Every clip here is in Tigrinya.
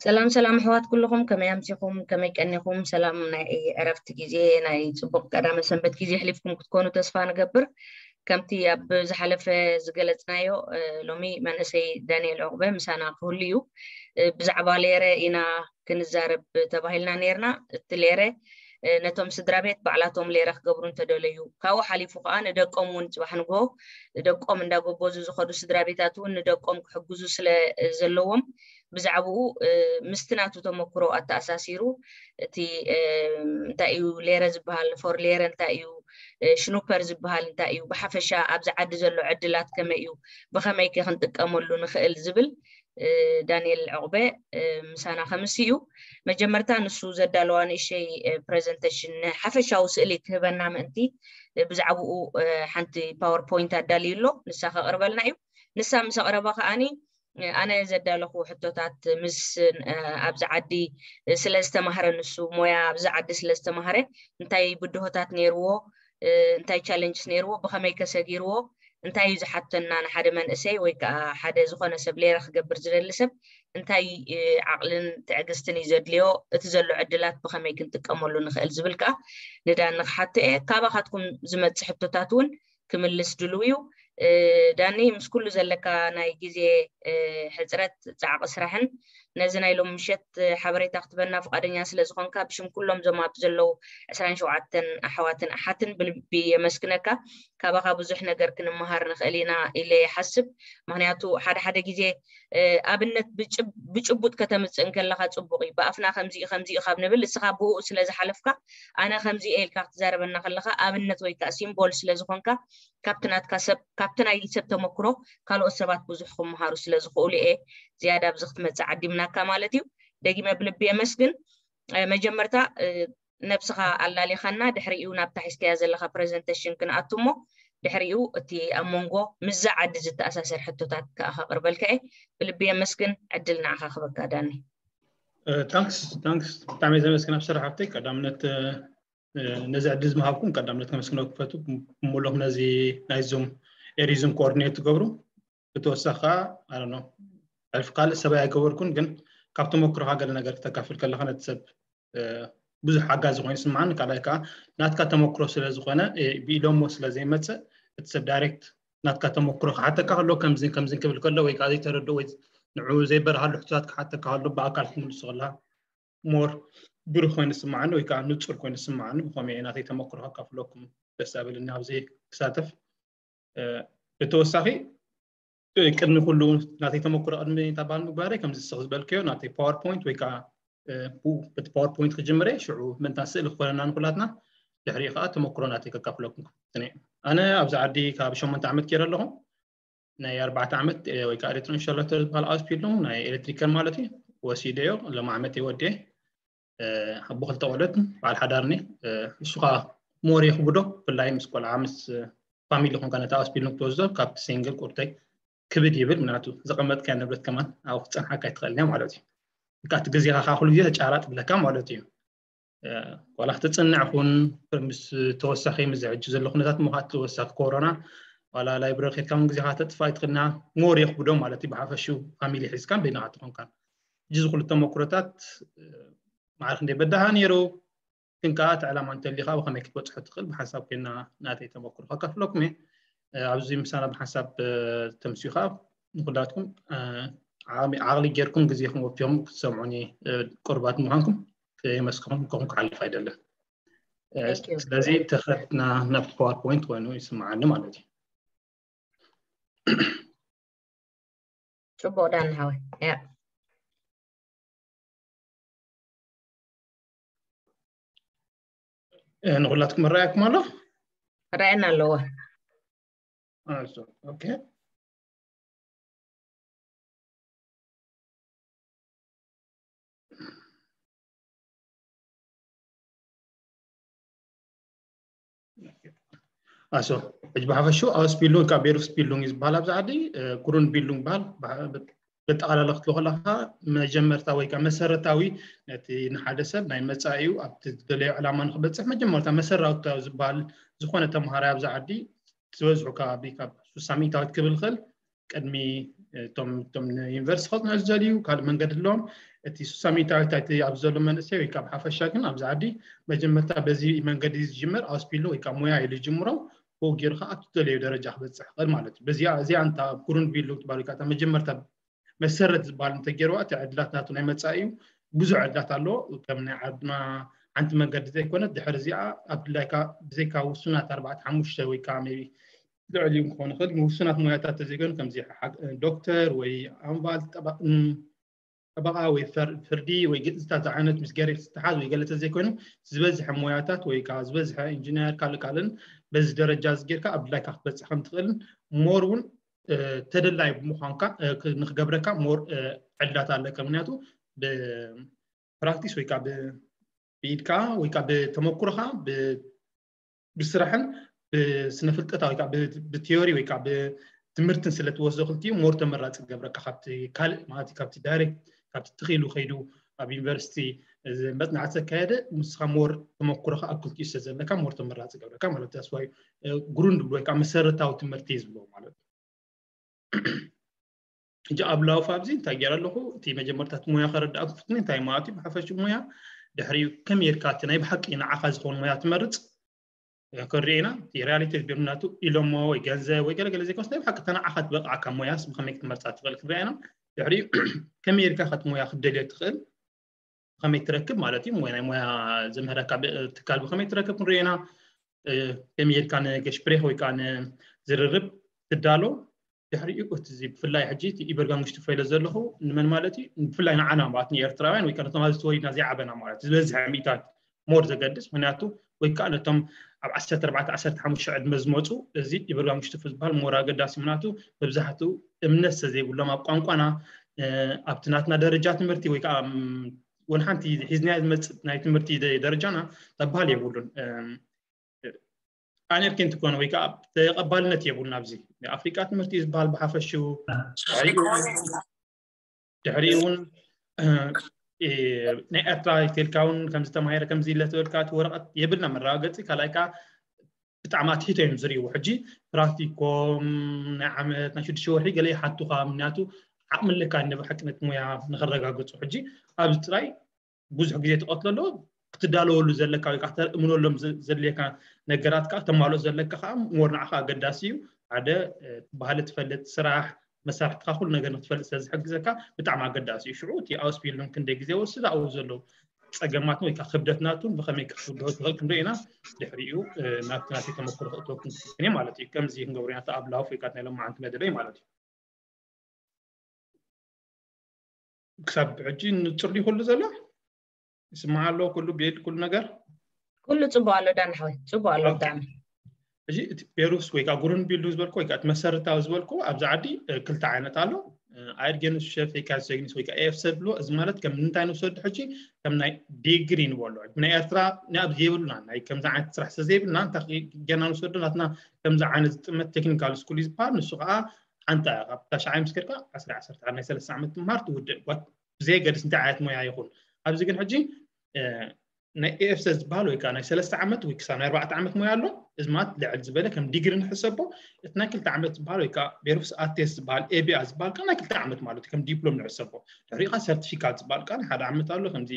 ሰላም ሰላም ኣሕዋት ኩልኹም፣ ከመይ ኣምሲኹም፣ ከመይ ቀኒኹም? ሰላም ናይ ዕረፍቲ ግዜ፣ ናይ ጽቡቕ ቀዳመ ሰንበት ግዜ ኣሕሊፍኩም ክትኮኑ ተስፋ ንገብር። ከምቲ ኣብ ዝሓለፈ ዝገለጽናዮ፣ እ፣ ሎሚ መንእሰይ ዳንኤል ዑቕበ ምሳና ክህሉ እዩ። እ፣ ብዛዕባ ሌረ ኢና ክንዛረብ ተባሂልና ነርና። እቲ ሌረ፣ እ፣ ነቶም ስድራ ቤት ባዕላቶም ሌረ ክገብሩ እንተደለዩ፣ ካብኡ ሓሊፉ ከኣ ንደቆም እውን ጽባሕ ንግሆ ደቆም እንዳጎበዙ ዝኸዱ ስድራ ቤታት እውን ንደቆም ክሕግዙ ስለ ዘለዎም፣ ብዛዕባኡ፣ እ፣ ምስቲ ናቱ ተመክሮ ኣተኣሳሲሩ፣ እቲ፣ እ፣ እንታይ እዩ ሌረ ዝበሃል፣ ፎር ሌረ እንታይ እዩ፣ እ፣ ሽኑፐር ዝበሃል እንታይ እዩ፣ ብሓፈሻ ኣብዚ ዓዲ ዘሎ ዕድላት ከመይ እዩ፣ ብኸመይ ከ ክንጥቀመሉ ንኽእል ዝብል፣ እ፣ ዳንኤል ዕቑበ፣ እ፣ ምሳና ከምሲ እዩ። መጀመርታ ንሱ ዘዳለዋ ንእሸይ፣ እ፣ ፕሬዘንቴሽን፣ ሓፈሻዊ ስእሊ ክህበና ምእንቲ፣ እ፣ ብዛዕባኡ፣ እ፣ ሓንቲ ፓወርፖይንት ኣዳልዩ ኣሎ፣ ንሳ ከቕርበልና እዩ። ንሳ ምስ ኣቕረባ ከኣኒ፣ እ፣ ኣነ ዘዳለኹ ሕቶታት ምስ፣ እ፣ ኣብዚ ዓዲ፣ እ፣ ስለ ዝተማህረ፣ ንሱ ሞያ ኣብዚ ዓዲ ስለ ዝተማህረ፣ እንታይ ብድሆታት ነይርዎ፣ እ፣ እንታይ ቻለንጅስ ነይርዎ፣ ብኸመይ ከሰጊርዎ፣ እንታይ እዩ ዝሓተና ንሓደ መንእሰይ ወይ ከዓ ሓደ ዝኾነ ሰብ ሌረ ክገብር ዝደሊ ሰብ እንታይ፣ እ፣ ዓቕልን ትዕግስትን እዩ ዘድልዮ፣ እቲ ዘሎ ዕድላት ብኸመይ ክንጥቀመሉ ንኽእል ዝብል ከዓ ንዳኒ ክሓቶ እየ። ካባኻትኩም ዝመጽእ ሕቶታት እውን ክምልስ ድልው እዩ። እ፣ ዳኒ፣ ምስ ኩሉ ዘለካ ናይ ግዜ፣ እ፣ ሕጽረት፣ ጻዕቂ ስራሕን ነዚ ናይ ሎም ምሸት፣ እ፣ ሓበሬታ ክትበና ፍቓደኛ ስለ ዝኾንካ ብሽም ኩሎም ዞም ኣብዚ ዘለዉ ዕስራን ሸውዓተን ኣሕዋትን ኣሓትን ብልቢ የመስግነካ። ካባኻ ብዙሕ ነገር ክንመሃር ንኽእል ኢና ኢለ ይሓስብ። ምኽንያቱ ሓደ ሓደ ግዜ፣ እ፣ ኣብነት ብጭብ-፣ ብጭቡጥ ከተምጽእ እንከለኻ ጽቡቕ እዩ። ብኣፍና ከምዚ እዩ፣ ከምዚ እዩ ካብ ንብል፣ እስኻ ብኡ ስለ ዝሓለፍካ፣ ኣነ ከምዚ እየ ኢልካ ክትዛረበና ከለኻ፣ ኣብነት ወይ ከዓ ሲምቦል ስለ ዝኾንካ፣ ካብቲ ናትካ ሰብ፣ ካብቲ ናይ ሰብ ተመክሮ ካልኦት ሰባት ብዙሕ ክመሃሩ ስለ ዝኽእሉ እየ ዝያዳ ኣብዚ ክትመጽእ ዓዲምናካ ማለት እዩ። ደጊመ ብልቢ የመስግን። እ፣ መጀመርታ፣ እ፣ ነብስኻ ኣላሊኻና፣ ድሕሪኡ ናብታ ሒዝካያ ዘለኻ ፕሬዘንቴሽን ክንኣቱ እሞ፣ ድሕሪኡ እቲ ኣብ መንጎ ምስዛ ዓዲ ዝተኣሳሰር ሕቶታት ከኣ ከቕርበልካ እየ። ብልቢ የመስግን። ዕድል ንዓኻ ክበካ ዳኒ። እ፣ ታንክስ፣ ታንክስ። ብጣዕሚ ዘመስግን ኣብ ስራሕ ሃብተይ። ቀዳምነት፣ እ፣ እ፣ ነዚ ዕድል ዝመሃብኩም ቀዳምነት ከመስግነኩም ክፈቱ። ብምሉእ ነዚ ናይ ዙም፣ ኤሪ ዙም ኮኦርዲኔት ትገብሩ። ብተወሳኺ ከዓ፣ I don't know፣ ሕልፊ ካልእ ሰብኣይ ኣይገበርኩን፣ ግን ካብ ተመክሮኻ ገለ ነገር ክተካፍል ከለኻ ነቲ ሰብ፣ እ፣ ብዙሕ ሓጋዚ ኮይኑ ይስምዓኒ። ካልኣይ ከዓ ናትካ ተመክሮ ስለ ዝኾነ፣ እ፣ ብኢሎሞ ስለ ዘይመጽእ፣ እቲ ሰብ ዳይሬክት ናትካ ተመክሮ ክሓተካ ከሎ፣ ከምዚ ከምዚ ክብል ከሎ፣ ወይ ከዓ ዘይተረድኦ ወይ ንዕኡ ዘይበርሃሉ ሕቶታት ክሓተካ ከሎ፣ ብኣካል ክትምልሶ ከለኻ ሞር ብሩህ ኮይኑ ይስምዓኒ፣ ወይ ከዓ ንጹር ኮይኑ ይስምዓኒ። ብኸመይ ናተይ ተመክሮ ከካፍለኩም ደስ ኣበለኒ ኣብዚ ክሳተፍ። እ፣ ብተወሳኺ፣ እ፣ ቅድሚ ኩሉ ናተይ ተመክሮ ቅድሚ ታባል ምግባረይ፣ ከምዚ ስኽ ዝበልክዮ ናተይ ፓወርፖይንት ወይ ከዓ፣ እ፣ ቡ-፣ በቲ ፓወርፖይንት ክጅምረ፣ ሽዑ ምእንታን ስእሊ ክኾነና ንኩላትና፣ ድሕሪኡ ከዓ ተመክሮ ናተይ ከካፍለኩም ክፍትን እየ። ኣነ ኣብዚ ዓዲ ካብ ሸሞንተ ዓመት ገይረ ኣለኹ። ናይ ኣርባዕተ ዓመት፣ እ፣ ወይ ከዓ ኤሌክትሮ ኢንስታላተር ዝበሃል ኣውስቢልዲንግ ናይ ኤሌክትሪካል ማለት እዩ፣ ወሲደዮ። ሎም ዓመት እየ ወዲኤ። እ፣ ኣቦ ክልተ ቆልዑት፣ በዓል ሓዳርኒ። እ፣ እሱ ከዓ ሞር የኽብዶ፣ ብፍላይ ምስ ቆልዓ፣ ምስ ፋሚሊ ኮንካ ነታ ኣውስቢልዲንግ ክትወስዶ ካብቲ ሲንግል ቁርተይ ክብድ ይብል፣ ምክንያቱ ዘቐመጥካያ ንብረት ከማን ኣብኡ ክትጸንሓካ ኣይትኽእልን እያ ማለት እዩ። በቃ እቲ ግዜኻ ከዓ ኩሉ ግዜ ተጫራጥ ብለካ ማለት እዩ። እ፣ ዋላ ክትጽንዕ ኩን፣ ምስ ተወሳኺ፣ ምስ ሕጂ ዘሎ ኩነታት ምዃን ተወሳኺ ኮሮና፣ ዋላ ላይብረሪ ኬድካ እውን ግዜኻ ተጥፋእ ኣይትኽእልና፣ ሞር የኽብዶ ማለት እዩ። ብሓፈሽኡ ፋሚሊ ሒዝካን በይንኻ ተኾንካን። ሕጂ እዚ ኩሉ ተመክሮታት፣ እ፣ ማዕረ ክንደይ በዳሃ ነይሩ፣ ግን ከዓ እቲ ዕላማ እንተሊኻ ብኸመይ ክትበጽሖ ትኽእል ብሓንሳብ ኮይና ናተይ ተመክሮ ከካፍለኩም እየ። እ፣ ኣብዚ ምሳና ብሓንሳብ፣ እ፣ ተምስዩ ከዓ ንኩላትኩም፣ እ፣ ዓቕሚ-፣ ዓቕሊ ጌርኩም ግዜኹም ወፊኹም ክትሰምዑኒ፣ እ፣ ቅሩባት ምዃንኩም ከየመስከኹም ከኹም ክሓልፍ ኣይደልን። እ፣ Thank you። ስለዚ ተኸድና ናብቲ ፓወርፖይንት ኮይኑ ይስምዓኒ ማለት እዩ። ጽቡቕ ዳኒ ሓወይ። ያ። እ፣ ንኹላትኩም ይረኣየኩም ኣሎ? ይረኣየና ኣለዎ። ኦኬ። ኣሶ፣ ሕጂ ብሓፈሽኡ ኣውስቢልዱንግ ካብ ቤሩፍስቢልዱንግ እዩ ዝበሃል ኣብዚ ዓዲ፣ እ፣ ግሩንድቢልዱንግ ዝበሃል። ብሓ-፣ በጠቓላላ ክትብሎ ከለኻ መጀመርታ ወይ ከዓ መሰረታዊ ነቲ ንሓደ ሰብ ናይ መጻኢኡ ኣብቲ ዝደለዮ ዕላማ ንክበጽሕ መጀመርታ መሰረታዊ ዝበሃል ዝኾነ ተምሃራይ ኣብዚ ዓዲ ዝበዝሑ ከባቢ ካብ ሱሳ ሚእታዊት ክብል ክእል ቅድሚ እቶም እቶም ንዩኒቨርሲቲ ከፅንዑ ዝደልዩ ካልእ መንገዲ ኣለዎም። እቲ ሱሳ ሚእታዊት እቲ ኣብዚ ዘሎ መንእሰይ ወይ ካብ ሓፈሻ ግን ኣብዚ ዓዲ መጀመርታ በዚ መንገዲ ዝጅመር ኣውስቢልዲንግ ወይ ካብ ሞያ ኢሉ ዝጅምሮ ብኡ ገይሩ ከዓ ኣብቲ ደለዮ ደረጃ ክበፅሕ ክእል ማለት እዩ። በዚኣ እዚኣ እንታ ግሩንድቢልዱንግ ትባል ወይ ከዓ እታ መጀመርታ መሰረት ዝበሃል እንተገይርዋ እቲ ዕድላት ናቱ ናይ መፃኢ እዩ። ብዙሕ ዕድላት ኣለዎ። ከም ናይ ዓድና ሓንቲ መንገዲ ዘይኮነት ድሕሪ እዚኣ ኣብ ድላይካ ብዘይካ ውሱናት ኣርባዕተ ሓሙሽተ ወይ ከዓ ቢ ልዕሊኡ ክኾን ይኽእል። ውሱናት ሞያታት ተዘይኮይኑ ከምዚ ዶክተር ወይ ኣንባል ጠበቓ ወይ ፍርዲ ወይ ግእዝታት ዓይነት ምስ ገሬ ዝተሓዝ ወይ ገለ ተዘይኮይኑ ዝበዝሐ ሞያታት ወይ ከዓ ዝበዝሐ ኢንጂነር ካልእ ካልእን በዚ ደረጃ እዚ ጌርካ ኣብ ድላይካ ክትበፅሕ ከም ትኽእልን ሞር እውን ተደላይ ብምዃንካ ንክገብረካ ሞር ዕድላት ኣለካ። ምክንያቱ ብፕራክቲስ ወይ ከዓ ብኢድካ ወይ ከዓ ብተመኩሮካ ብስራሕን ብስነ ፍልጠታ ወይ ከዓ ብቲዮሪ ወይ ከዓ ብትምህርትን ስለ ትወስዶ ክልቲኡ ሞር ተመራፂ ገብረካ ካብቲ ካልእ ማለት ካብቲ ዳይሬክት ካብቲ ትኽኢሉ ከይዱ ኣብ ዩኒቨርሲቲ መፅናዕቲ ዘካየደ ንስኻ ሞር ተመኩሮካ ኣብ ክልቲኡ ስለ ዘለካ ሞር ተመራፂ ገብረካ ማለት እዩ። ስዋይ ግሩንድ ብሎ ወይ ከዓ መሰረታዊ ትምህርቲ እዩ ዝብሎ ማለት እዩ። ሕጂ ኣብ ላውፍ ኣብዚ እንታይ ገይረ ኣለኹ? እቲ መጀመርታ እቲ ሞያ ከረዳእኩም ፍትኒ እንታይ ማለት እዩ? ብሓፈሽ ሞያ ድሕሪኡ ከመይ ጌርካ እቲ ናይ ብሓቂ ንዓኻ ዝኸውን ሞያ ትመርፅ ክንሪኤና እቲ ሪያሊቲ ቢርናቱ ኢሎሞ ወይ ገንዘብ ወይ ገለገለ ዘይኮስ ናይ ብሓቂ ተናዓኻ ትበቕዓካ ሞያስ ብኸመይ ክትመርፃ ትኽእል ክንሪኤና ድሕሪኡ ከመይ ጌርካ ከቲ ሞያ ክትደልዮ ትኽእል ብኸመይ ትረክብ ማለት እዩ ወይ ናይ ሞያ ዘምህረካ ትካል ብኸመይ ትረክብ ክንሪኤና ከመይ ጌርካ ንገሽፕሬክ ወይ ከዓ ንዝርርብ ትዳሎ ድሕሪኡ እቲ ብፍላይ ሕጂ እቲ ኢበርጋንግሽቱ ፈይለ ዘለኹ ንመን ማለት እዩ ብፍላይ ንዓና ማለት ንኤርትራውያን ወይ ከዓ ነቶም ኣብዚ ተወሊድና ዘይዓበና ማለት ዝበዝሐ ሚእታት ሞር ዘገድስ ምክንያቱ ወይ ከዓ ነቶም ኣብ ዓሰርተ ኣርባዕተ ዓሰርተ ሓሙሽተ ዕድመ ዝመፁ እዚ ኢበርጋንግሽቱ ዝበሃል ሞር ኣገዳሲ ምክንያቱ መብዛሕትኡ እምነት ስለዘይብሎም ኣብ ቋንቋና ኣብቲ ናትና ደረጃ ትምህርቲ ወይ ከዓ ወን ሓንቲ ሒዝናዮ ዝመፅእ ናይ ትምህርቲ ደረጃና ተባሃል የብሉን። ኣነርኪን ትኮነ ወይ ከዓ ተቀባልነት የብሉን ኣብዚ ኣፍሪቃ ትምህርቲ ዝበሃል ብሓፈሽኡ ድሕሪኡ እውን ናይ ኤርትራ ቴልካ እውን ከምዚ ተማሂረ ከምዚ ኢለ ትበልካ እቲ ወረቀት የብልና መረጋገፂ ካልኣይ ከዓ ብጣዕሚ ኣትሒቶ እዮም ዝርእይዎ ሕጂ ፕራክቲኮም ናይ ዓመት ናይ ሽዱሽተ ወርሒ ገለ ይሓቱካ ምክንያቱ ዓቕሚ ኣለካ እንደ ብሓቅነት ሙያ ንክረጋግፁ ሕጂ ኣብዚ ጥራይ ብዙሕ ግዜ ትቐትሎ ኣለዎ ክትዳለወሉ ዘለካ ወይ ከዓ ተእምነሎም ዘድልየካ ነገራት ከዓ ተማልኦ ዘለካ ከዓ ሞር ንዓኻ ኣገዳሲ እዩ ሓደ ባህሊ ትፈልጥ ስራሕ መሳርሕትካ ኩሉ ነገር ንክትፈልጥ ስለዝሕግዘካ ብጣዕሚ ኣገዳሲ እዩ ሽዑ እቲ ኣውስቢልዱንግ ክንደይ ግዜ ወስድ ኣብኡ ዘለዉ ፀገማትን ወይ ከዓ ክብደት ናቱን ብከመይ ክትፍግሆ ትኽእል ክንሪኦ ኢና ድሕሪኡ ናብቲ ናተይ ተመክሮ ክእትወኩም ትኽክን ማለት እዩ ከምዚ ክንገብሩ ኢና ኣብ ላውፍ ወይ ከዓ ናይ ሎማዓንቲ መደበይ ማለት እዩ ክሳብ ሕጂ ንፁር ድዩ ኩሉ ዘሎ ይስማዕ ኣሎ ኩሉ ቤድ ኩሉ ነገር ኩሉ ፅቡቅ ኣሎ ዳን ሓወይ ፅቡቅ ኣሎ ብጣዕሚ ሕጂ እቲ ፔሩስ ወይ ከዓ ግሩንድቢልዱንግ ዝበልኩ ወይ ከዓ እቲ መሰረታዊ ዝበልኩ ኣብዚ ዓዲ ክልተ ዓይነት ኣሎ ኣይርጌንስ ሸፍ ወይ ከዓ ሴግኒስ ወይ ከዓ ኤፍ ሰብ ብሎ እዚ ማለት ከም እንታይ ንውሰዱ ሕጂ ከም ናይ ዲግሪ ንበሎ ናይ ኤርትራ ንኣብዚ የብሉና ናይ ከምዚ ዓይነት ስራሕ ስለ ዘይብልና እንታይ ገና ንውሰዱ ናትና ከምዚ ዓይነት ዝጥመት ቴክኒካል ስኩል እዩ ዝበሃል ንሱ ከዓ ሓንቲ ካብ ታሽዓይ ምስ ከድካ ዓስራ ዓሰርተ ናይ ሰለስተ ዓመት ትምሃር ትውድእ ብዘየገድስ እንታይ ዓይነት ሞያ ይኹን ኣብዚ ግን ሕጂ ናይ ኤፍሰ ዝበሃል ወይ ከዓ ናይ ሰለስተ ዓመት ወይ ክሳብ ናይ ኣርባዕተ ዓመት ሞያ ኣሎ እዚ ማለት ልዕል ዝበለ ከም ዲግሪ ንሕሰቦ እቲ ናይ ክልተ ዓመት ዝበሃል ወይ ከዓ ቤሩፍስ ኣቴስ ዝበሃል ኤቢኣ ዝበሃል ከዓ ናይ ክልተ ዓመት ማለት እዩ ከም ዲፕሎም ንሕሰቦ ድሕሪኡ ከዓ ሰርቲፊካት ዝበሃል ከዓ ሓደ ዓመት ኣሎ ከምዚ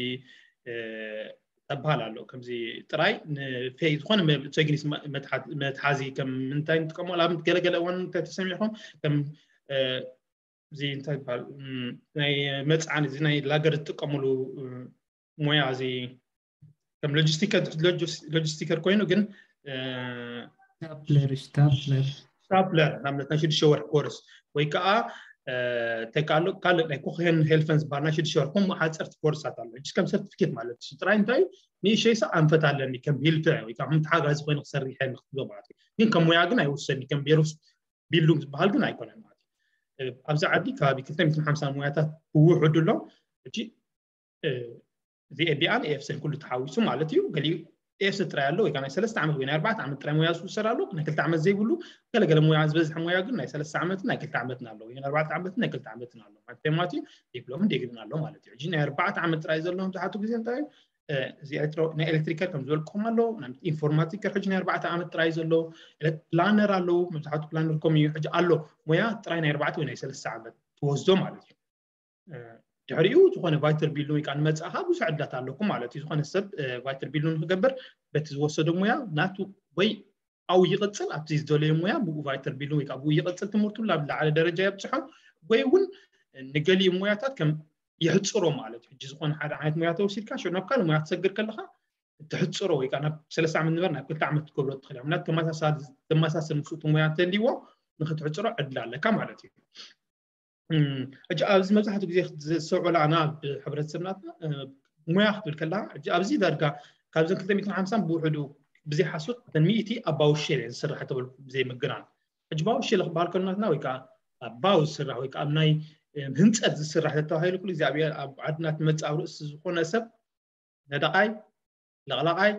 ተበሃል ኣሎ ከምዚ ጥራይ ንፌይ ዝኾነ ቴክኒስ መትሓዚ ከም ምንታይ ንጥቀሞ ኣብነት ገለገለ እዋን እንታይ ተሰሚዕኩም ከም እዚ እንታይ ይበሃል ናይ መፅዓን እዚ ናይ ላገር ዝጥቀምሉ ሞያ እዚ ከም ሎጂስቲከር ኮይኑ ግን ስታፕለር ስታፕለር ስታፕለር ንኣብነት ናይ ሽዱሽተ ወርሒ ኮርስ ወይ ከዓ ተካሎ ካልእ ናይ ኮክሄን ሄልፈን ዝበሃል ናይ ሽዱሽተ ወርሒ ከምኡ ሓፀርቲ ኮርሳት ኣሎ ሕጂ ከም ሰርቲፊኬት ማለት እዩ ጥራይ እንታይ እዩ ንእሸይሳ ኣንፈት ኣለኒ ከም ሂልፈ ወይ ከዓ ምትሓጋዚ ኮይኑ ክሰርሕ ንክትብሎ ማለት እዩ ግን ከም ሞያ ግን ኣይውሰኒ ከም ቤሩስ ቢልዱንግ ዝበሃል ግን ኣይኮነን ማለት እዩ ኣብዚ ዓዲ ከባቢ ክልተ ሚእትን ሓምሳን ሞያታት ክውሕዱ ኣሎ ሕጂ እዚ ኤቢኣን ኤፍስን ኩሉ ተሓዊሱ ማለት እዩ ገሊኡ ኤፍስ ጥራይ ኣሎ ወይ ናይ ሰለስተ ዓመት ወይ ናይ ኣርባዕተ ዓመት ጥራይ ሞያ ዝውሰድ ኣሎ ናይ ክልተ ዓመት ዘይብሉ ገለገለ ሞያ ዝበዝሐ ሞያ ግን ናይ ሰለስተ ዓመትን ናይ ክልተ ዓመትን ኣሎ ወይ ኣርባዕተ ዓመትን ናይ ክልተ ዓመትን ኣሎ ማለት ማለት እዩ ዲፕሎምን ዲግሪን ኣሎ ማለት እዩ ሕጂ ናይ ኣርባዕተ ዓመት ጥራይ ዘለዎም ዝሓቱ ግዜ እንታይ እዩ እዚ ናይ ኤሌክትሪካል ከም ዝበልኩም ኣሎ፣ ናይ ኢንፎርማቲክ ሕጂ ናይ ኣርባዕተ ዓመት ጥራይ ዘሎ፣ ፕላነር ኣለዉ፣ መብዛሕቱ ፕላነር ኮም እዩ ሕጂ ኣሎ። ሞያ ጥራይ ናይ ኣርባዕተ ወይ ናይ ሰለስተ ዓመት ትወስዶ ማለት እዩ። ድሕሪኡ ዝኾነ ቫይተር ቢልዲንግ ወይ ከዓ ንመፅእኻ ብዙሕ ዕድላት ኣለኩም ማለት እዩ። ዝኾነ ሰብ ቫይተር ቢልዲንግ ንክገብር በቲ ዝወሰዶ ሞያ ናቱ ወይ ኣብኡ ይቕፅል፣ ኣብቲ ዝደለዮ ሞያ ብኡ ቫይተር ቢልዲንግ ወይ ከዓ ብኡ ይቕፅል ትምህርቱ ናብ ዝለዓለ ደረጃ የብፅሖ፣ ወይ እውን ንገሊኡ ሞያታት ከም ይሕፅሮ ማለት እዩ። ሕጂ ዝኾነ ሓደ ዓይነት ሞያ ተወሲድካ ሽዑ ናብ ካልእ ሞያ ትሰግር ከለኻ ትሕፅሮ ወይ ከዓ ናብ ሰለስተ ዓመት ንበር ናብ ክልተ ዓመት ትገብሮ ትኽእል ኢኻ። ምክንያቱ ተመሳሳሊ ተመሳሰል ምስኡ እቲ ሞያ እንተልይዎ ንክትሕፅሮ ዕድል ኣለካ ማለት እዩ። ሕጂ ኣብዚ መብዛሕትኡ ግዜ ዝሰውዕላ ኣና ብሕብረተሰብናትና ሞያ ክትብል ከላ ሕጂ ኣብዚ ዳርጋ ካብዘን ክልተ ሚእትን ሓምሳን ብውሕዱ ብዘይ ሓሶት እተን ሚእቲ ኣብ ባውሸል እየን ዝስራሕ ተበልኩ ብዘይ ምግናን። ሕጂ ባውሸል ክበሃል ከሎ ናትና ወይ ከዓ ኣብ ባው ዝስራሕ ወይ ከዓ ኣብ ናይ ህንፀት ዝስራሕ ተተባሂሉ ኩሉ ግዜ ኣብ ዓድና ትመፅእ ኣብ ርእሲ ዝኾነ ሰብ ነደቓይ፣ ለቕላቓይ፣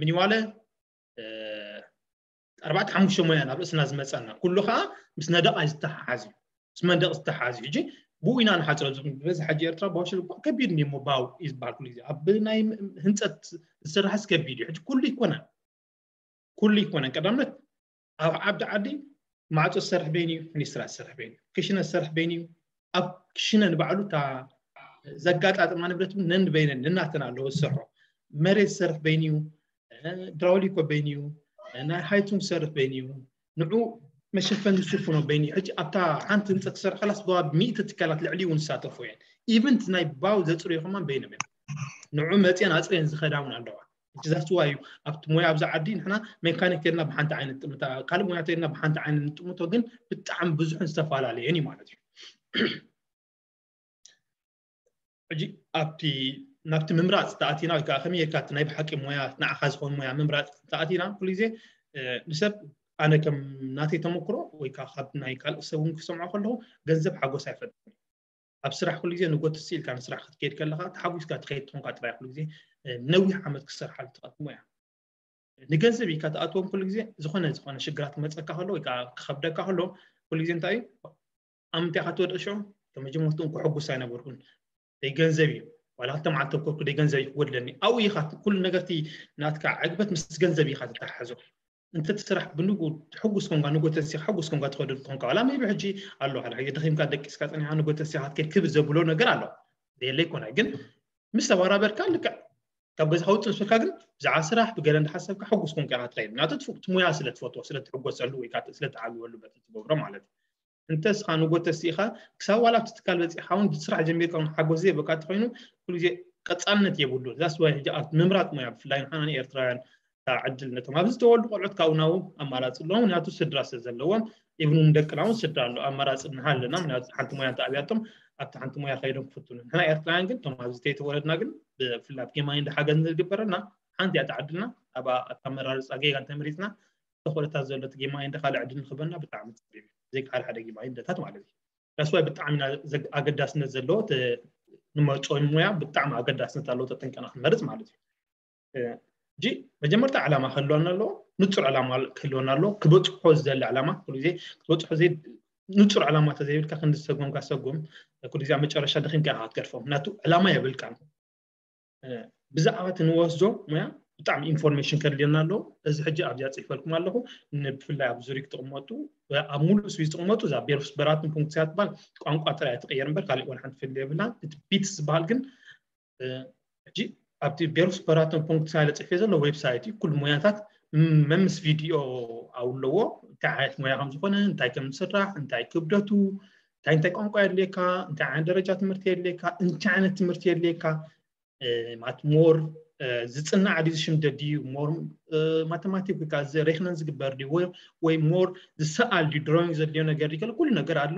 ሚኒዋለ ኣርባዕተ ሓሙሽተ ሞያ ናብ ርእስና ዝመፀና ኩሉ ከዓ ምስ ነደቓይ ዝተሓሓዝ እዩ፣ ምስ መንደቕ ዝተሓሓዝ እዩ። ሕጂ ብኡ ኢና ንሓፅሮ። ብበዝሒ ሕጂ ኤርትራ ባውሸል እኳ ከቢድ እሞ ባው እዩ ዝበሃል ኩሉ ግዜ ኣብ ናይ ህንፀት ዝስራሕስ ከቢድ እዩ። ሕጂ ኩሉ ይኮነን ኩሉ ይኮነን ቀዳምነት ኣብ ዓዲ ዓዲ ማዕፆ ዝሰርሕ በይኑ እዩ፣ ፊኒስትራ ዝሰርሕ በይኑ እዩ፣ ክሽነ ዝሰርሕ በይኑ እዩ። ኣብ ክሽነ ንባዕሉ እታ ዘጋጣጥማ ንብረት እውን ነንበይነን ንናተን ኣለዎ ዝሰርሖ። መሬት ዝሰርሕ በይኑ እዩ፣ ድራውሊኮ በይኑ እዩ፣ ናይ ሃይቱን ዝሰርሕ በይኑ እዩ። ንዑ መሸፈኒ ዝሽፍኖ በይኑ እዩ። ሕጂ ኣብታ ሓንቲ ህንፀት ትሰርሕ ከላስ ብሚእቲ ትካላት ልዕሊ እውን ዝሳተፉ እየን። ኢቨንት ናይ ባው ዘፅርዮ ከማን በይኖም እዮም። ንዑ መፅየን ኣፅርየን ዝኸዳ እውን ኣለዋ። ሕጂ ዛስዋ እዩ ኣብቲ ሞያ ኣብዚ ዓዲ ንሕና ሜካኒክ ተይልና ብሓንቲ ዓይነት ጥምታ ካልእ ሞያ ተይልና ብሓንቲ ዓይነት ንጥምቶ ግን ብጣዕሚ ብዙሕን ዝተፈላለየን እዩ ማለት እዩ። ሕጂ ኣብቲ ናብቲ ምምራፅ ተኣቲና ወይ ከዓ ከመይ ጌርካ እቲ ናይ ብሓቂ ሞያ ንዓኻ ዝኾን ሞያ ምምራፅ ተኣቲና ኩሉ ግዜ ንሰብ ኣነ ከም ናተይ ተመክሮ ወይ ከዓ ካብ ናይ ካልእ ሰብ እውን ክሰምዖ ከለኹ ገንዘብ ሓጎስ ኣይፈጥርን። ኣብ ስራሕ ኩሉ ግዜ ንጎትሲ ኢልካ ንስራሕ ክትከይድ ከለካ ተሓጒስካ ትኸይድ ትኾንካ ጥራይ ኩሉ ግዜ ነዊሕ ዓመት ክሰርሓሉ ትቐድሞ እያ። ንገንዘብ ኢልካ ትኣትዎም ኩሉ ግዜ ዝኾነ ዝኾነ ሽግራት ክመፀካ ከሎ ወይ ከዓ ክኸብደካ ከሎ ኩሉ ግዜ እንታይ እዩ ኣብ ምንታይ ኢኻ ትወድቕ ሽዑ? ከመጀመርትኡ ክሕጉስ ኣይነበርኩን ደይ ገንዘብ እዩ ዋላ ክልተ መዓልቲ ኮርኩ ደይ ገንዘብ ይክጎድለኒ ኣብኡ ኢኻ ኩሉ ነገርቲ ናትካ ዕግበት ምስ ገንዘብ ኢኻ ትተሓሕዞ። እንተ እቲ ስራሕ ብንጉ ሕጉስ ኮንካ ንጎ ተንሲኻ ሕጉስ ኮንካ ትኸደሉ ትኾንካ ዋላ ሜቢ ሕጂ ኣሎ ሓደ ሕጂ ደኺምካ ደቂስካ ጸኒኻ ንጎ ተንሲኻ ክትከድ ክብር ዘብሎ ነገር ኣሎ ዘየለ ይኮና ግን ምስ ተባራበርካ ልክዕ ካብ ገዛ ከውፅእ ስልካ ግን ብዛዕባ ስራሕ ብገለ እንዳሓሰብካ ሕጉስ ኮንካ ኢኻ ትኸይድ ምክንያቱ ትፉ- ትሙያ ስለ ትፈትዎ ስለ ትሕጎሰሉ ወይ ከዓ ስለ ትዓብወሉ በቲ ትገብሮ ማለት እዩ እንተ እስኻ ንጎ ተሲእኻ ክሳብ ዋላ ኣብቲ ትካል በፂእኻ እውን ብስራሕ ጀሚርካ እውን ሓጎስ ዘይበካ እንተኮይኑ ኩሉ ግዜ ቀፃልነት የብሉ ዛስ ዋይ ሕጂ ኣብ ምምራፅ ሙያ ብፍላይ ንሓና ንኤርትራውያን እታ ዕድል ነቶም ኣብዚ ዝተወልዱ ቆልዑት ካብኡ ናብኡ ኣማራፂ ኣለዎም ምክንያቱ ስድራ ስለ ዘለዎም ኢብን እውን ደቅና እውን ስድራ ኣሎ ኣማራፂ ንሃለና ምክንያቱ ሓንቲ ሙያ እንተኣብያቶም ኣብቲ ሓንቲ ሙያ ከይዶም ክፍትኑ ንሕና ኤርትራውያን ግን እቶም ኣብዚ ተይተወለድና ግን ብፍላይ ኣብ ጌማይ እንደ ሓገዝ ዝግበረና ሓንቲ እያ ተዓድልና ኣብ ኣመራርፃ ጌጋ እንተመሪፅና ተኮለታት ዘሎ እቲ ጌማ እንደ ካልእ ዕድል ንክበና ብጣዕሚ ፀቢብ እዩ ብዘይካ ሓደ ሓደ ጌማ እንደታት ማለት እዩ ዳስዋይ ብጣዕሚ ኢና ዘግ- ኣገዳስነት ዘለዎ እቲ ንመርፆ ሙያ ብጣዕሚ ኣገዳስነት ኣለዎ ተጠንቀና ክንመርፅ ማለት እዩ እ፣ ሕጂ መጀመርታ ዕላማ ክህልወና ኣለዎ ንፁር ዕላማ ክህልወና ኣለዎ ክበፅሖ ዝደሊ ዕላማ ኩሉ ግዜ ክትበፅሖ ዘይ ንፁር ዕላማ ተዘይብልካ ክንዲ ዝሰጎምካ ሰጎም ኩሉ ግዜ ኣብ መጨረሻ ደኺምካ ኢኻ ክትገድፎ ምክንያቱ ዕላማ የብልካን ብዛዕባ እቲ ንወስዶ ሙያ ብጣዕሚ ኢንፎርሜሽን ከድልየና ኣለዎ እዚ ሕጂ ኣብዚኣ ፅሒፈልኩም ኣለኹ ብፍላይ ኣብ ዙሪክ ትቕመጡ ኣብ ሙሉእ ስዊዝ ትቕመጡ እዛ ቤሩስ በራትን ፉንክስያ ትበሃል ቋንቋ ጥራይ ትቀየር እምበር ካሊእ ወላ ሓንቲ ፍልልይ የብላን እቲ ቢትስ ዝበሃል ግን ሕጂ ኣብቲ ቤሩስ በራትን ፉንክስያ ኢለ ፅሒፈ ዘሎ ዌብሳይት እዩ ኩሉ ሙያታት መምስ ቪድዮ ኣለዎ እንታይ ዓይነት ሙያ ከም ዝኾነ እንታይ ከም ዝስራሕ እንታይ ክብደቱ እንታይ እንታይ ቋንቋ የድልየካ እንታይ ዓይነት ደረጃ ትምህርቲ የድልየካ እንታይ ዓይነት ትምህርቲ የድልየካ ማለት ሞር ዝፅናዕ ድዩ ዝሽምደድ ድዩ ሞር ማተማቲክ ወይ ከዓ ሬክነን ዝግበር ድዩ ወይ ሞር ዝሰኣል ድዩ ድሮይንግ ዘድልዮ ነገር ድዩ ኩሉ ነገር ኣሎ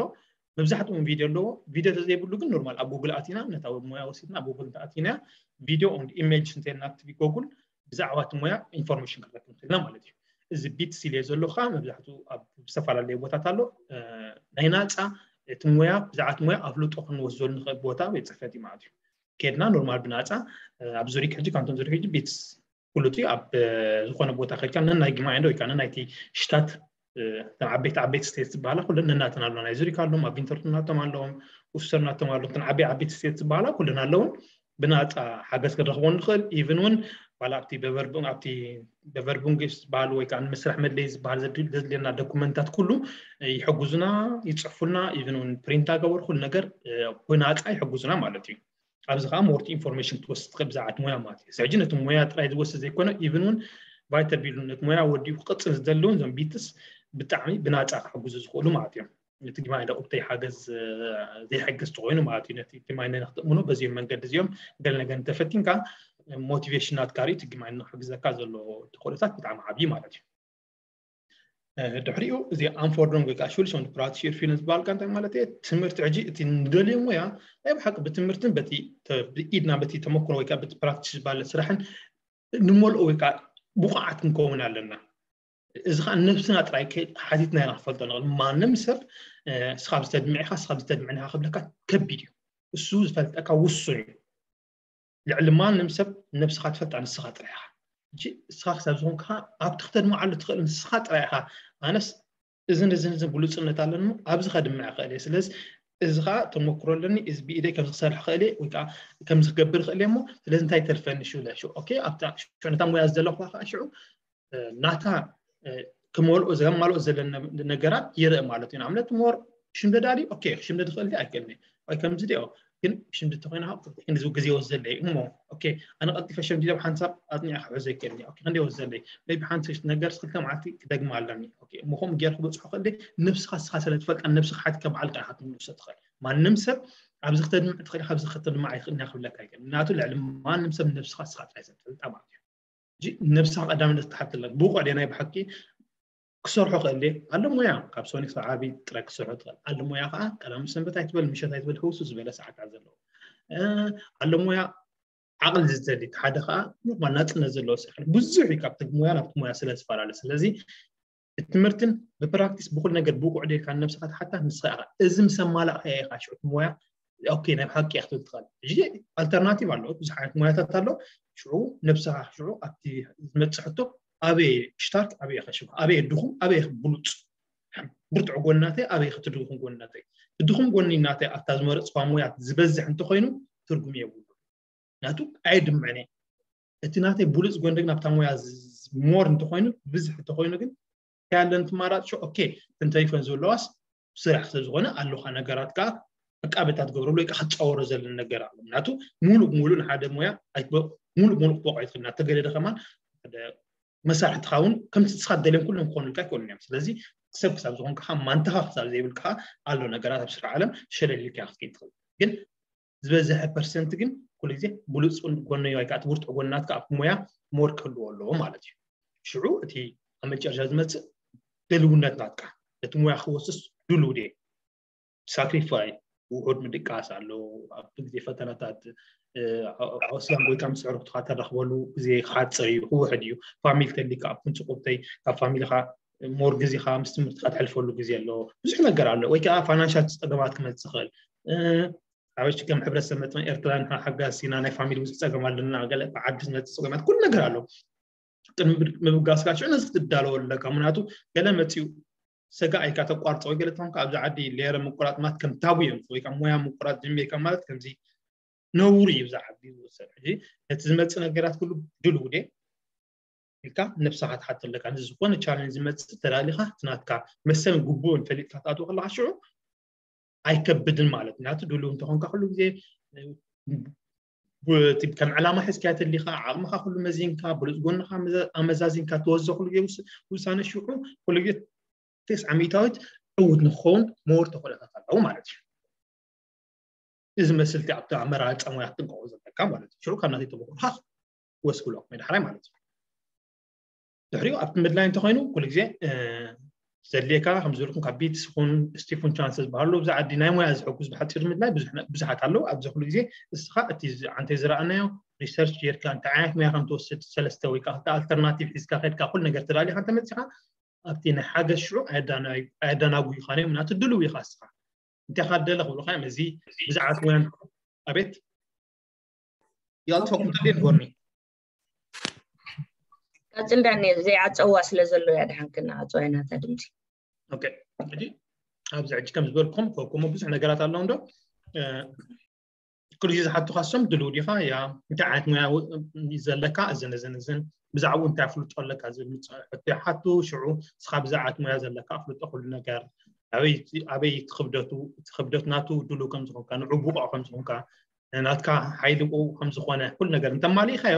መብዛሕትኡ ቪድዮ ኣለዎ ቪድዮ ተዘይብሉ ግን ኖርማል ኣብ ጉግል ኣቲና ነታ ሞያ ወሲድና ኣብ ጉግል ኣቲና ቪድዮ ኦን ኢሜጅ እንተልና ትቢ ጎግል ብዛዕባ እቲ ሞያ ኢንፎርሜሽን ክንረክብ ንክእልና ማለት እዩ እዚ ቢት ሲልየ ዘሎ ከዓ መብዛሕትኡ ኣብ ዝተፈላለዩ ቦታት ኣሎ ናይ ናፃ እቲ ሞያ ብዛዕባ እቲ ሞያ ኣፍልጦ ክንወስደሉ ንኽእል ቦታ ወይ ፅሕፈት እዩ ማለት እዩ ከድና ኖርማል ብናፃ ኣብ ዙሪክ ሕጂ ካብቶም ዙሪክ ሕጂ ቤትስ ኩሉ እቲ ኣብ ዝኾነ ቦታ ከድካ ነናይ ግማይንዶ ወይ ከዓ ነናይቲ ሽታት እተን ዓበይቲ ዓበይቲ ስቴት ዝበሃላ ኩለን ነናተን ኣለዎ ናይ ዙሪክ ኣለዎም ኣብ ቪንተርቱን ናቶም ኣለዎም ኡፍሰር ናቶም ኣለዎም እተን ዓበይ ዓበይቲ ስቴት ዝበሃላ ኩለን ኣለውን ብናፃ ሓገዝ ክንረኽቦ ንኽእል። ኢቭን እውን ዋላ ኣብቲ በቨርቡን ኣብቲ በቨርቡንግ ዝበሃል ወይ ከዓ ንምስራሕ መድለይ ዝበሃል ዘድልየና ዶኩመንታት ኩሉ ይሕግዙና፣ ይፅሕፉልና። ኢቭን እውን ፕሪንት ኣገበሩ ኩሉ ነገር ብናፃ ይሕግዙና ማለት እዩ። ኣብዚ ከዓ ሞርቲ ኢንፎርሜሽን ክትወስድ ትኽእል ብዛዕባ ሞያ ማለት እዩ። ሕጂ ነቲ ሞያ ጥራይ ዝወስድ ዘይኮነ ኢቭን እውን ቫይተር ቢሉ ነቲ ሞያ ወዲኡ ክቅፅል ዝደሊ እውን እዞም ቢትስ ብጣዕሚ ብናፃ ክሕግዙ ዝኽእሉ ማለት እዮም። ነቲ ግማይ ደቁብተይ ሓገዝ ዘይሕግዝ ተኮይኑ ማለት እዩ። ነቲ ግማይ ነክትእምኖ በዚኦም መንገዲ እዚኦም ገለ ነገር እንተፈቲንካ ሞቲቬሽን ናትካ ርእዩ እቲ ግማይ ንክሕግዘካ ዘሎ ተኽእሎታት ብጣዕሚ ዓብዪ ማለት እዩ። ድሕሪኡ እዚ ኣንፎርዶንግ ወይ ከዓ ሹልስ ኦን ፕራክቲስ ዩር ፊልምስ ዝበሃል እንታይ ማለት እየ? ትምህርቲ ሕጂ እቲ ንደልዮ ሞያ ናይ ብሓቂ ብትምህርትን በቲ ብኢድና በቲ ተመክሮ ወይ ከዓ በቲ ፕራክቲስ ዝበሃል ስራሕን ንመልኦ ወይ ከዓ ብቑዓት ክንከውን ኣለና። እዚ ከዓ ነብስና ጥራይ ሓቲትና ኢና ክፈልጦ ንኽእል። ማንም ሰብ እስኻ ብዝተድምዕ ኢኻ፣ እስኻ ብዝተድምዕን ኢኻ ክብለካ ከቢድ እዩ። እሱ ዝፈልጠካ ውሱን እዩ። ልዕሊ ማንም ሰብ ነብስኻ ትፈልጣ ንስኻ ጥራይ ኢኻ። ሕጂ እስኻ ክሳብ ዝኾንካ ኣብቲ ክተድምዓሉ ትኽእል ንስኻ ጥራይ ኢኻ። ኣነስ እዝን እዝን እዝን ብሉፅነት ኣለኒ ኣብዚ ከድምዕ ክእል እየ። ስለዚ እዚ ከዓ ተመክሮ ኣለኒ፣ እዚ ብኢደይ ከምዚ ክሰርሕ ክእል እየ ወይ ከዓ ከምዚ ክገብር ክእል እየ። እሞ ስለዚ እንታይ ተርፈኒ ሽዑ ኢለ ሽዑ ኦኬ ኣብታ ሽዑ ነታ ሞያ ዝደለኹዋ ከዓ ሽዑ ናታ ክመልኦ ዘማልኦ ዘለና ነገራት ይርእ ማለት እዩ። ንኣብነት ሞር ክሽምደዳ ድዩ? ኦኬ ክሽምደድ ክእል ድዩ? ኣይክእልን እየ። ወይ ከምዚ ድዮ ግን ክሽምደድ ተኮይና ክንዚ ግዜ ወስደለይ እሞ ኦኬ ኣነ ቀልጢፈ ሸምዲደ ሓንሳብ ኣጥኒዐ ክሕዞ ይክእልን እየ። ኦኬ ክንደይ ወስደለይ ወይ ብሓንቲ ነገር ክልተ መዓልቲ ክደግማ ኣለኒ። ኦኬ እሞ ከምኡ ጌር ክበፅሖ ክእል ድየ? ነብስኻ ስኻ ስለ ትፈልጣ ነብስኻ ሓቲካ ባዕልካ ኢኻ ትምልሶ ትኽእል። ማንም ሰብ ኣብዚ ክተድምዕ ትኽእል ኢኻ፣ ኣብዚ ክተድምዕ ኣይክእልን እያ ክብለካ ኣይክእልን። ምክንያቱ ልዕሊ ማንም ሰብ ነብስኻ ስኻ ጥራይ ሰብ ትፈልጣ ማለት እዩ። ነብስኻ ቀዳምነት ክትሓተላ ብቑዕ ድየ ናይ ብሓቂ ክሰርሖ ክእል ድየ? ኣሎ ሞያ ካብ ሶኒ ክሳብ ዓቢ ጥራይ ክሰርሖ ትኽእል። ኣሎ ሞያ ከዓ ቀዳም ሰንበት ኣይትበል ምሸት ኣይትበል ህውሱ ዝበለ ሰዓታት ዘለዎ ኣሎ ሞያ ዓቕሊ ዝደሊ ሓደ ከዓ ኖርማል ናፅነት ዘለዎ ስራሕ ብዙሕ እዩ። ካብቲ ሞያ ናብቲ ሞያ ስለ ዝፈላለ ስለዚ ብትምህርትን ብፕራክቲስ ብኩሉ ነገር ብቑዕ ደልካ ንነብስኻ ትሓታ ንስኻ ኢኻ። እዚ ምስ ኣማላእካዮ ኢኻ ሽዑ እቲ ሞያ ኦኬ ናይ ብሓቂ እያ ክትብል ትኽእል። ሕጂ ኣልተርናቲቭ ኣሎ፣ ብዙሕ ዓይነት ሞያታት ኣሎ። ሽዑ ነብስኻ ሽዑ ኣብቲ ዝመፅእ ሕቶ ኣበይ ሽታርክ ኣበይ ከሽባ ኣበይ ድኹም ኣበይ ብሉፅ ብርቱዕ ጎናተይ ኣበይ ክትድኹም ጎናተይ ድኹም ጎኒ ናተይ ኣብታ ዝመረፅኳ ሞያ ዝበዝሕ እንተኮይኑ ትርጉም የብሉ ናቱ ኣይድምዕን እየ። እቲ ናተይ ብሉፅ ጎን ግን ኣብታ ሞያ ሞር እንተኮይኑ ብዝሕ እንተኮይኑ ግን ያለን ትማራጭ ኦኬ እንተይፈን ዘለዋስ ስራሕ ስለ ዝኾነ ኣለኻ ነገራት ከዓ ዕቃበታት ገብረሉ ወይ ከዓ ክትፃወሮ ዘለን ነገር ኣሎ። ምክንያቱ ሙሉእ ብሙሉእ ንሓደ ሞያ ኣይትበ- ሙሉእ ብሙሉእ ክትበቆ ይትኽእል ናተገደደ ከማን ሓደ መሳርሕትኻ እውን ከምቲ ንስኻ ትደልዮም ኩሎም ክኾኑልካ ኣይክእሉን እዮም። ስለዚ ሰብ ክሳብ ዝኾንካ ማንታኻ ክሳብ ዘይብልካ ኣሎ ነገራት ኣብ ስራሕ ዓለም ሸለል ኢልካ ክትከይድ ትኽእል። ግን ዝበዝሐ ፐርሰንት ግን ኩሉ ግዜ ብሉፅ ጎነዮ ወይ ከዓ እቲ ብርቱዕ ጎናትካ ኣብቲ ሞያ ሞር ክህልዎ ኣለዎ ማለት እዩ። ሽዑ እቲ ኣብ መጨረሻ ዝመፅእ ድልውነት ናትካ ነቲ ሞያ ክወስስ ድልው ድየ ሳክሪፋይ ውሑድ ምድቃስ ኣሎ። ኣብ ግዜ ፈተናታት ኣስላም ወይ ከዓ ምስ ዕሩክትኻ ተረኽበሉ ግዜ ክሓፅር እዩ ክውሕድ እዩ። ፋሚሊ ተሊካ ኣብ ክንፅቁብተይ ካብ ፋሚሊኻ ሞር ግዜኻ ምስ ትምህርትካ ትሕልፈሉ ግዜ ኣሎ። ብዙሕ ነገር ኣሎ ወይ ከዓ ፋይናንሻል ፀገማት ክመፅእ ይኽእል። ሓበሽ ከም ሕብረተሰብ መጠን ኤርትራ ሓጋዝ ኢና ናይ ፋሚሊ ብዙሕ ፀገም ኣለና ገለ ብዓዲ ዝመፅእ ፀገማት ኩሉ ነገር ኣሎ። ቅድሚ ምብጋስካ ሽዑ ነዚ ክትዳለወሉ ኣለካ ምክንያቱ ገለ መፅኡ ሰጋ ኣይካ ተቋርፀ ወይ ገለ ተኾንካ ኣብዚ ዓዲ ሌረ ምቁራጥ ማለት ከም ታቡ እዮም ወይ ከዓ ሞያ ምቁራጥ ጀሚርካ ማለት ከምዚ ነውሩ እዩ ብዛ ዓዲ ዝወሰድ ሕጂ ነቲ ዝመፅእ ነገራት ኩሉ ድልውዴ ኢልካ ነብስኻ ትሓተለካ ነዚ ዝኾነ ቻለንጅ ዝመፅእ ተዳሊኻ እቲ ናትካ መሰል ግቡእን ፈሊጥካ ትኣትዎ ከለካ ሽዑ ኣይከብድን ማለት ናቱ ድልው እንተኾንካ ኩሉ ግዜ ከም ዕላማ ሒዝካ ተሊኻ ዓቕምኻ ኩሉ መዚንካ ብሉፅ ጎንኻ ኣመዛዚንካ ትወስዶ ኩሉ ግዜ ውሳነ ሽዑ ኩሉ ግዜ ተስዓ ሚእታዊት ዕውት ንክኸውን ሞር ተኽእሎታት ኣለዉ ማለት እዩ። እዚ መስልቲ ኣብቲ ኣመራርፃ ሞያ ክትጥንቀቑ ዘለካ ማለት እዩ። ሽዑ ካብ ናተይ ተመክሮኻ ወስክሎ መድሓራይ ማለት እዩ። ድሕሪኡ ኣብቲ ምድላይ እንተኮይኑ ኩሉ ግዜ ዘድልየካ ከም ዝበልኩም ካብ ቤትስ ይኹን ስቲፍን ቻንስ ዝበሃሉ ኣብዚ ዓዲ ናይ ሞያ ዝሕጉዝ ብሓፂሩ ምድላይ ብዙሓት ኣለዉ። ኣብዚ ኩሉ ግዜ እስኻ እቲ ዓንተ ዝረኣናዮ ሪሰርች ጌርካ እንታይ ዓይነት ሞያ ከም ትወስድ ሰለስተ ወይ ከዓ ክልተ ኣልተርናቲቭ ሒዝካ ከድካ ኩሉ ነገር ተዳሊኻ እንተመፂኻ ኣብቲ ናይ ሓገዝ ሽዑ ኣየዳናጉዩኻን እዮም ናቱ ድልው ኢኻ እስኻ እንታይ ካ ደለ ክብሉኻ እዮም እዚ ብዛዕባ ሞያን ኣቤት ያልተኩም ተሌን ጎኒ ቀፅል ዳኒ ዘይዓፀዋ ስለ ዘሎ እያ ድሓንክና ዓፀዋይ ናታ ድምፂ ሕጂ ኣብዚ ሕጂ ከም ዝበልኩም ኮኩሞ ብዙሕ ነገራት ኣለዉ እንዶ ኩሉ ግዜ ዝሓቱኻ እሶም ድልው ዲኻ ያ እንታይ ዓይነት ሙያ ዘለካ እዝን እዝን እዝን ብዛዕባኡ እንታይ ኣፍልጦ ኣለካ ዝብል ሕቶ ይሓቱ። ሽዑ ንስኻ ብዛዕባ እቲ ሙያ ዘለካ ኣፍልጦ ኩሉ ነገር ኣበይ ኣበይ እቲ ክብደቱ እቲ ክብደት ናቱ ድልው ከም ዝኾንካ ንዑ ብቑዕ ከም ዝኾንካ ናትካ ሓይሊ ብኡ ከም ዝኾነ ኩሉ ነገር እንተማሊእካዮ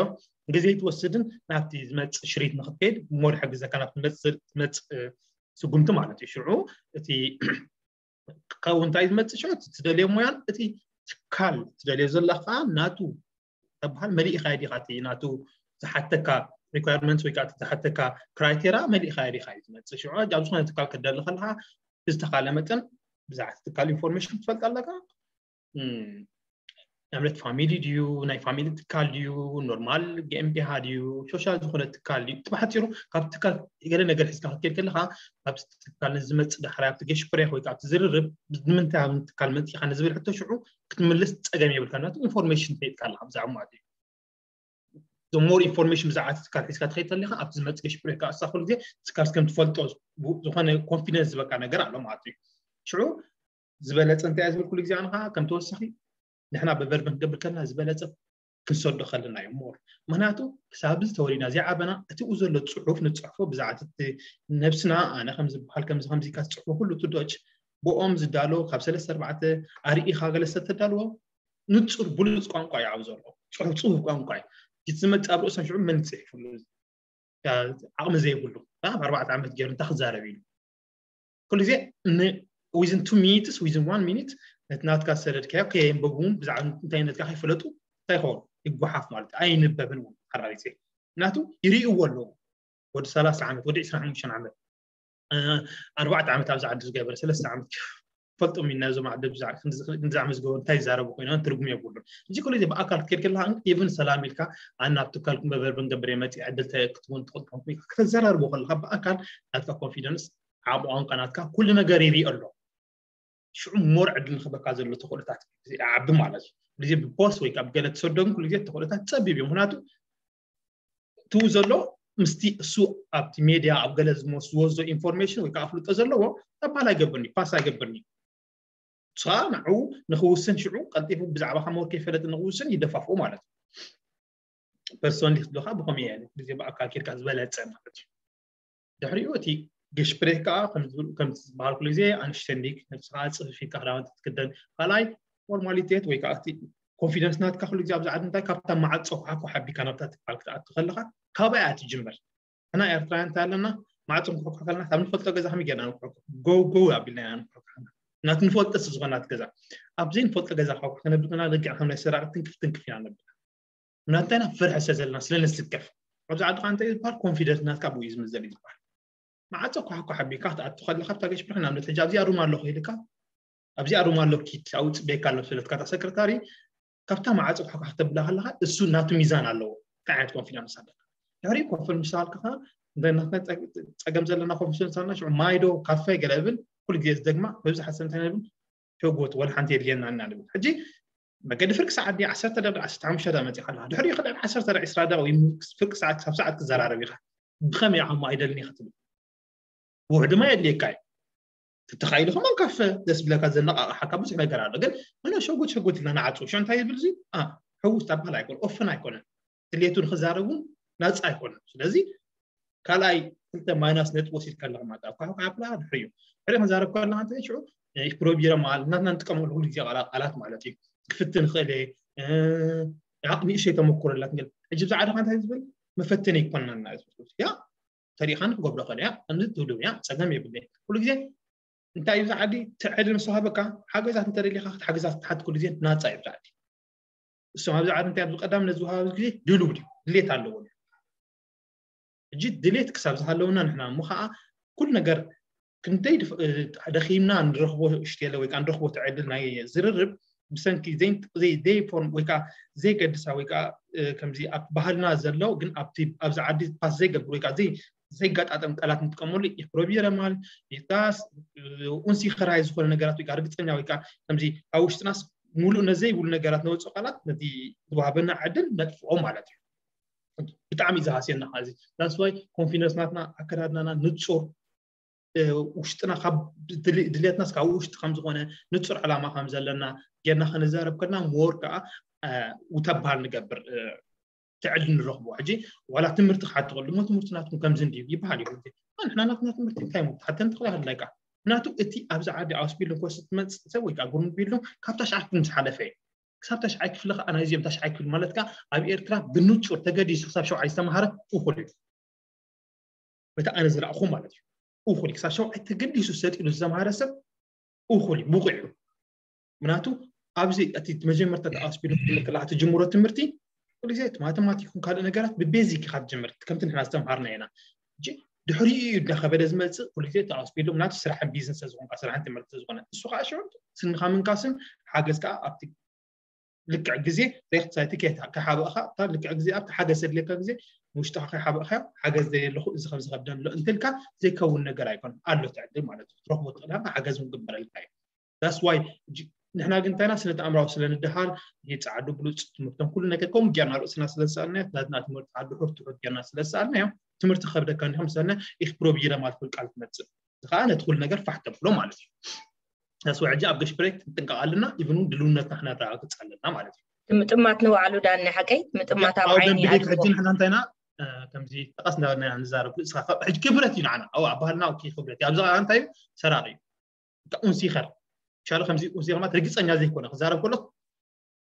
ግዜ ትወስድን ናብቲ ዝመፅእ ሽሪት ንክትከይድ ሞር ይሕግዘካ ናብቲ መፅእ ስጉምቲ ማለት እዩ። ሽዑ እቲ ካብኡ እንታይ ዝመፅእ ሽዑ እቲ ትደልዮ ሙያን እቲ ትካል ትደልዮ ዘለካ ናቱ ተበሃል መሊእካ ዲካ እቲ ናቱ ዝሓተካ requirement ወይ ከዓ ዝሓተካ criteria መሊእካ ዲካ እዩ ዝመፅእ። ሽዑ ኣብ ዝኾነ ትካል ክትደሊ ከለካ ብዝተካለ መጠን ብዛዕባ ትካል information ክትፈልጥ ኣለካ። ንኣብነት ፋሚሊ ድዩ ናይ ፋሚሊ ትካል ድዩ ኖርማል GmbH ድዩ ሶሻል ዝኾነ ትካል ድዩ እቲ ብሓፂሩ ካብ ትካል ገለ ነገር ሒዝካ ክትከይድ ከለካ ካብ ትካል ንዝመፅእ ዳሕራይ ኣብቲ ገሽፕሬክ ወይ ኣብቲ ዝርርብ ንምንታይ ኣብ ትካል መፂእካ ንዝብል ሕቶ ሽዑ ክትምልስ ፀገም የብልካ ናቱ information ትፈልጥካ ኣለካ ብዛዕባ ማለት እዩ። ሞር ኢንፎርሜሽን ብዛዕባ ትካል ሒዝካ ትኸይድ ተለካ ኣብቲ ዝመፅእ ገሽፕሬክ ኣሳ ኩሉ ግዜ ትካል ከም ትፈልጦ ዝኾነ ኮንፊደንስ ዝበካ ነገር ኣሎ ማለት እዩ። ሽዑ ዝበለፀ እንታይ ዝብል ኩሉ ግዜ ኣንኻ ከም ተወሳኺ ንሕና ብቨርብ ክንገብር ከለና ዝበለፀ ክንሰዶ ከለና እዩ ሞር ምክንያቱ ክሳብ እዚ ተወሊድና ዘይዓበና እቲኡ ዘሎ ፅሑፍ ንፅሕፎ ብዛዕባ ነብስና ኣነ ከም ዝበሃል ከምዚ ከምዚ ኢልካ ትፅሕፎ ኩሉ ትዶጭ ብኦም ዝዳሎ ካብ ሰለስተ ኣርባዕተ ኣርኢኻ ገለ ዝተዳልዎ ንፁር ብሉፅ ቋንቋ እዩ ኣብ ዘሎ ፅሑፍ ፅሁፍ ቋንቋ እዩ እቲ ዝመፅእ ኣብ ርእሶም ሽዑ መን ፅሒፉሉ ዓቕሚ ዘይብሉ ኣብ ኣርባዕተ ዓመት ገይሩ እንታይ ክዛረብ ኢሉ ኩሉ ግዜ within two minutes within one minute ነቲ ናትካ ዝሰደድካዮ ከየንበቡ እውን ብዛዕባ እንታይነትካ ከይፈለጡ እንታይ ይኸውን ይጓሓፍ ማለት እዩ ኣይንበብን እውን ሓራሪፀ ምክንያቱ ይርእይዎ ኣለዉ ወዲ ሰላሳ ዓመት ወዲ ዕስራን ሓሙሽተን ዓመት ኣርባዕተ ዓመት ኣብዚ ዓዲ ዝገበረ ሰለስተ ዓመት ፈልጦም ኢና እዞም ዓዲ ብዛዕባ መዝገቡ እንታይ ይዛረቡ ኮይኖም ትርጉም የብሉን እዚ ኩሉ ብኣካል ክትከድ ከለካ ኢቭን ሰላም ኢልካ ኣና ኣብ ትካልኩም በበርበን ገብር የመፅ ዕድል ክትውን ትቆጥኩም ከተዘራርቦ ከለካ ብኣካል ናትካ ኮንፊደንስ ዓቕሚ ቋንቋ ናትካ ኩሉ ነገር ይርኢ ኣሎ ሽዑ ሞር ዕድል ንክበካ ዘሎ ተኽእሎታት ዓቢ ማለት እዩ ግዜ ብፖስት ወይ ካብ ገለ ትሰዶም ኩሉ ግዜ ተኽእሎታት ፀቢብ እዩ ምክንያቱ ትው ዘሎ ምስቲ እሱ ኣብቲ ሜድያ ኣብ ገለ ዝወስዶ ኢንፎርሜሽን ወይ ከዓ ኣፍልጦ ዘለዎ ተባል ኣይገብርኒ ፓስ ኣይገብርኒ ንስኻ ንዕኡ ንክውስን ሽዑ ቀልጢፉ ብዛዕባካ ሞር ከይፈለጥ ንክውስን ይደፋፍኡ ማለት እዩ ፐርሶን ክትብልካ ብከመይ እየ ግዜ ብኣካል ኬድካ ዝበለፀ ማለት እዩ ድሕሪኡ እቲ ገሽፕሬክ ከዓ ከም ዝበሃል ኩሉ ግዜ ኣንሽተንዲክ ነብስካ ፅፍፊካ ክዳውንቲ ትክደን ካልኣይ ፎርማሊቴት ወይ ከዓ እቲ ኮንፊደንስ ናትካ ኩሉ ግዜ ኣብዚ ዓዲ እንታይ ካብታ ማዓፆ ኳሓኳ ሓቢካ ናብታ ትካል ክትኣቱ ከለካ ካባይ እያ ትጅምር ኣና ኤርትራውያን እንታይ ኣለና ማዕፆ ንኩሕኩሕ ከለና ካብ ንፈልጦ ገዛ ከመይ ጌርና ንኩሕኩሕ ጎው ጎው ኣቢልና ኢና ንኩሕኩሕ ናት ንፈልጦ ዝኮናት ገዛ ኣብ ዘይንፈልጦ ገዛ ኳኳ ክነብል ከለና ልክዕ ከም ናይ ሰራቂ ትንክፍ ትንክፍ ኢና ነብል ምናንታይና ፍርሒ ስለ ዘለና ስለ ንስከፍ ኣብዚ ዓድካ እንታይ ዝበሃል ኮንፊደንስ ናትካ ብኡ እዩ ዝምዘን እዩ ዝበሃል ማዓፀ ኳሕኳሕ ኣቢልካ ክትኣቱ ከለካ ብታ ገሽብርካ ንኣብነት ሕጂ ኣብዚኣ ሩም ኣለኹ ኢልካ ኣብዚኣ ሩም ኣሎ ኪድ ኣብኡ ፅበየካ ኣሎ ስለትካ እታ ሰክረታሪ ካብታ ማዓፀ ኳሕኳሕ ክተብላ ከለካ እሱ ናቱ ሚዛን ኣለዎ እንታይ ዓይነት ኮንፊደንስ ኣለካ ድሕሪኡ ኮንፈርም ምስ በሃልካ ከዓ እንታይ ናትና ፀገም ዘለና ኮንፊደንስ ኣለና ሽዑ ማይዶ ካፈ ገለ እብል ኩሉ ግዜ ዝደግማ መብዛሕትኡ እንታይ ነብል ሕጎት ወላ ሓንቲ የድልየና ኢና ንብል ሕጂ መገዲ ፍርቂ ሰዓት ድያ ዓሰርተ ደቂቃ ዓሰርተ ሓሙሽተ ደቂቃ መፂኻ ኣለኻ ድሕሪኡ ክልዕል ዓሰርተ ደቂቃ ዒስራ ደቂቃ ወይ ፍርቂ ሰዓት ክሳብ ሰዓት ክዘራረብ ኢኻ ብኸመይ ዓማ ኣይደልን ኢኻ ትብል ውሕድ ድማ የድልየካ እዩ ተተኻኢሉ ከማን ካፈ ደስ ብለካ ዘነቃቕሓካ ብዙሕ ነገር ኣሎ ግን ምነ ሸጉት ሸጉት ኢልና ንዓፅው ሽዑ እንታይ ይብል እዚ ሕውስ ኣባል ኣይኮነ ኦፍን ኣይኮነን ድሌቱ ንክዛረብ እውን ናፃ ኣይኮነን ስለዚ ካልኣይ ክልተ ማይናስ ነጥቢ ወሲድካ ኣለካ ማለት ኣብ ኳሕኳ ኣብላ ድሕሪ እዩ ድሕሪ ክንዛረብ ከለካ እንታይ ሽዑ ፕሮቢረ ማለት ናትና ንጥቀመሉ ኩሉ ግዜ ቃላት ማለት እዩ ክፍትን ክእል ዓቕሚ እሸይ ተመኩረላት ግን ሕጂ ብዛዕባ እንታይ ዝብል መፈተኒ ይኮንና ያ ተሪኻን ክገብሮ ከለ ያ ከምዚ ትብሉ ያ ፀገም የብለይ ኩሉ ግዜ እንታይ እዩ ዝዓዲ ትዕድል ምስ ሃበካ ሓገዛት እንተደሊካ ክትሓግዛት ክትሓት ኩሉ ግዜ ናፃ እዩ ዝዓዲ እሶም ኣብዚ ዓዲ እንታይ ኣብዚ ቀዳምነት ዝወሃብ ግዜ ድልው ድዩ ድሌት ኣለዎ ሕጂ ድሌት ክሳብ ዝሃለውና ንሕና እሞ ከዓ ኩሉ ነገር ክንደይ ደኺምና ንረኽቦ ሽቴለ ወይ ከዓ ንረኽቦ ትዕድል ናይ ዝርርብ ብሰንኪ ዘይፎርም ወይ ከዓ ዘይገድሳ ወይ ከዓ ከምዚ ኣብ ባህልና ዘሎ ግን ኣብቲ ኣብዚ ዓዲ ፓስ ዘይገብር ወይ ከዓ ዘይጋጣጠም ቃላት ንጥቀመሉ ኢፕሮቢረማል ኢታስ ኡንሲኸራይ ዝኾነ ነገራት ወይ ከዓ ርግፀኛ ወይ ከዓ ከምዚ ኣብ ውሽጥናስ ሙሉእ ነዘይብሉ ነገራት ነወፅኦ ቃላት ነቲ ዝወሃበና ዕድል ነጥፍኦ ማለት እዩ ብጣዕሚ ዝሃስየና እዚ that's why confidence ናትና ኣከዳድናና ንፁር ውሽጥና ካብ ድልየትናስ ካብ ውሽጢ ከም ዝኾነ ንፁር ዕላማ ከም ዘለና ጌርና ክንዛረብ ከለና ሞር ከዓ ውተባል ንገብር ትዕድል ንረኽቦ። ሕጂ ዋላ ትምህርቲ ክሓትኸሉ እሞ ትምህርቲ ናትኩም ከምዚ እንድዩ ይበሃል እዩ። ንሕና ናትና ትምህርቲ እንታይ ሞ ትሓተን ትኽእል ኣለካ ምክንያቱ እቲ ኣብዚ ዓዲ ኣውስቢልም ኮስ ትመፅእ ሰብ ወይ ከዓ ጉርምቢልም ካብ ታሽዓይ ክፍሊ ዝሓለፈ እዩ። ክሳብ ታሽዓይ ክፍሊ ከዓ ናይዚኦም ታሽዓይ ክፍሊ ማለት ከዓ ኣብ ኤርትራ ብንፁር ተገዲሱ ክሳብ ሸውዓይ ዝተምሃረ እኹል እዩ። በቲ ኣነ ዝረእኹ ማለት እዩ። እኹል እዩ። ክሳብ ሸውዓይ ተገዲሱ ሰጢሉ ዝተምሃረ ሰብ እኹል እዩ፣ ብቑዕ እዩ። ምክንያቱ ኣብዚ እቲ መጀመርታ ኣውስቢልም ክልክላ ትጅምሮ ትምህርቲ ኩሉ ግዜ ማተማቲክ ይኹን ካልእ ነገራት ብቤዚክ ኢካ ትጅምር ከምቲ ንሕና ዝተምሃርና ኢና። ድሕሪኡ እዩ እናኸበደ ዝመፅእ ኩሉ ግዜ ተኣስቢሉ ምክንያቱ ስራሕን ቢዝነስ ዝኾንካ ስራሕን ትምህርቲ ዝኾነ እሱ ከዓ ሽዑ ስንኻ ምንካስን ሓገዝ ከዓ ኣብቲ ልክዕ ግዜ ሬክት ሳይቲ ከይሓበእኻ እታ ልክዕ ግዜ ኣብቲ ሓገዝ ዘድልየካ ግዜ ውሽጥኻ ከይሓበእኻ ሓገዝ ዘየለኹ እዚ ከም ዝኸብደን ኣሎ እንትልካ ዘይከውን ነገር ኣይኮን ኣሎ ትዕድል ማለት እዩ ትረኽቦ ትኽእል ሓገዝ እውን ግበረልካ እዩ that's why ንሕና ግን እንታይና ስነ ተኣምራዊ ስለ ንድሃል ይፃዓዱ ብሉፅ ትምህርቶም ኩሉ ነገር ከምኡ ጌርና ርእስና ስለ ዝሰኣልና ናትና ትምህርቲ ዓዲ ሑር ትሑት ጌርና ስለ ዝሰኣልና እዮም ትምህርቲ ከብደካ እንዲኹም ሰነ ኢክ ፕሮብይረ ማለት ኩል ቃል ትመፅእ እዚ ከዓ ነቲ ኩሉ ነገር ፋሕ ተብሎ ማለት እዩ ተስወ ሕጂ ኣብ ገሽፕሬክ ክንጥንቀቕ ኣለና ኢቭን ድልውነትና ክነረጋግፅ ኣለና ማለት እዩ ምጥማት ንባዕሉ ዳኒ ሓቀይ ምጥማት ኣብ ዓይኒ ሕጂ ንሕና እንታይና ከምዚ ጠቐስ እንዳበልና ንዛረብ እስኻ ሕጂ ክብረት እዩ ንዓና ኣብ ባህልና ክብረት እዩ ኣብዚ ከዓ እንታይ እዩ ሰራቂ እዩ ኡንሲኸር ሻለ ከምዚ ኡንሲኸር ማለት ርግፀኛ ዘይኮነ ክዛረብ ከሎ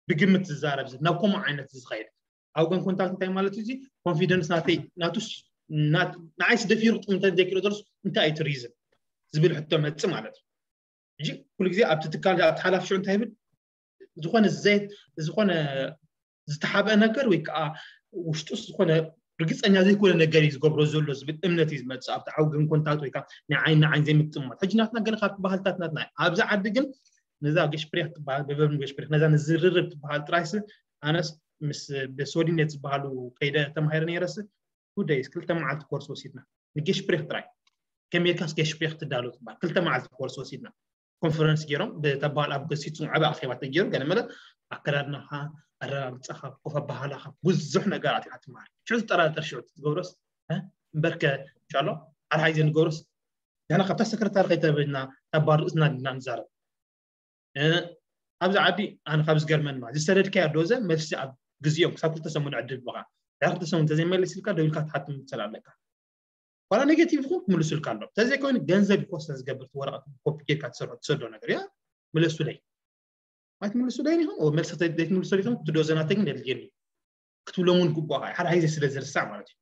ብግምት ዝዛረብ ናብ ከምኡ ዓይነት ዝኸይድ ኣብ ጎን ኮንታክት እንታይ ማለት እዩ ኮንፊደንስ ናተይ ናቱስ ንዓይስ ደፊሩ ጥምተ ዘይክሎ ደርሱ እንታይ እዩ ሪዝን ዝብል ሕቶ መፅእ ማለት እዩ ሕጂ ኩሉ ግዜ ኣብቲ ትካል ኣብቲ ሓላፊ ሽዑ እንታይ ይብል ዝኾነ ዘይት ዝኾነ ዝተሓበአ ነገር ወይ ከዓ ውሽጡስ ዝኾነ ርግፀኛ ዘይኮነ ነገር እዩ ዝገብሮ ዘሎ ዝብል እምነት እዩ ዝመፅእ ኣብቲ ዓውግን ኮንታክት ወይ ከዓ ናይ ዓይን ንዓይን ዘይምጥምማት ሕጂ ናትና ገለ ካብቲ ባህልታት ናትና ኣብዚ ዓዲ ግን ነዛ ገሽፕሬክ ትበሃል በበርን ገሽፕሬክ ነዛ ንዝርርብ ትበሃል ጥራይስ ኣነስ ምስ በሶሊኔት ዝበሃሉ ከይደ ተማሂረ ነይረስ two days ክልተ መዓልቲ ኮርስ ወሲድና ንገሽፕሬክ ጥራይ ከመይልካስ ገሽፕሬክ ትዳሎ ትበሃል ክልተ መዓልቲ ኮርስ ወሲድና ኮንፈረንስ ገይሮም ብተባል ኣብ ገሲቱ ዓበ ኣኼባ ተገይሩ ገለ መለ ኣከዳድናኻ ኣረጋግፃኻ ኮፍ ኣባሃላኻ ብዙሕ ነገራት ኢኻ ትመሃር ሽዑ ዝጠራጠር ሽዑ ትገብሮስ እምበርከ ሻሎ ኣርሃይ ዘንገብሮስ ንሕና ካብታ ሰክረታሪ ከይተበልና ካብ ባር ርእስና ድና ንዛረብ ኣብዚ ዓዲ ኣነ ካብ ዝገርመን ማለት ዝሰደድካዮ ዶዘ መልሲ ኣብ ግዜኦም ክሳብ ክልተ ሰሙን ዕድል ብኻ ድሕሪ ክልተ ሰሙን እንተዘይመለስ ኢልካ ደው ኢልካ ትሓትም ትሰል ኣለካ ዋላ ኔጌቲቭ ይኹን ክምልሱልካ ኣሎ ተዘይኮይኑ ገንዘብ ይኮስተ ዝገብር ወረቐት ኮፒ ጌርካ ትሰርሖ ትሰዶ ነገር እያ ምለሱለይ ኣይትምልሱለይ ይኹን መልሲ ዘይትምልሱለይ ይኹን ትዶ ዘናተግን የድልየኒ ክትብሎም እውን ግቡኣ ሓደ ሃይዘ ስለ ዝርሳዕ ማለት እዩ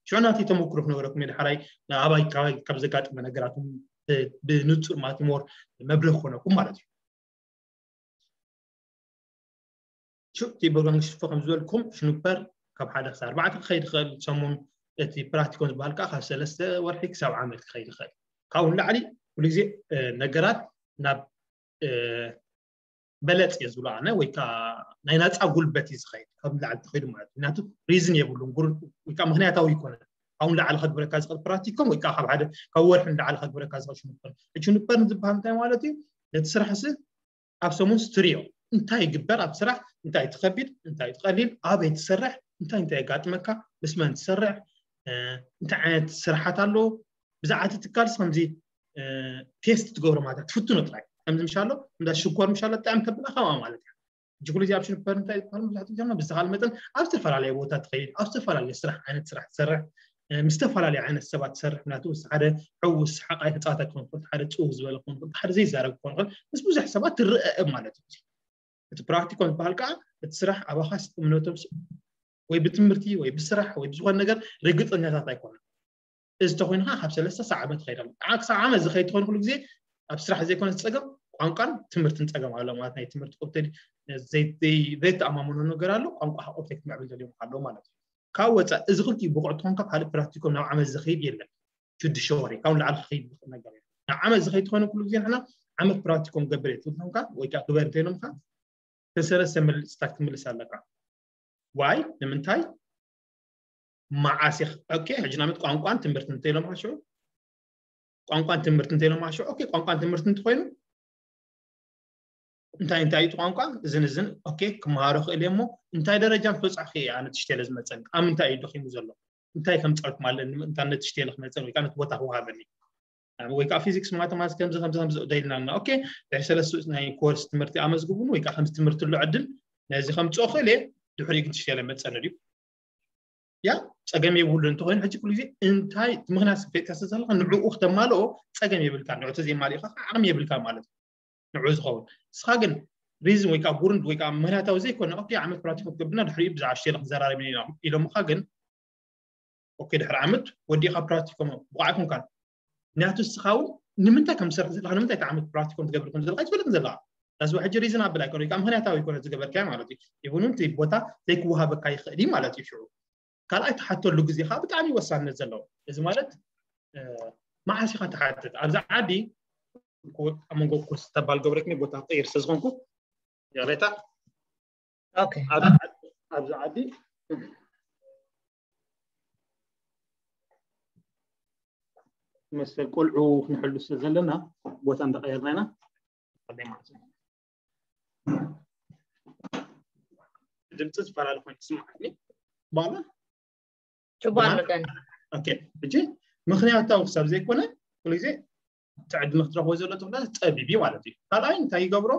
ሽዑ ናተይ ተመክሮ ክነገረኩም እየ ሓራይ ኣባይ ካብ ዘጋጥመ ነገራት ብንፁር ማለት ሞር መብርህ ክኾነኩም ማለት እዩ ሽዑ እቲ ፕሮግራም ሽፎ ከም ዝበልኩም ሽኑፐር ካብ ሓደ ክሳብ ኣርባዕተ ክኸይድ ይኽእል ሰሙን እቲ ፕራክቲኮን ዝበሃል ከዓ ካብ ሰለስተ ወርሒ ክሳብ ዓመት ክኸይድ ይኽእል ካብኡ ንላዕሊ ኩሉ ግዜ ነገራት ናብ በለፅ እየ ዝብሎ ኣነ ወይ ከዓ ናይ ናፃ ጉልበት እዩ ዝኸይድ ካብ ላዕሊ ተኸይዱ ማለት ምክንያቱ ሪዝን የብሉን ወይ ከዓ ምክንያታዊ ይኮነ ካብኡ ንላዕሊ ከግብረካ ዝኽእል ፕራክቲኮም ወይ ከዓ ካብ ሓደ ካብ ወርሒ ንላዕሊ ከግብረካ ዝኽእል ሽኑፐር እቲ ሽኑፐር ዝበሃል እንታይ ማለት እዩ ነቲ ስራሕ ስ ኣብ ሰሙን ስትሪዮ እንታይ ይግበር ኣብ ስራሕ እንታይ ትኸቢድ እንታይ ትቐሊል ኣበይ ትሰርሕ እንታይ እንታይ የጋጥመካ ምስ መን ትሰርሕ እንታይ ዓይነት ስራሓት ኣለዎ ብዛዕባ እቲ ትካልስ ከምዚ ቴስት ትገብሮ ማለት ትፍትኖ ጥራይ ከምዚ ምሻሎ እንዳ ሽኮር ምሻሎ ብጣዕሚ ከብላ ከምኣ ማለት እዩ ሕጂ ኩሉ ኣብ ሽንፈር እንታይ ይበሃል መብዛሕትኡ ጀማ ብዝተኻል መጠን ኣብ ዝተፈላለየ ቦታ ትኸይድ ኣብ ዝተፈላለየ ስራሕ ዓይነት ስራሕ ትሰርሕ ምስ ዝተፈላለየ ዓይነት ሰባት ትሰርሕ ምክንያቱ ምስ ሓደ ሕውስ ሓቃይ ተፃዋታይ ክኾን ክእል ሓደ ፅው ዝበለ ክኾን ክእል ሓደ ዘይዛረብ ክኾን ክእል ምስ ብዙሕ ሰባት ትረአ ማለት እዩ እቲ ፕራክቲኮም ዝበሃል ከዓ እቲ ስራሕ ኣባኻስ እምነቶም ወይ ብትምህርቲ ወይ ብስራሕ ወይ ብዝኾነ ነገር ርግፀኛታት ኣይኮነን እዚ ተኮይኑ ከዓ ካብ ሰለስተ ሳዕ ዓመት ይኸይድ ኣሎ ከዓ ክሳብ ዓመት ዝኸይድ ትኾን ኩሉ ግዜ ኣብ ስራሕ ዘይኮነ ዝፀገም ቋንቋን ትምህርትን ፀገም ኣሎ ማለት ናይ ትምህርቲ ኦብቴድ ዘይተኣማመኖ ነገር ኣሎ ቋንቋ ኦብቴድ ክምዕብል ደልዮም ኣሎ ማለት እዩ ካብ ወፃ እዚ ክልቲኡ ብቑዕ ትኾንካ ካልእ ፕራክቲኮም ናብ ዓመት ዝኸይድ የለን ሽዱሽተ ወሪ ካብ ንላዕሊ ክኸይድ ዝኽእል ነገር እዩ ናብ ዓመት ዝኸይድ ትኾነ ኩሉ ግዜ ንሕና ዓመት ፕራክቲኮም ገብር እየ ትብልካ ወይ ከዓ ግበር እንተይሎምካ ተሰለስተ መልፅታት ክትምልስ ኣለካ ዋይ ንምንታይ መዓስ ኦኬ ሕጂ ናመት ቋንቋን ትምህርቲ እንተኢሎም ሽዑ ቋንቋን ትምህርቲ እንተኢሎም ሽዑ ኦኬ ቋንቋን ትምህርቲ እንተኮይኑ እንታይ እንታይ እዩ ቋንቋ እዝን እዝን ኦኬ ክመሃሮ ክእል እሞ እንታይ ደረጃ ምስ በፃሕኩ እየ ኣነ ትሽቴለ ዝመፀኒ ኣብ ምንታይ እዩ ደኺሙ ዘሎ እንታይ ከም ፀርኩም ኣለኒ ምእንታ ነትሽቴለ ክመፀን ወይ ከዓ ነቲ ቦታ ክወሃበኒ ወይ ከዓ ፊዚክስ ማተማቲክስ ከምዚ ከምዚ ከምዚ ደይልና ኣለና። ኦኬ፣ ድሕሪ ሰለስተ ናይ ኮርስ ትምህርቲ ኣመዝግቡን ወይ ከዓ ከምዚ ትምህርቲ ኣሎ ዕድል ነዚ ከምፅኦ ክእል እየ፣ ድሕሪኡ ግን ትሽየለ መፀኒ ድዩ? ያ ፀገም የብሉ እንተኮይኑ ሕጂ ኩሉ ግዜ እንታይ ምክንያት ስፈጥካ ስለዘለካ ንዕኡ ክተማልኦ ፀገም የብልካ። ንዑ ተዘይማሊእካ ከዓ ዓቕሚ የብልካ ማለት እዩ። ንዑ ዝኸውን ንስኻ ግን ሪዝን ወይ ከዓ ጉርንድ ወይ ከዓ ምክንያታዊ ዘይኮነ ኦኬ ዓመት ፕራክቲኮም ክትገብርና ድሕሪኡ ብዛዕባ ሽየለ ክንዘራረብ ኢና ኢሎምካ ግን ኦኬ ድሕሪ ዓመት ወዲእካ ፕራክቲኮም ብቑዕ ኣይኮንካን። ምክንያቱ ንስኻ እውን ንምንታይ ከም ትሰርሕ ዘለካ ንምንታይ እቲ ዓመት ፕራክቲኮም ትገብር ከም ዘለካ ኣይትፈልጥን ዘለካ። ዳስ ሕጂ ሪዝን ኣብል ኣይኮነ ወይ ከዓ ምክንያታዊ ይኮነ ዝገበርካዮ ማለት እዩ። ይብን እቲ ቦታ ዘይክወሃበካ ይኽእል እዩ ማለት እዩ። ሽዑ ካልኣይ ትሓተሉ ግዜ ከዓ ብጣዕሚ ወሳነት ዘለዎ። እዚ ማለት መዓስ ኢካ ትሓትት ኣብዚ ዓዲ ኣብ መንጎ ኮርስ ተባል ገብረክኒ ቦታ ክቀይር ስለዝኮንኩ ይቕሬታ። ኦኬ ኣብዚ ዓዲ መሰል ቆልዑ ክንሕሉ ስለ ዘለና ቦታ እንዳቀየርና ኢና። ድምፂ ዝፈላለ ኮይኑ ትስማዓኒ ባላ ጽቡቅ ኣሎ ዳኒ። ኦኬ ሕጂ ምክንያታዊ ክሳብ ዘይኮነ ኩሉ ግዜ እቲ ዕድል ክትረክቦ ዘሎ ትኽእለት ፀቢብ እዩ ማለት እዩ። ካልኣይ እንታይ ይገብሮ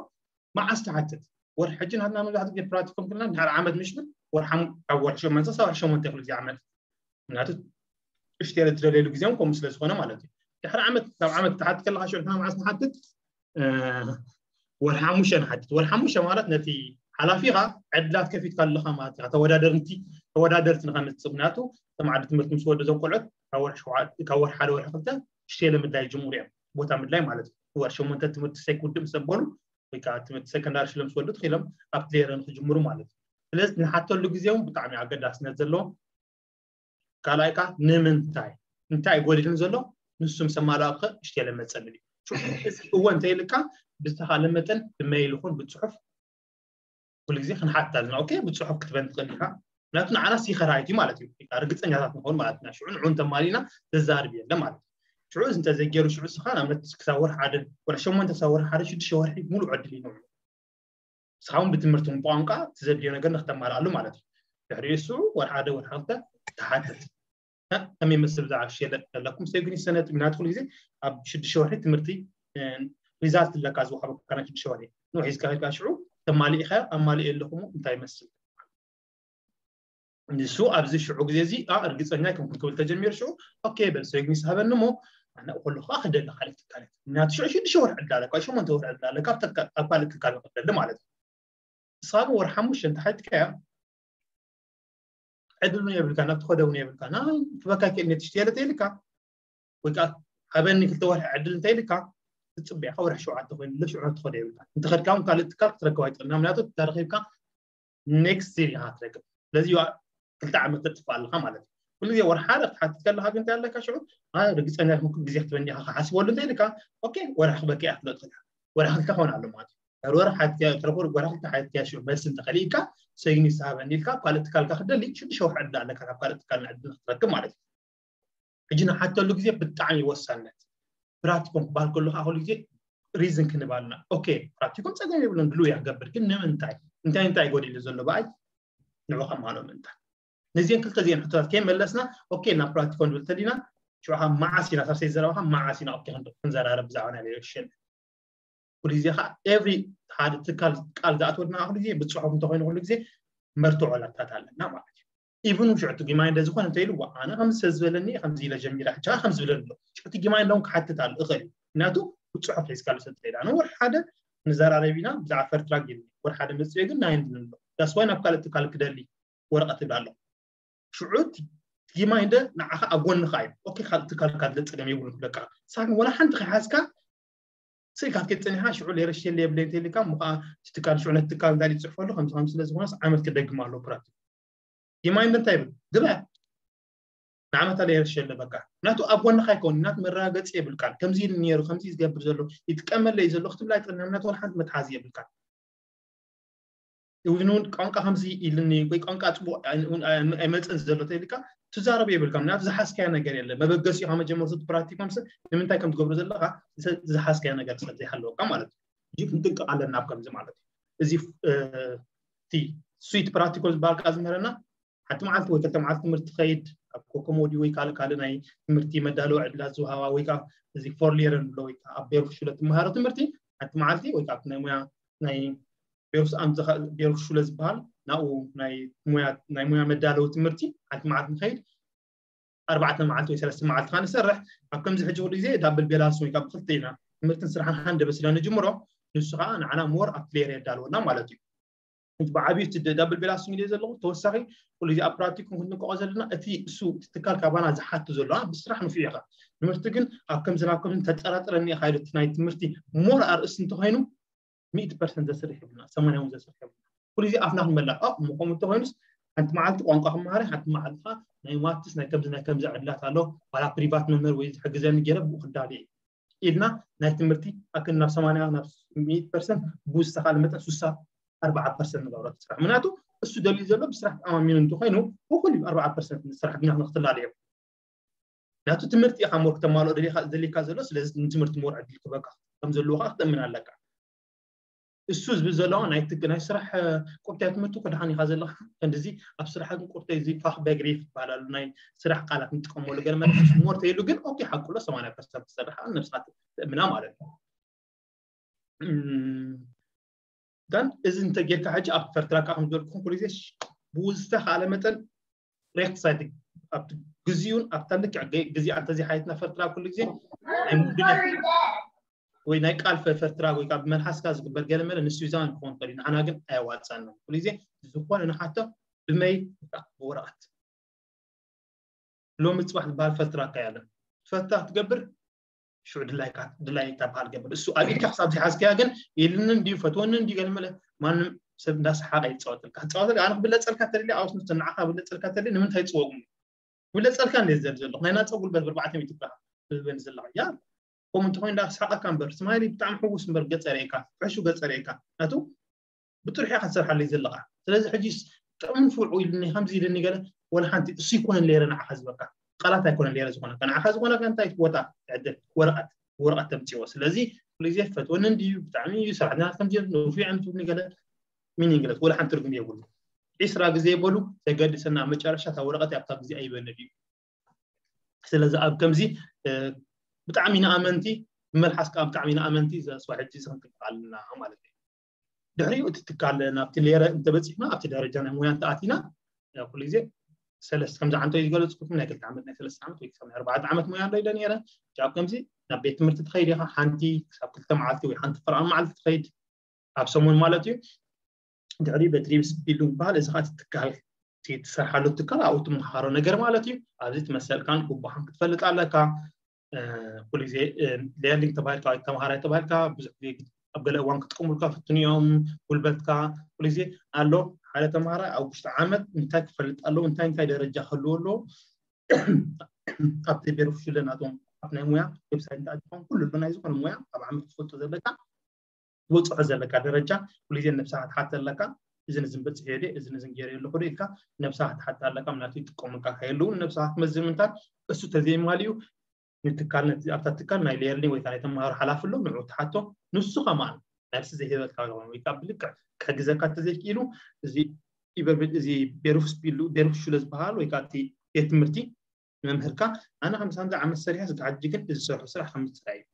መዓስ ትሓትት ወርሒ ሕጂ ናትና መብዛሕትኡ ግዜ ፕራክቲኩም ክልና ድሕሪ ዓመት ምሽብል ወርሓም ካብ ወርሒ ሸመንተ ሳብ ወርሒ ሸሞንተ ኩሉ ግዜ ዓመት ምክንያቱ እሽተለ ትደለየሉ ግዜ እውን ከምኡ ስለ ዝኾነ ማለት እዩ። ድሕሪ ዓመት ካብ ዓመት ትሓት ከለካ ሽዑ ንሕና መዓስ ንሓትት ወርሒ ሓሙሽተ ንሓትት። ወርሒ ሓሙሽተ ማለት ነቲ ሓላፊኻ ዕድላት ከፊትካ ኣለኻ ማለት ኢኻ። ተወዳደርቲ ተወዳደርቲ ንኸምፅእ ምክንያቱ ተማዕዲ ትምህርቲ ምስ ወደ ዘቆልዑት ካብ ወርሒ ሓደ ወርሒ ክልተ ሽቴለ ምድላይ ይጅምሩ እዮም። ቦታ ምድላይ ማለት እዩ። ወርሒ ሸሞንተ ትምህርቲ ሴክ ውድእ ምስ ዘበሉ ወይ ከዓ ትምህርቲ ሰከንዳሪ ሽለ ምስ ወዱ ትኽኢሎም ኣብ ፕሌየር ንክጅምሩ ማለት እዩ። ስለዚ ንሓተሉ ግዜ እውን ብጣዕሚ ኣገዳስነት ዘለዎ ካልኣይ ከዓ ንምንታይ እንታይ ጎዲልን ዘሎ ንሱ ምስ ኣማላእከ እሽቴለ መፀኒ እዩ። እዚ እወ እንተይልካ ብዝተኻለ መጠን ብመይል ይኹን ብፅሑፍ ኩሉ ግዜ ክንሓትት ኣለና። ኦኬ ብፅሑፍ ክትበን ትኽእል ኢኻ። ምክንያቱ ንዓና ሲኸራይት እዩ ማለት እዩ። ርግፀኛታት ንኸውን ማለት ኢና። ሽዑ ንዑ እንተማሊእና ዘዛርብ የለ ማለት እዩ። ሽዑ እዚ እንተዘይገይሩ ሽዑ ስኻ ንኣብነት ክሳብ ወርሒ ሓደ ወርሒ ሸሞንተ ክሳብ ወርሒ ሓደ ሽዱሽተ ወርሒ ሙሉእ ዕድል እዩ ንዑ ንስኻ እውን ብትምህርቲ እውን ብቋንቋ እቲ ዘድልዮ ነገር ንክተማልኣሉ ማለት እዩ። ድሕሪኡ እሱ ወርሒ ሓደ ወርሒ ክልተ ትሓትት ከመይ መስል ብዛዕባ ሽየለጥ ዘለኩም ሰጉኒ ሰነድ ምክንያቱ ኩሉ ግዜ ኣብ ሽዱሽተ ወርሒ ትምህርቲ ሪዛልት ኣለካ ዝወሃበካ ናይ ሽዱሽተ ወርሒ ንሒዝካ ከድካ ሽዑ ተማሊእካ ኣማሊእ ኣለኹም እንታይ ይመስል ንሱ ኣብዚ ሽዑ ግዜ እዚ እርግፀኛ ከም ክብል ተጀሚሩ ሽዑ ኦኬ በል ሰጉኒ ሃበኒ እሞ ኣነ ከለኹ ክደሊ ካልእ ትካል ምክንያቱ ሽዑ ሽዱሽተ ወርሒ ዕድል ኣለካ ሸሞንተ ወርሒ ዕድል ኣለካ ኣብ ካልእ ትካል ክደሊ ማለት እዩ ንስኻ ግን ወርሒ ሓሙሽተ እንተሓትካያ ዕድል እውን የብልካ ናብ ትኸደ እውን የብልካ ክበካ ክእል ነቲ ሽትያለ ተይልካ ወይ ከዓ ሃበኒ ክልተ ወርሒ ዕድል እንተይልካ ትፅበያ ወርሒ ሸውዓተ ኮይኑ ሽዑ ትኸደ የብልካ እንተኸድካ እውን ካልእ ትካል ክትረክብ ኣይትኽእል ምክንያቱ ተረኪብካ ኔክስት ይር ኢኻ ትረክብ ስለዚ ክልተ ዓመት ተጥፍእ ኣለካ ማለት እዩ ኩሉ ግዜ ወርሒ ሓደ ክትሓትት ከለካ ግን እንታይ ኣለካ ሽዑ ርግፀኛ ኩሉ ግዜ ክትበኒ ኢኻ ክሓስበሉ እንተይልካ ኦኬ ወርሒ ክበካ እያ ክትለጥ ወርሒ ክልተ ክኸውን ኣሎ ማለት እዩ ወርሒ ሓትያ ተረኽቡ ወርሒ ክልተ ሓትያ ሽዑ መልሲ እንተኸሊእካ ሰግኒ ዝሃበኒ ኢልካ ካልእ ትካልካ ክደሊ ሽዱሽተ ወርሒ ዕድል ኣለካ ካብ ካልእ ትካል ዕድል ክትረክብ ማለት እዩ ሕጂ ንሓተሉ ግዜ ብጣዕሚ ወሳነት ፕራክቲኮም ክበሃል ከሎ ከዓ ኩሉ ግዜ ሪዝን ክንባልና ኦኬ ፕራክቲኮም ፀገም የብሉን ድሉ እያ ክገብር ግን ንምንታይ እንታይ እንታይ ጎዲሉ ዘሎ በኣይ ንዑ ከማሎ ምንታይ ነዚን ክልተ ዚን ሕቶታት ከይመለስና ኦኬ ናብ ፕራክቲኮም ንብል ተሊና ሽዑ መዓስ ኢና ሳብ ሰይ ዘረባካ መዓስ ኢና ኦኬ ክንዘራረብ ብዛዕባ ናይ ሌክሽን ኩሉ ግዜ ከዓ ኤቭሪ ሓደ ትካል ቃል ዝኣትወልና ኩሉ ግዜ ብፅሑፍ እንተኮይኑ ኩሉ ግዜ መርትዖ ላታት ኣለና ማለት እዩ ኢቭን ሽዑ እቲ ጊማይ እንደ ዝኾነ እንተ ኢሉ ኣነ ከምዚ ሰብ ዝበለኒ ከምዚ ኢለ ጀሚራ ሕጂ ከምዚ ዝብለኒ ኣሎ ሽዑ እቲ ጊማይ እንደውን ክሓትት ኣሎ እኽእል እዩ ምክንያቱ ብፅሑፍ ሒዝካ ልሰጥ ኢላ ኣነ ወር ሓደ ንዘራረብ ኢና ብዛዕባ ፈርትራግ ኢሉ ወር ሓደ መፅዮ ግን ናይ እንድን ኣሎ ዳስዋይ ናብ ካልእ ትካል ክደሊ ወረቐት ይብላ ኣሎ ሽዑ ጊማይ እንደ ንዓኻ ኣብ ጎንኻ እዩ ኦኬ ካልእ ትካል ካድለ ፀገም የብሉ ክብለካ ሳግን ወላ ሓንቲ ከይሓዝካ ስኢልካ ክትከይድ ፀኒሕካ ሽዑ ሌረሽ የለ የብለይ እንተይልካ እሞ ከዓ እቲ ትካል ሽዑ ነቲ ትካል እንታይ ዝፅሕፈሉ ከምዚ ከም ስለ ዝኾነስ ዓመት ክደግም ኣሎ ፕራክቲክ ዲማይንድ እንታይ ይብል ግበ ንዓመታ ሌረሽ የለ በቃ ናቱ ኣብ ጎንካ ይከውን ናቱ መረጋገፂ የብልካን ከምዚ ኢሉ ነይሩ ከምዚ ዝገብር ዘሎ ይጥቀመለይ ዘሎ ክትብል ኣይትኽእል ናቱ ሓንቲ መትሓዚ የብልካን እውን ቋንቋ ከምዚ ኢልኒ ወይ ቋንቋ ፅቡቅ ኣይመፅን ዘሎ ተይልካ ትዛረብ የብልካ ምክንያቱ ዝሓዝካዮ ነገር የለ መበገሲኡ ካብ መጀመርቱ ፕራክቲክ መምስ ንምንታይ ከም ትገብሩ ዘለካ ዝሓዝካዮ ነገር ሰብ ዘይሃለወካ ማለት እዩ እዚ ክንጥንቀቅ ኣለና ኣብ ከምዚ ማለት እዩ እዚ እቲ ስዊት ፕራክቲኮ ዝበሃል ከዓ ዝምህረና ሓንቲ መዓልቲ ወይ ክልተ መዓልቲ ትምህርቲ ትኸይድ ካብ ኮኮሞ ድዩ ወይ ካልእ ካልእ ናይ ትምህርቲ መዳለዊ ዕድላት ዝወሃባ ወይ ከዓ እዚ ፎርሊየር ንብሎ ወይ ከዓ ኣብ ቤሩፍ ሽለ ትመሃሮ ትምህርቲ ሓንቲ መዓልቲ ወይ ከዓ ናይ ሙያ ናይ ቤሩፍ ኣምዘኻ ቤሩፍ ሽለ ዝበሃል ናብኡ ናይ ሙያ ናይ ሙያ መዳለዊ ትምህርቲ ሓንቲ መዓልቲ ንኸይድ ኣርባዕተ መዓልቲ ወይ ሰለስተ መዓልቲ ካ ንሰርሕ ኣብ ከምዚ ሕጂ ኩሉ ግዜ ዳብል ቤላስ ወይ ካብ ክልተ ኢና ትምህርትን ስራሕን ሓደ በስለ ንጅምሮ ንሱ ከዓ ንዓና ሞር ኣብ ክሌር የዳልወና ማለት እዩ። እቲ ብዓብዩ እቲ ዳብል ቤላስ እንግዲህ ዘለኹ ተወሳኺ ኩሉ ግዜ ኣብ ፕራክቲኩም ክንጥንቀቆ ዘለና እቲ እሱ እቲ ትካል ካባና ዝሓቱ ዘሎ ብስራሕ ንፉዕ ኢኻ ትምህርቲ ግን ኣብ ከምዚ ናብ ከምዚ ተጠራጥረኒ ኢኻ ኢሉ ናይ ትምህርቲ ሞር ኣርእስቲ እንተኮይኑ ሚእቲ ፐርሰንት ዘስርሕ የብልና ሰማንያ እውን ዘስርሕ የብልና ኩሉ ግዜ ኣፍና ክንመላእ እሞ ከምኡ እንተኮይኑስ ሓንቲ መዓልቲ ቋንቋ ክመሃረ ሓንቲ መዓልቲ ናይ ማትስ ናይ ከምዚ ናይ ከምዚ ዕድላት ኣሎ ዋላ ፕሪቫት መምህር ወይ ዝሕግዘኒ ገይረ ብኡ ክዳል እየ ኢልና ናይ ትምህርቲ ኣክል ናብ ሰማንያ ናብ ሚእቲ ፐርሰንት ብዝተኻለ መጠን ስሳ ኣርባዓ ፐርሰንት ንገብሮ ስራሕ ምክንያቱ እሱ ደልዩ ዘሎ ብስራሕ ተኣማሚኑ እንተኮይኑ እኩል እዩ ኣርባዓ ፐርሰንት ስራሕ ዲና ክንክትላል እዮም ናቱ ትምህርቲ ኢኻ ሞር ክተማልኦ ደሊካ ዘሎ ስለዚ ንትምህርቲ ሞር ዕድል ክበካ ከም ዘለዎ ከዓ ክትእምን ኣለካ እሱ ዝብል ዘለዎ ናይ ትግ ናይ ስራሕ ቁርታይ ትምህርቲ ክድሓን ኢኻ ዘለካ ከንድዚ ኣብ ስራሕ ግን ቁርታይ እዚ ፋክ በግሪፍ ይበሃላሉ ናይ ስራሕ ቃላት ንጥቀመሉ ገለ መለስ ሞር ተይሉ ግን ኦኬ ሓቁሎ ሰማንያ ፐርሰንት ትሰርሕ ነብስካ ትእምና ማለት እዩ ጋን እዚ እንተጌርካ ሕጂ ኣብ ፈርትራካ ከም ዝበልኩም ኩሉ ግዜ ብዝተኻለ መጠን ሬክት ሳይት ኣብቲ ግዜኡን ኣብታ ልክዕ ግዜ እንተዚ ሓየትና ፈርትራ ኩሉ ግዜ ናይ ሙድነት ወይ ናይ ቃል ፈርትራ ወይ ካብ መልሓስካ ዝግበር ገለ መለ ንስዊዛን ክኸውን ከሉ ንዓና ግን ኣየዋፃና ኩሉ ግዜ ዝኾነ ንሓቶ ብመይ ብወረቐት ሎሚ ፅባሕ ዝበሃል ፈትራ ኣካያለ ፈትራ ክትገብር ሽዑ ድላይካ ድላይ ተባሃል ገብር እሱ ኣብ ኢድካ ክሳብ ዝሓዝከያ ግን ኢልኒ እንድዩ ፈትወኒ እንድዩ ገለ መለ ማንም ሰብ እንዳሰሓቀ ይፃወተልካ ክፃወተልካ ኣነ ክብለፀልካ ተደልየ ኣውስ ንዓካ ብለፀልካ ተደልየ ንምንታይ ይፅወቁ ክብለፀልካ እንደ ዘር ዘለኹ ናይ ናፀ ጉልበት ብኣርባዕተ ሚእቲ ብርሃ ትበኒ ዘለካ ያ ከምኡ እንተኮይኑ እንዳሰሓቀካ እምበር ስማይሊ ብጣዕሚ ሕጉስ እምበር ገፀ ርእካ ፍሕሹ ገፀ ርእካ ናቱ ብጥርሑ ኢኻ ትሰርሓለይ ዘለኻ ስለዚ ሕጂስ ጥዑም ንፉዕ ኢሉኒ ከምዚ ኢልኒ ገለ ወላ ሓንቲ እሱ ይኮነን ሌረ ንዓኻ ዝበካ ቃላት ኣይኮነን ሌረ ዝኾነካ ንዓኻ ዝኾነካ እንታይ ቦታ ዕድል ወረቐት ወረቐት ተምፅዎ ስለዚ ኩሉ ግዜ ፈትወኒ እንድዩ ብጣዕሚ እዩ ሰራሕተኛ ከምዚ ንፉዕ እዮም ትብልኒ ገለ ሚኒንግለስ ወላ ሓንቲ ትርጉም የብሉ ዒስራ ግዜ በሉ ዘገድሰና መጨረሻ እታ ወረቐት ኣብታ ግዜ ኣይበነ ድዩ ስለዚ ኣብ ከምዚ ብጣዕሚ ንኣመንቲ መልሓስ ከዓ ብጣዕሚ ንኣመንቲ ዘስዋ ሕጂ እዚ ክንጥንቀቕ ኣለና ማለት እዩ ድሕሪኡ እቲ ትካል ናብቲ ሌረ እንተበፂሕና ኣብቲ ደረጃ ናይ ሙያ እንተኣቲና ኩሉ ግዜ ሰለስተ ከምዚ ዓንቶ ዝገለፅኩኩም ናይ ክልተ ዓመት ናይ ሰለስተ ዓመት ወይ ክሳብ ናይ ኣርባዕተ ዓመት ሙያ ኣሎ ኢለ ነረ ጃብ ከምዚ ናብ ቤት ትምህርቲ ትኸይድ ኢኻ ሓንቲ ክሳብ ክልተ መዓልቲ ወይ ሓንቲ ፍርኣን መዓልቲ ትኸይድ ኣብ ሰሙን ማለት እዩ ድሕሪ በትሪብስ ቢልዲንግ በሃል እዚ ከዓ ትካል ትሰርሓሉ ትካል ኣብኡ ትመሃሮ ነገር ማለት እዩ ኣብዚ ትመሰልካን ግቡኻን ክትፈልጥ ኣለካ ኩሉ ግዜ ሌርኒንግ ተባሂልካ ወይ ተምሃራይ ተባሂልካ ብዙሕ ግዜ ኣብ ገለ እዋን ክጥቀሙልካ ፍትኑ እዮም ጉልበትካ ኩሉ ግዜ ኣሎ ሓደ ተምሃራይ ኣብ ውሽጢ ዓመት እንታይ ክፈልጥ ኣለዎ እንታይ እንታይ ደረጃ ክህልዎ ኣለዎ ኣብቲ ቤርፍሽለ ናቶም ኣብ ናይ ሙያ ዌብሳይት እንተኣትኾን ኩሉ ኣሎ ናይ ዝኾነ ሙያ ኣብ ዓመት ትፈልጦ ዘለካ ትበፅሖ ዘለካ ደረጃ ኩሉ ግዜ ነብስኻ ትሓተ ኣለካ እዚ ንዝን በፅሐ ደ እዚ ንዝን ገይረ ኣለኹ ዶ ኢልካ ነብስኻ ትሓተ ኣለካ ምናቱ ይጥቀሙልካ ከየለውን ነብስኻ ትመዝን ምንታን እሱ ተዘይማልዩ ንትካል ኣብታ ትካል ናይ ሌርኒንግ ወይ ናይ ተምሃሮ ሓላፊ ኣሎ ንዑ ትሓቶ ንሱ ከማን ነብሲ ዘይህበካ ዝኾነ ወይ ካብ ብልክዕ ክሕግዘካ ተዘይክኢሉ እዚ ኢበርብል እዚ ቤሩፍ ስፒሉ ቤሩፍ ሹለ ዝበሃል ወይ ከዓ እቲ ቤት ትምህርቲ መምህርካ ኣነ ከም ሳምዚ ዓመት ሰሪሐ ስጋሕጂ ግን እዚ ዝሰርሑ ስራሕ ከም ዝስራሕ እዩ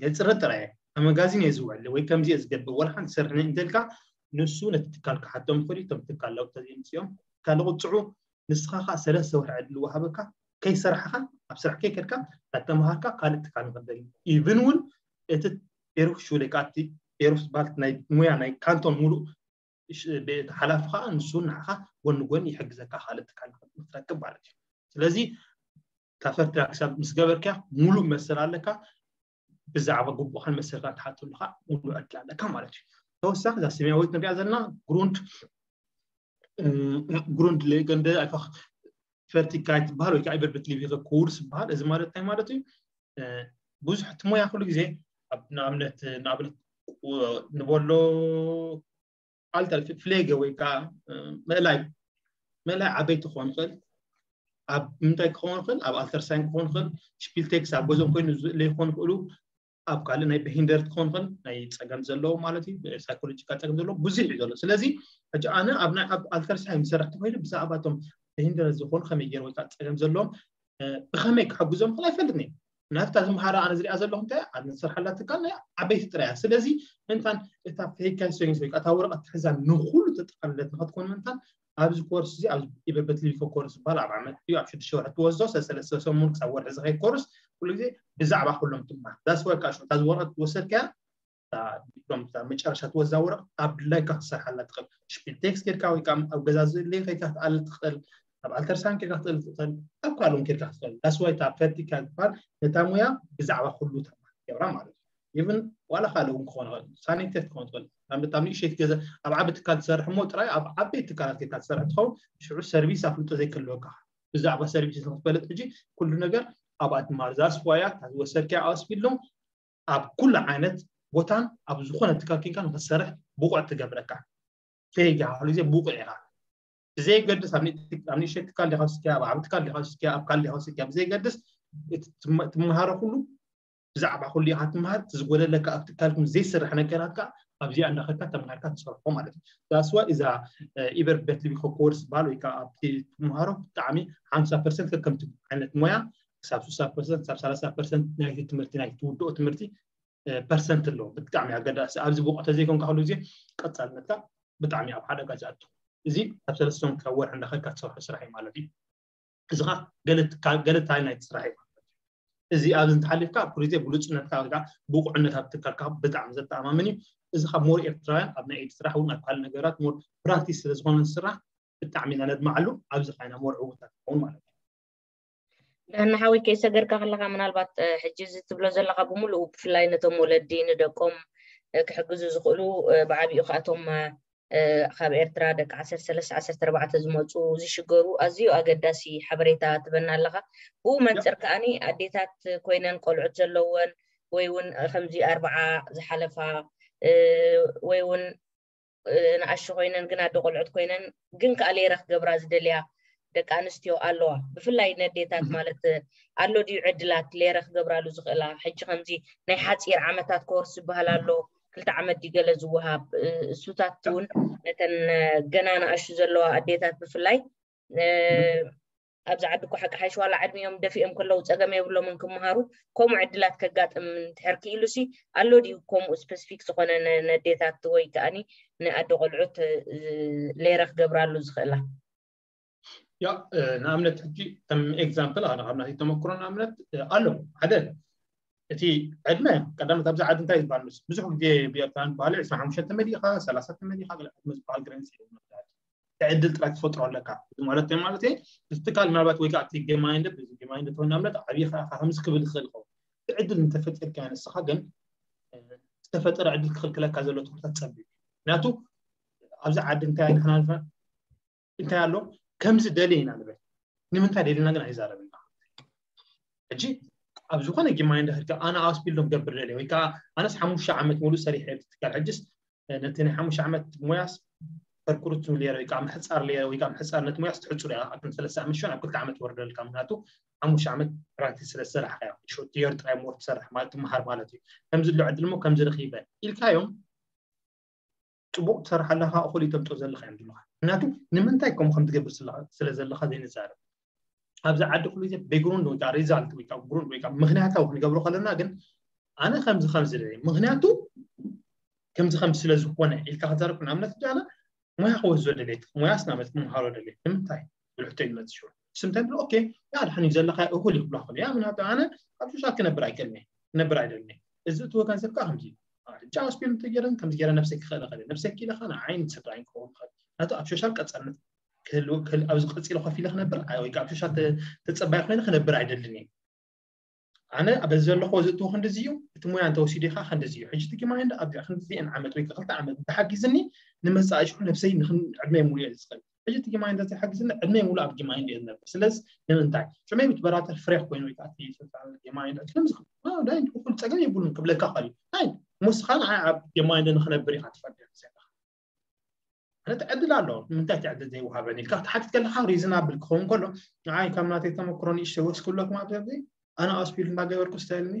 የፅረ ጥራየ ኣብ መጋዚን እየ ዝውዕል ወይ ከምዚ እየ ዝገብር ወላ ሓንቲ ሰርሕኒ እንተልካ ንሱ ነቲ ትካል ክሓቶም ይኽእል እዩ እቶም ትካል ለውጢ ተዘይምፅኦም ካልእ ቁፅዑ ንስኻ ከዓ ሰለስተ ወርሒ ዕድል ወሃበካ ከይሰራሕኻ ኣብ ስራሕ ከይከድካ እናተምሃርካ ካልእ ትካል ንክደል ኢቭን እውን እቲ ቤሩፍ ሹለ ከኣቲ ቤሩፍ ዝበሃል ናይ ሙያ ናይ ካንቶን ሙሉእ ሓላፊ ከዓ ንሱ ንዓኻ ጎኒ ጎኒ ይሕግዘካ ካልእ ትካል ንክትረክብ ማለት እዩ ስለዚ ታፈርትራ ክሳብ ምስ ገበርካ ሙሉእ መሰል ኣለካ ብዛዕባ ግቡእካን መሰልካ ትሓተሉ ከዓ ሙሉእ ዕድል ኣለካ ማለት እዩ ተወሳኺ እዛ ሰማያዊት ንሪኣ ዘለና ግሩንድ ግሩንድ ሌገንደ ኣይፋ ፈርቲካይት ዝበሃል ወይ ከዓ ኢበርብት ሊቪ ኩርስ ዝበሃል እዚ ማለት እንታይ ማለት እዩ ብዙሕ እቲ ሞያ ኩሉ ግዜ ንኣብነት ንኣብነት ንበሎ ኣልተር ፍሌገ ወይ ከዓ ምእላይ ምእላይ ዓበይቲ ክኾን ይኽእል ኣብ ምንታይ ክኸውን ይኽእል ኣብ ኣልተርሳይን ክኾን ይኽእል ሽፒልቴክስ ኣብ ገዞም ኮይኑ ዝእለ ይኾን ይኽእሉ ኣብ ካልእ ናይ በሂንደርት ክኾን ይኽእል ናይ ፀገም ዘለዎ ማለት እዩ ሳይኮሎጂካል ፀገም ዘለዎ ብዙሕ እዩ ዘሎ ስለዚ ሕጂ ኣነ ኣብ ናይ ኣብ ኣልተርሳይን ዝሰርሕ ተኮይኑ ብዛዕባቶም ሂንደረንስ ዝኾኑ ከመይ ገይሩ ወይ ከዓ ፀገም ዘለዎም ብከመይ ክሕግዞም ክእል ኣይፈልጥን እየ። ናብታ ዝምሃራ ኣነ ዝሪኣ ዘለኹ እንታይ ኣብ ንሰርሓላ ትካል ናይ ዓበይቲ ጥራያ። ስለዚ እንታን እታ ፌካይ ሰንስ ወይ እታ ወረቐት ትሕዛ ንኩሉ ተጠቃልለት ንኸትኮን ምንታን ኣብዚ ኮርስ እዚ ኣብ ኢበርበት ሊፎ ኮርስ ዝበሃል ኣብ ዓመት እዩ ኣብ ሽዱሽተ ወርሒ ትወስዶ ሰለስተ ሰሙን ክሳብ ወርሒ ዝኸይድ ኮርስ ኩሉ ግዜ ብዛዕባ ኩሎም ትማር ዳስወካ ሽታ ዝወረቐት ወሰድካ ዲፕሎም መጨረሻ ትወዛ ወረቕ ኣብ ድላይካ ክትሰርሓላ ትኽእል ሽፒል ቴክስ ጌርካ ወይ ከዓ ኣብ ገዛ ዝልይ ከይካ ክትኣል ትኽእል ኣብ ኣልተርሳን ኬርካ ክትእል ትኽእል ኣብ ካልኦም ኬርካ ክትኽእል ዳስዋይ ታ ቨርቲካል ትበሃል ነታ ሙያ ብዛዕባ ኩሉ ተማር ገብራ ማለት እዩ ኢቭን ዋላ ካልእ እውን ክኾን ይኽእል ሳኒቴት ክኾን ትኽእል ንኣብነት ኣብ ንእሸት ገዛ ኣብ ዓቢ ትካል ትሰርሕ እሞ ጥራይ ኣብ ዓበይቲ ትካላት ኬርካ ትሰርሕ ትኸውን ሽዑ ሰርቪስ ኣፍልጦ ዘይክህልወካ ብዛዕባ ሰርቪስ ንክትፈልጥ ሕጂ ኩሉ ነገር ኣብኣ ትማር ዛስዋያ ዝወሰድካ ኣስፊልዶም ኣብ ኩሉ ዓይነት ቦታን ኣብ ዝኾነ ትካል ኪንካ ንክትሰርሕ ብቑዕ ትገብረካ ፌጋ ኩሉ ግዜ ብቑዕ ኢኻ ብዘየገድስ ኣብ ንእሽተይ ትካል ዲኻ ወሲድካ ኣብ ዓቢ ትካል ዲኻ ወሲድካ ኣብ ካል ዲኻ ወሲድካ ብዘየገድስ ትምሃሮ ኩሉ ብዛዕባ ኩሉ ኢኻ ትምሃር እቲ ዝጎደለካ ኣብ ትካልኩም ዘይስራሕ ነገራት ከዓ ኣብዚኣ እንዳኸድካ ተምሃርካ ትሰርሖ ማለት እዩ ዳስዋ እዛ ኢበር ቤት ልቢኮ ኮርስ ባል ወይ ከዓ ኣብቲ ትምሃሮ ብጣዕሚ ሓምሳ ፐርሰንት ከከምቲ ዓይነት ሞያ ክሳብ ስሳ ፐርሰንት ክሳብ ሰላሳ ፐርሰንት ናይቲ ትምህርቲ ናይ ትውድኦ ትምህርቲ ፐርሰንት ኣለዎ ብጣዕሚ ኣገዳሲ ኣብዚ ብቑዕ ተዘይኮንካ ኩሉ ግዜ ቀፃልነትካ ብጣዕሚ ኣብ ሓደጋ ዝኣቱ እዚ ኣብ ሰለስተ ክሳብ ወርሒ እንዳኸድካ ትሰርሖ ስራሕ እዩ ማለት እዩ እዚ ከዓ ገለ እንታይ ናይቲ ስራሕ እዩ ማለት እዩ እዚ ኣብዚ እንተሓሊፍካ ኣብ ኩሉ ግዜ ብሉፅነትካ ወይ ከዓ ብቑዕነት ኣብ ትካልካ ብጣዕሚ ዘተኣማምን እዩ እዚ ካብ ሞር ኤርትራውያን ኣብ ናይ ኢድ ስራሕ እውን ኣብ ካልእ ነገራት ሞር ፕራክቲስ ስለዝኾነ ስራሕ ብጣዕሚ ኢና ነድማዓሉ ኣብዚ ከዓ ኢና ሞር ዕውታት ንኸውን ማለት እዩ ዳና ሓወይ ከይሰገርካ ከለካ ምናልባት ሕጂ እዚ ትብሎ ዘለካ ብምሉኡ ብፍላይ ነቶም ወለዲ ንደቆም ክሕግዙ ዝኽእሉ ብዓቢኡ ከኣቶም ካብ ኤርትራ ደቂ ዓሰርተ ሰለስተ ዓሰርተ ኣርባዕተ ዝመፁ ዝሽገሩ ኣዝዩ ኣገዳሲ ሓበሬታ ትበና ኣለካ ብኡ መንፅር ከኣኒ ኣዴታት ኮይነን ቆልዑት ዘለወን ወይ እውን ከምዚ ኣርባዓ ዝሓለፋ ወይ እውን ንኣሽ ኮይነን ግን ኣደ ቆልዑት ኮይነን ግን ከዓ ሌረ ክገብራ ዝደልያ ደቂ ኣንስትዮ ኣለዋ ብፍላይ ነዴታት ማለት ኣሎ ድዩ ዕድላት ሌረ ክገብራሉ ዝኽእላ ሕጂ ከምዚ ናይ ሓፂር ዓመታት ኮርስ ዝበሃል ኣሎ ክልተ ዓመት ድዩ ገለ ዝወሃብ እሱታት እውን ነተን ገና ንኣሹ ዘለዋ ኣዴታት ብፍላይ ኣብዚ ዓዲ እኮ ሓቂ ሓይሽ ዋላ ዕድሚኦም ደፊኦም ከለዉ ፀገም የብሎምን ክምሃሩ ከምኡ ዕድላት ከጋጥም እንድሕር ክኢሉ ሲ ኣሎ ድዩ ከምኡ ስፐሲፊክ ዝኾነ ነዴታት ወይ ከዓኒ ንኣደ ቆልዑት ሌረ ክገብራሉ ዝኽእላ ያ ንኣብነት ሕጂ ከም ኤግዛምፕል ኣነ ካብ ናተይ ተመክሮ ንኣብነት ኣሎ ሓደ እቲ ዕድመ ቀዳመት ኣብዚ ዓዲ እንታይ ዝበሃል ምስ ብዙሕ ግዜ ብኤርትራን ባህሊ ዕስራ ሓሙሽተ ተመሊእካ ሰላሳ ተመሊእካ ዕድመ ዝበሃል ግረንስ ዕድል ጥራይ ትፈጥሮ ኣለካ ማለት ማለት እቲ ትካል ምናልባት ወይ ከዓ እቲ ጌማይንደ ጌማይንደ ተሆን ናምነት ዓብዪ ከምዚ ክብል ይኽእል ይኸውን እቲ ዕድል እንተፈጢርካ ንስኻ ግን ዝተፈጠረ ዕድል ክኽልክለካ ዘሎ ትኩረታት ፀቢብ ምክንያቱ ኣብዚ ዓዲ እንታይ ንሕና እንታይ ኣሎ ከምዚ ደልየ ኢና ንብል ንምንታይ ደልና ግን ኣይዛረብና ሕጂ ኣብ ዝኾነ ጊማይ እንዳኸድካ ኣነ ኣስቢልዶም ገብር ደልየ ወይ ከዓ ኣነስ ሓሙሽተ ዓመት ሙሉእ ሰሪሐ ትካል ሕጅስ ነቲ ናይ ሓሙሽተ ዓመት ሞያስ ፐርኩሩት ሌረ ወይ ከዓ ምሕፃር ሌረ ወይ ከዓ ምሕፃር ነቲ ሞያስ ትሕፁር እያ ኣብቶም ሰለስተ ዓመት ሽን ኣብ ክልተ ዓመት ወርደልካ ምክንያቱ ሓሙሽተ ዓመት ፕራክቲስ ስለ ዝሰራሕካ ሾት የር ጥራይ ሞር ትሰርሕ ማለት ትምሃር ማለት እዩ ከምዚ ኣሎ ዕድል ሞ ከምዚ ረኺበ ኢልካዮም ፅቡቅ ትሰርሕ ኣለካ እኹል ይተምፅኦ ዘለካ እዮም ዝብሉካ ምክንያቱ ንምንታይ ከምኡ ከም ትገብር ስለ ዘለካ ዘይንዛረብ ኣብዚ ዓዲ ኩሉ ግዜ ቤግሩንድ ወይ ከዓ ሪዛልት ወይ ከዓ ግሩንድ ወይ ከዓ ምክንያታዊ ክንገብሮ ከለና ግን ኣነ ከምዚ ከምዚ ደለ ምክንያቱ ከምዚ ከምዚ ስለ ዝኾነ ኢልካ ክዛረብ ንኣብነት ኣነ ሞያ ክወስዶ ደሌት ሞያስ ናመት ክምሃሮ ደሌት ንምንታይ ብልሕቶ ይመፅእ ሽዑ ስምታይ ብሎ ኦኬ ያ ድሓን እዩ ዘለካ እኹል ይብሎ ክሉ ያ ምክንያቱ ኣነ ኣብ ሶሻል ክነብር ኣይክእልኒ ክነብር ኣይደልኒ እዚ እትወ ገንዘብ ከዓ ከምዚ ጃ ስፒል እንተገይረን ከምዚ ገይረ ነብሰይ ክኽእል እኽእል ነብሰይ ክኢለ ከዓ ንዓይ ንሰድራይ ክኸውን ይኽእል ናቱ ኣብ ሶሻል ቀፃልነት ክህልው ክህል ኣብዚ ቀፂለ ኮፍ ኢለ ክነብር ኣይ ወይ ከዓ ኣብ ሶሻል ተ- ተፀባይ ኮይነ ክነብር ኣይደልን እየ ኣነ በዚ ዘለኹ ዝእትዎ ክንድዚ እዩ እቲ ሙያ እንተወሲዱ ኢኻ ክንድዚ እዩ ሕጂ ትጊማ እንደ ኣብዚኣ ክንድዚአን ዓመት ወይ ክልተ ዓመት እንተሓጊዝኒ ንመፃኢ ሽዑ ነብሰይ ንክን ዕድመይ ሙሉ እየ ዝኽእል ሕጂ ትጊማ እንደ ዘይሓጊዝኒ ዕድመይ ሙሉ ኣብ ጊማ እንደ ዝነብር ስለዚ ንምንታይ ሽመይ ብትበራተር ፍሬ ኮይኑ ወይ ከዓ ትጊማ እንደ ስለምዚ ዳይ ኩሉ ፀገም የብሉን ክብለካ ኸል ናይ ሙስኻ ንዓይ ኣብ ጊማ እንደ ንክነብር ኢኻ ትፈርድ ዘለኻ ኣነ ትዕድል ኣሎ ንምንታይ ትዕድል ዘይወሃበኒ ኢልካ ክትሓትት ከለካ ሪዝናብል ክኸውን ከሎ ንዓይ ካብ ናተይ ተመክሮ ንእሽተይ ወስክብለኩም ኣብዚ ኣብዚ ኣነ ኣስፒል እንዳገበርኩ ስተልኒ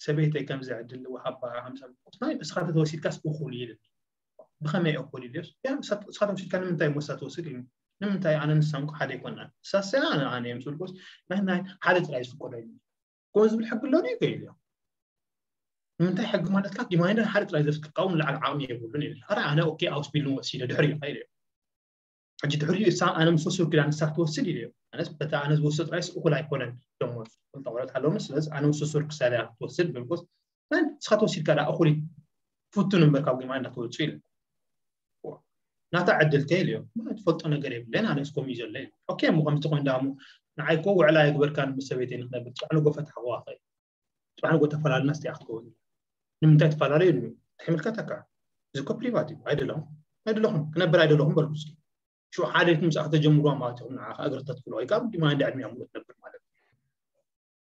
ሰበይተይ ከምዚ ዕድል ወሃባ ከምዚ ናይ እስኻ ተተወሲድካስ እኹል እዩ ኢልኒ ብኸመይ እኹል እዩ ኢልዮስ ያ ንሳ- ንስኻ ተወሲድካ ንምንታይ ሞሳ ትወስድ ኢሉ ንምንታይ ኣነ ንሳን እኮ ሓደ ኣይኮናን? ንሳሰ ኣነ ኣነ እዮም ስልኩስ ናይ ናይ ሓደ ጥራይ ዝፍቀዶ እዩ። ኮን ዝብል ሕጊ ኣሎ ድዩ? ከይል እዮም። ንምንታይ ሕጊ ማለትካ ዲማይንደር ሓደ ጥራይ ዘፍቅቃውን ላዕል ዓቕሚ የብሉን ይብል። ኣረ ኣነ ኦኬ ኣውስቢልን ወሲደ ድሕሪ እዩ ከይል እዮም። ሕጂ ድሕሪ እዩ እሳ ኣነ ምስ ወሰድኩ ኢላ ንሳ ክትወስድ ኢለ እዮም። ኣነስ በታ ኣነ ዝወሰድ ጥራይስ እኩል ኣይኮነን። ደሞ ክልተ ቆልዑት ኣለውኒ። ስለዚ ኣነ ምስ ወሰድኩ ሳላ ክትወስድ ብልኮስ ንስኻ ተወሲድካ ዳ እኹል ፍቱን እምበር ካብ ዲማይንድ እንዳትወፅኡ ኢለ ናታ ዕድል ከይል እዮም። ትፈልጦ ነገር የብለን። ኣነ እስኮም እዩ ዘሎ ኦኬ። እሞ ከምቲ ኮይን ዳሞ ንዓይ ኮ ውዕላ የግበርካ ምስ ሰበይተይ ንክነብር ፅባሕ ንጎ ፈትሓ ክዋኸ ፅባሕ ንጎ ተፈላለና ስቲያ ክትከውን ንምንታይ ተፈላለዩ? ተሕምልከተካ እዚ ኮ ፕሪቫት እዩ። ኣይደለኹም ኣይደለኹም ክነብር ኣይደለኹም በልኩ። እስኪ ሽዑ ሓደ ምስ ኣኽተጀምሩዋ ማለት ኢኹም ንዓኻ እግሪ ተትብሎ ወይ ካብ ዲማይንድ ዕድሚያ ሙሉእ ትነብር ማለት እዩ።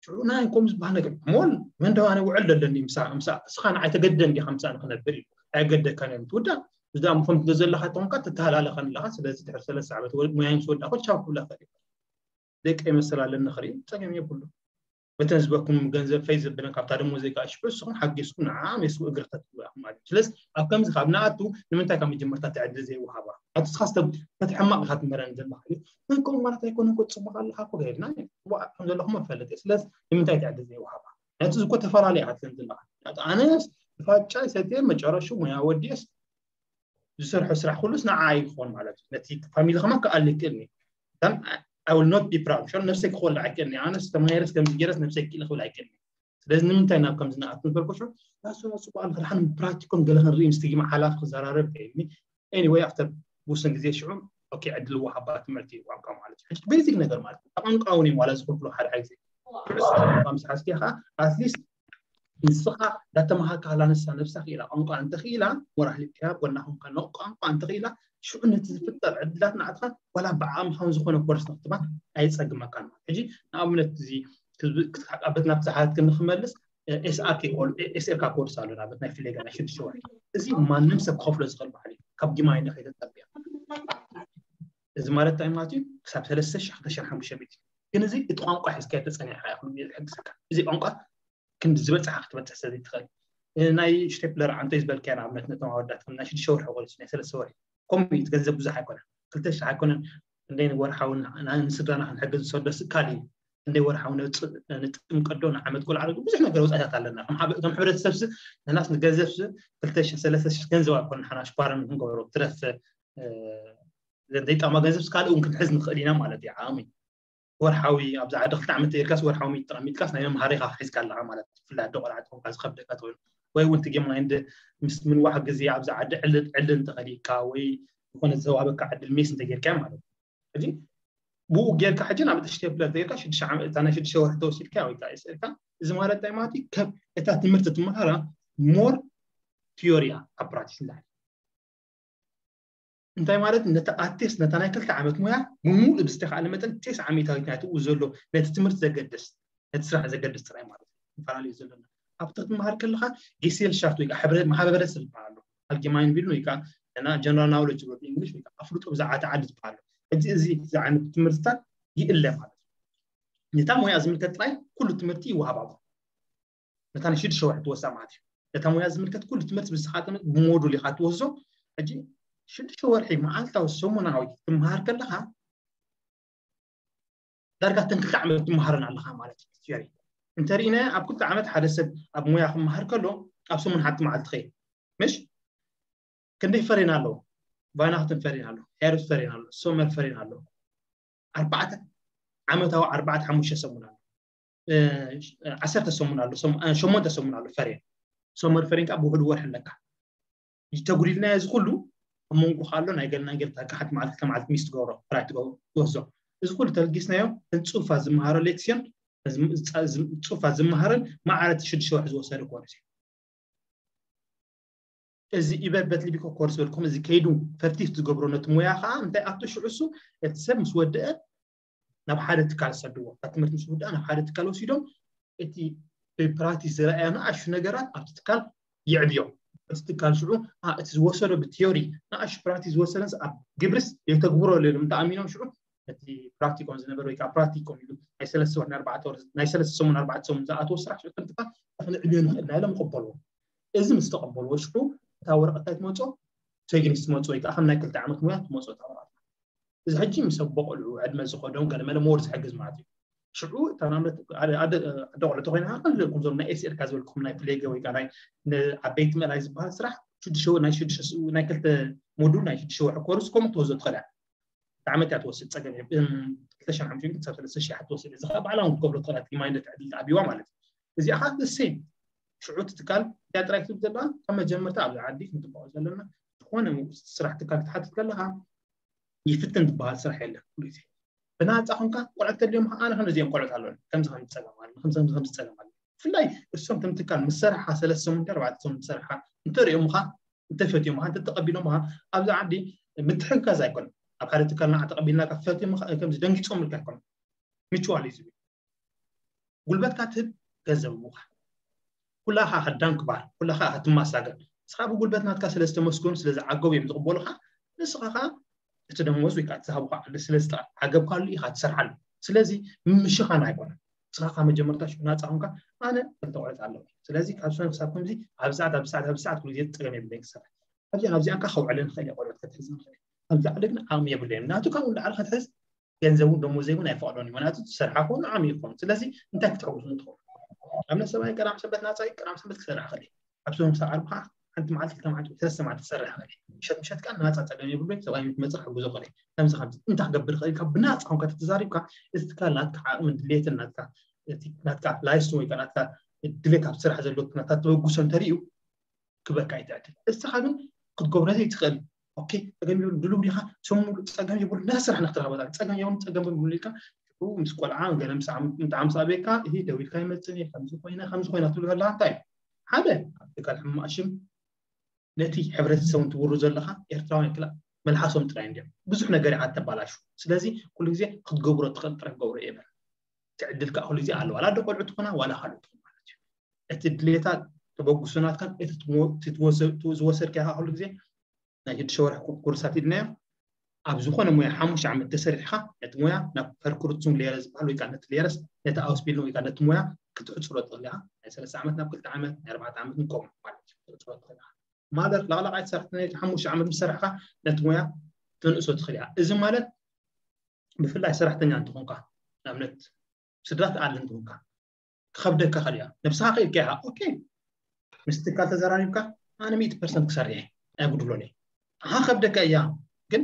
ሽዑ ናይ ኮም ዝበሃል ነገር ሞል መን ደዋ ኣነ ውዕል ዘለኒ ምሳ ምሳ እስኻ ንዓይ ተገደ እንዲኻ ምሳ ንክነብር እዩ። ኣይገደካን እዮም ትውዳእ። እዛ ምኾም ዘለኻ ተኾንካ ትተሃላለኸ ኣለኻ። ስለዚ ድሕሪ ሰለስተ ዓመት ወ- ሙያይ ምስ ወዳእኩ ቻው ክብላ ፈሪቕ ደቂ መሰል ኣለኒ ክርኢ ጸገም የብሉ። በተን ዝበኩም ገንዘብ ፈይ ዘብለን ካብታ ደሞ ዘይካ ሽዑ እስኹም ሓጊዝኩም ንዓ ሜስኩ እግሪ ተትብሉ ኢኹም ማለት እዩ። ስለዚ ኣብ ከምዚ ካብ ንኣቱ ንምንታይ ካብ መጀመርታ ትዕድል ዘይወሃባ ኣትስኻ ስተብ ተትሕማቕ ኢኻ ትመረን ዘለኻ እዩ። መንከም ማለት ኣይኮነን ኮ ጽቡቕ ኣለኻ ኮ ገይርና ከም ዘለኹም መፈለጥ እዩ። ስለዚ ንምንታይ ትዕድል ዘይወሃባ ነቲ ዝኮ ተፈላለዩ ኢኻ ትለን ዘለኻ። ኣነስ ፋጫ ሰትየ መጨረሹ ሞያ ወዲስ ዝሰርሖ ስራሕ ኩሉስ ንዓ ይኾን ማለት እዩ። ነቲ ፋሚሊ ከማ ክኣል ይክእልኒ ከም I will not be proud ሸ ነብሰይ ክኾል ኣይክእልኒ። ኣነስ ተማሂረስ ከምዚ ገይረስ ነብሰይ ክኢለ ክብል ኣይክእልኒ። ስለዚ ንምንታይ ናብ ከምዚ ንኣቱ ንፈልኮ ሸ ራሱ ራሱ በዓል ክድሓን ፕራክቲኮም ገለ ክንርኢ ምስ ትጊማ ሓላፍ ክዘራረብ ከይልኒ anyway after ውስን ግዜ ሽዑ ኦኬ ዕድል ወሃባ ትምህርቲ ቋንቋ ማለት እዩ። ሕጂ ቤዚክ ነገር ማለት እዩ። ቋንቋ እውን እዩ ዋላ ዝኽፍሎ ሓደ ሓደ ግዜ ምስ ሓዝኪ ከዓ ኣትሊስት ንስኻ እንዳተመሃርካ ሃላ ንሳ ነብሳ ክኢላ ቋንቋ እንተኽኢላ ሞራል ሂብካ ጎና ኮንካ ቋንቋ እንተኽኢላ ሽዑ ነቲ ዝፍጠር ዕድላት ንዓትኻ ዋላ ብዓቕምኻን ዝኾነ ኮርስ ንክትማር ኣይፀግመካን ማለት ሕጂ ንኣብነት እዚ ክትሓቃበት ናብ ዝሓትክ ንክመልስ ኤስኣርኬ ኤስኤልካ ኮርስ ኣሎ ንኣብነት ናይ ፍሌጋ ናይ ሽዱሽተ ወርሒ እዚ ማንም ሰብ ክኸፍሎ ዝኽእል በዓል እዩ ካብ ጊማይ እንደ ከይተጠብያ እዚ ማለት እንታይ ማለት እዩ ክሳብ ሰለስተ ሺሕ ክልተ ሺሕ ሓሙሽተ ሚእቲ ግን እዚ እቲ ቋንቋ ሒዝካ ተፀኒዕካ ኢኹም ዝሕግዘካ እዚ ቋንቋ ክንዲ ዝበፅሓ ክትበፅሕ ስለ ዘይትኽእል ናይ ስቴፕለር ዓንተይ ዝበልካዮ ንኣብነት ነቶም ኣወዳት ከም ናይ ሽዱሽተ ወርሒ ቆልሲ ናይ ሰለስተ ወርሒ ከምኡ እዩ ገንዘብ ብዙሕ ኣይኮነን ክልተ ሽሕ ኣይኮነን እንደ ወርሓዊ ንስድራና ክንሕግዝ ዝሰዶ ስካል እዩ እንደ ወርሓዊ ንጥም ቀዶ ንዓመት ቆልዓ ብዙሕ ነገር ወፃኢታት ኣለና ከም ሕብረተሰብ ስ ንናስ ንገንዘብ ስ ክልተ ሽሕ ሰለስተ ሽሕ ገንዘብ ኣይኮነ ሓና ሽኳርን ክንገብሮ ትረፍ ዘይጣማ ገንዘብ ስካል እውን ክንሕዝ ንኽእል ኢና ማለት እዩ ዓቕሚ ወርሓዊ ኣብዚ ዓዲ ክልተ ዓመት ተይርካስ ወርሓዊ ሚእቲ ጠቐሚጥካስ ናይ መምሃሪኻ ሒዝካ ኣለኻ ማለት እዩ። ብፍላይ ኣደ ቆልዓ ትኾንካ ዝኸብደካ ትኾይኑ ወይ እውን ትጌም ናይ እንደ ምስ ምንዋሕ ግዜ ኣብዚ ዓዲ ዕልል ዕልል እንተኸሊእካ ወይ ዝኾነ ዝተዋህበካ ዕድል ሜስ እንተጌርካ ማለት እዩ። ሕጂ ብኡ ጌርካ ሕጂ ናብ እቲ ስቴፕለር ተጌርካ ሽዱሽተ ዓመት እታ ናይ ሽዱሽተ ወርሒ ተወሲድካ ወይ ከዓ ይስእልካ እዚ ማለት እንታይ ማለት እዩ? ከብ እታ ትምህርቲ ትመሃራ ሞር ቲዮሪያ ኣብ ፕራክቲስ ንላዕሊ እንታይ ማለት ነቲ ኣቴስ ነታ ናይ ክልተ ዓመት ሙያ ብሙሉእ ብዝተኻእለ መጠን ቴስ ዓሚታዊት ናይትኡ ዘሎ ነቲ ትምህርቲ ዘገድስ ነቲ ስራሕ ዘገድስ ጥራይ ማለት እዩ። ንፈላለዩ ዘለና ኣብቲ ክትመሃር ከለካ ጌሴልሻፍት ወይ ከዓ ማህበረሰብ ዝበሃል ኣሎ ኣልጌማይን ቢልድ ወይ ከዓ እና ጀነራል ናውለጅ ብሎ ብእንግሊሽ ወይ ከዓ ኣፍልጦ ብዛዕባ እቲ ዓዲ ዝበሃል ኣሎ። ሕጂ እዚ ዝዓይነቱ ትምህርትታት ይእለ ማለት እዩ። ነታ ሞያ ዝምልከት ጥራይ ኩሉ ትምህርቲ ይወሃብ ኣሎ። ነታ ንሽዱሽተ ወርሒ ትወስዳ ማለት እዩ። ነታ ሞያ ዝምልከት ኩሉ ትምህርቲ ብዝሓተመት ብሞዱል ኢኻ ትወስዶ። ሕጂ ሽዱሽተ ወርሒ መዓልታዊ ሰሙናዊ ትምሃር ከለኻ ዳርጋ ተን ክልተ ዓመት ትምሃረን ኣለኻ ማለት እዩ። ቲዮሪ እንተሪእና ኣብ ክልተ ዓመት ሓደ ሰብ ኣብ ሞያ ክምሃር ከሎ ኣብ ሰሙን ሓንቲ መዓልቲ ኸይ ምሽ ክንደይ ፈሬን ኣለዎ? ቫይናክትን ፈሬን ኣሎ፣ ሄርስ ፈሬን ኣሎ፣ ሶመር ፈሬን ኣሎ። ኣርባዕተ ዓመታዊ ኣርባዕተ ሓሙሽተ ሰሙን ኣሎ። ዓሰርተ ሰሙን ኣሎ፣ ሸሞንተ ሰሙን ኣሎ ፈሬን። ሶመር ፈሬን ከዓ ብውሕዱ ወርሒ ኣለካ። ተጉዲልናዮ እዚ ኩሉ ኣብ መንጎ ኣሎ ናይ ገልና ገርታ ሓንቲ መዓልቲ ክልተ መዓልቲ ሚስ ትገብሮ ራይት ትወስዶ እዚ ኩሉ ተልጊስናዮ ህንፁፋ ዝመሃሮ ሌክሲዮን ህንፁፋ ዝመሃረን ማዕረ እቲ ሽዱሽተ ወርሒ ዝወሰደ ኮርስ እዩ። እዚ ኢበር በትሊ ቢኮ ኮርስ በልኩም እዚ ከይዱ ፈቲፍ ዝገብሮ ነቲ ሙያ ከዓ እንታይ ኣብቲ ሽዑ እሱ እቲ ሰብ ምስ ወደአ ናብ ሓደ ትካል ሰድዎ ካብ ትምህርቲ ምስ ወደአ ናብ ሓደ ትካል ወሲዶም እቲ ብፕራክቲስ ዝረኣያ ንኣሹ ነገራት ኣብቲ ትካል ይዕብዮ እቲ ትካል ሽዑ እቲ ዝወሰዶ ብቲዮሪ ንኣሹ ፕራክቲስ ዝወሰደንስ ኣብ ግብርስ የተግብሮ ሌሎም ተኣሚኖም ሽዑ እቲ ፕራክቲኮም ዝነበረ ወይ ከዓ ፕራክቲኮም ኢሉ ናይ ሰለስተ ወር ናይ ኣርባዕተ ወር ናይ ሰለስተ ሰሙን ኣርባዕተ ሰሙን ዝኣተወ ስራሕ ሽዑ ከምትካ ክንዕብዮ ንኽእል ኢና ኢሎም ይቕበልዎ። እዚ ምስ ተቐበልዎ ሽዑ እታ ወረቐት እንታይ ትመፆ? ቴግኒስ ትመፆ ወይ ከዓ ከም ናይ ክልተ ዓመት ሙያ ትመፆ እታ ወረቐት። እዚ ሕጂ ምስ ኣብ ቆልዑ ዕድመ ዝኸዶም ገለመለ ሞር ዝሕግዝ ማለት እዩ። ሽዑ እታ ንኣብነት ኣደ ኣደ ኣደ ቆልዑ ተኮይና ከ ከምዞም ናይ ኤስኤልካ ዝበልኩም ናይ ፕሌገ ወይ ከዓ ናይ ንዓበይቲ ምእላይ ዝበሃል ስራሕ ሽዱሽተ ወር ናይ ሽዱሽተ ናይ ክልተ ሞዱል ናይ ሽዱሽተ ወርሒ ኮርስ ከምኡ ክትወስዶ ትኽእል እያ። ዓመት እያ ትወስድ ጸገም የብን። ክልተ ሺሕን ሓሙሽተ መእትን ክሳብ ሰለስተ ሺሕ እያ ትወስድ። እዚ ከዓ ባዕላ እውን ክትከፍሎ ትኽእል እያ። እቲ ማይንድ ዕድል ተኣብዋ ማለት እዩ። እዚኣ ከዓ ሴም ሽዑ እቲ ትካል እያ ጥራይ ክትብል ዘለዋ ካብ መጀመርታ ኣብዚ ዓዲ ክንጥበቆ ዘለና ዝኾነ ስራሕ ትካል ክትሓትት ከለካ ይፍትን ዝበሃል ስራሕ የለን። ኩሉ ግዜ ብናፃ ኮንካ ቆልዑት ተድልዮም ከዓ ኣነ ከምዚኦም ቆልዑት ኣለዉ ከምዚ ከም ዝፀገም ኣሎ ከምዚ ከምዚ ከም ዝፀገም ኣሎ። ብፍላይ እሶም ከም ትካል ምስ ሰርሓ ሰለስተ ሰሙን ኣርባዕተ ሰሙን ምስ ሰርሓ እንተሪኦምካ እንተፈትዮምካ እንተተቐቢሎምካ ኣብዚ ዓዲ ምትሕግጋዝ ኣይኮነን። ኣብ ሓደ ትካል ንዓ ተቐቢልናካ ፈትዮም ከምዚ ደንጊፆምልካ ኣይኮነን። ሚቹዋል እዩ ዝብል ጉልበትካ ትህብ ገንዘብ ምዃን ኩላኻ ከዳንክ በሃል ኩላኻ ክትማሳገን ንስኻ ብጉልበት ናትካ ስለ ዝተመስገኑ ስለ ዝዓገቡ እዮም ዝቕበሉኻ። ንስኻ ከዓ እቲ ደሞዝ ወይ ከዓ እትሃብካ ዕድል ስለ ዝተዓገብካሉ ኢኻ ትሰርሓሉ። ስለዚ ምሽኻን ኣይኮነን። ንስኻ ካብ መጀመርታ ሽዑ ናፃ ኮንካ ኣነ ክልተ ቆልዑት ኣለዉ ስለዚ ካብ ሰነ ክሳብ ከምዚ ኣብ ሰዓት ኣብ ሰዓት ኣብ ሰዓት ኩሉ ግዜ ፀገም የብለይ ክሰርሕ ኣብዚኣ ኣብዚኣን ከዓ ከውዕለን ክእል እየ ቆልዑት ከትሕዝ ንክእል ኣብዚ ዓዲ ግን ዓቕሚ የብለይን ናቱ ካብኡ ንላዕሊ ከትሕዝ ገንዘብ እውን ደሞዘይ እውን ኣይፈቕዶን እዩ ምክንያቱ ዝሰርሓ ከሆኑ ዓሚ ይኾኑ ስለዚ እንታይ ክትሕግዙ ንትኾኑ ኣብነት ሰብኣይ ቀዳም ሰንበት ናፃ እዩ ቀዳም ሰንበት ክሰርሕ ክእል እዩ ኣብ ሰሙን ክሳብ ዓርቢ ከዓ ሓንቲ መዓልቲ ክልተ መዓልቲ ሰለስተ መዓልቲ ክሰርሕ ክእል እዩ ምሸት ምሸት ከዓ ናፃ ፀገም የብሉ ሰብኣይ ምስ መፅእ ክሕግዞ ክእል እዩ ከምዚ ከምዚ እንታይ ክገብር ክእል ካብ ብናፃ ኮንካ ተተዛሪብካ እዚ ትካል ናትካ ዓቕምን ድሌትን ናትካ ናትካ ላይስን ወይ ናትካ ድሌት ኣብ ስራሕ ዘሎ ናትካ ተበግሶ እንተርእዩ ክበካ ይትዕድል እስኻ ግን ክትገብሮ ዘይትኽእል ኦኬ ፀገም የብሉ ድሉው ዲኻ ሰሙን ሙሉእ ፀገም የብሉ ነታ ስራሕ ንክትረኽበታ ፀገም የብሉ ፀገም የብሉ ኢልካ ሽዑ ምስ ቆልዓ ገለ ምስ ዓም- ምጣዕም ሳቤካ ይሄ ደው ኢልካ ይመፅእ እየ ከምዚ ኮይነ ከምዚ ኮይና ትብል ከለካ እንታይ እዩ ሓደ ኣብ ትካል ሕማቕ ሽም ነቲ ሕብረተሰብ እውን ትውሩ ዘለካ ኤርትራውያን ክላ መልሓሶም ጥራይ እንዲዮም ብዙሕ ነገር ኢኻ ተባላሹ ስለዚ ኩሉ ግዜ ክትገብሮ ትኽእል ጥራይ ገብሮ እየ በል እቲ ዕድል ከዓ ኩሉ ግዜ ኣሎ ዋላ ዶ ቆልዑ ትኾና ዋላ ካልኦት ትኾኑ ማለት እዩ እቲ ድሌታት ተበግሶ ናትካን እቲ ትሞ- እቲ ትወሰ- እቲ ዝወሰድካዮ ከዓ ኩሉ ግዜ ናይ ሽዱሽተ ወርሒ ኮ- ኮርሳት ኢልናዮ ኣብ ዝኾነ ሞያ ሓሙሽተ ዓመት ተሰሪሕካ ነቲ ሞያ ናብ ፐርኩርቱን ሌየር ዝበሃል ወይ ከዓ ነቲ ሌየርስ ነቲ ኣውስቢልን ወይ ከዓ ነቲ ሞያ ክትዕፅሮ ትኽእል ኢኻ ናይ ሰለስተ ዓመት ናብ ክልተ ዓመት ናይ ኣርባዕተ ዓመት ንከምኡ ማለት እዩ ክትዕፅሮ ትኽእል ኢኻ ማለት ላዕላቃይ ሰራሕተኛ ሓሙሽተ ዓመት ምስ ሰራሕካ ነቲ ሞያ ተንእሶ ትኽእል ኢኻ እዚ ማለት ብፍላይ ሰራሕተኛ እንትኾንካ ንኣብነት ስድራ ትኣሊ እንትኾንካ ክኸብደካ ይኽእል እያ ነብስኻ ክኢልካ ኢኻ ኦኬ ምስ ትካል ተዘራሪብካ ኣነ ሚእቲ ፐርሰንት ክሰርሕ እየ ኣይጉድሎን እየ ኣኻ ከብደካ እያ ግን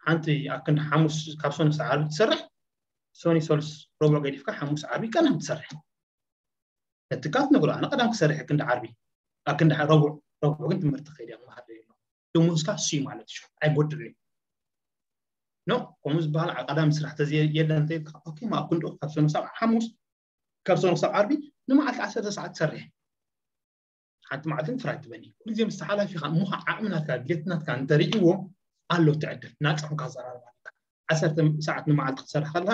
ሓንቲ ኣብ ክንዲ ሓሙስ ካብ ሶኒ ክሳብ ዓርቢ ትሰርሕ ሶኒ ሶልስ ረቡዕ ገዲፍካ ሓሙስ ዓርቢ ቀዳም ትሰርሕ ነትካል ትነግሮ ኣነ ቀዳም ክሰርሕ ክንዲ ዓርቢ ኣብ ክንዲ ረቡዕ ረቡዕ ግን ትምህርቲ ከይድ እያ ክመሃር የሎ ደሞዝካ እሱ ማለት እዩ ኣይጎድል እዩ ኖ ከምኡ ዝበሃል ቀዳም ስራሕ ተዘየለ እንተይልካ ኦኬ ማ ክንዲ ካብ ሶኒ ክሳብ ሓሙስ ካብ ሶኒ ክሳብ ዓርቢ ንመዓልቲ ዓሰርተ ሰዓት ትሰርሕ ሓንቲ መዓልቲ ፍራይ ትበኒ ኩሉ ግዜ ምስ ተሓላፊኻ እሞ ከዓ ዓቕሚ ናትካ ድሌት ናትካ እንተርእይዎ ኣሎ ትዕድል ናፃ ኹንካ ኣዘራርባ ኣለካ ዓሰርተ ሰዓት ንመዓልቲ ክትሰርሕ ከለካ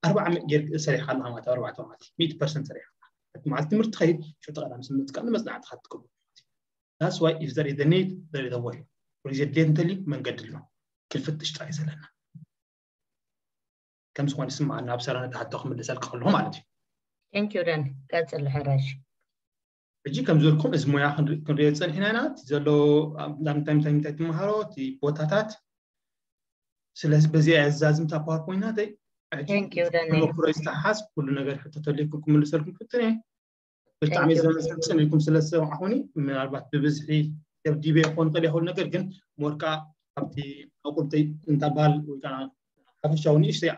ኣርባዓ ጌር ሰሪሕካ ኣለካ ማለት ኣርባዕተ መዓልቲ ሚእቲ ፐርሰንት ሰሪሕካ ሓንቲ መዓልቲ ትምህርቲ ትኸይድ ሽዑ ቀዳም ስምትካ ንመፅናዕትካ ትቅበል that's why if there is a need there is a way ኩሉ ግዜ ድሌት እንተልዩ መንገዲ ኣሎ ክንፍትሽ ጥራይ ዘለና ከም ዝኾነ ይስምዓኒ ኣብ ሰራነ ትሓቶ ክምልሰልካ ከለኹ ማለት እዩ Thank you Dan ቀጽል ሕራሽ ሕጂ ከም ዝበልኩም እዚ ሞያ ክንሪኦ ዝፀኒሕና ኢና እቲ ዘሎ እንታይ ምንታይ ምንታይ ትመሃሮ እቲ ቦታታት ስለዚ በዚ ኣያ ዝዛዝምታ ፓወርፖይንት ናተይ Thank you Dan ተመክሮ ዝተሓዝ ኩሉ ነገር ሕቶ ተልኩም ክምልሰልኩም ፍትን እየ ብጣዕሚ ዘመሰፅን ኢልኩም ስለ ዝሰማዕኹኒ ምናልባት ብብዝሒ ደብዲበ ይኸውን ክእል ይኸውን ነገር ግን ሞርካ ኣብቲ ኣቁልተይ እንተባል ወይከዓ ሓፈሻዊ ንእሽተይ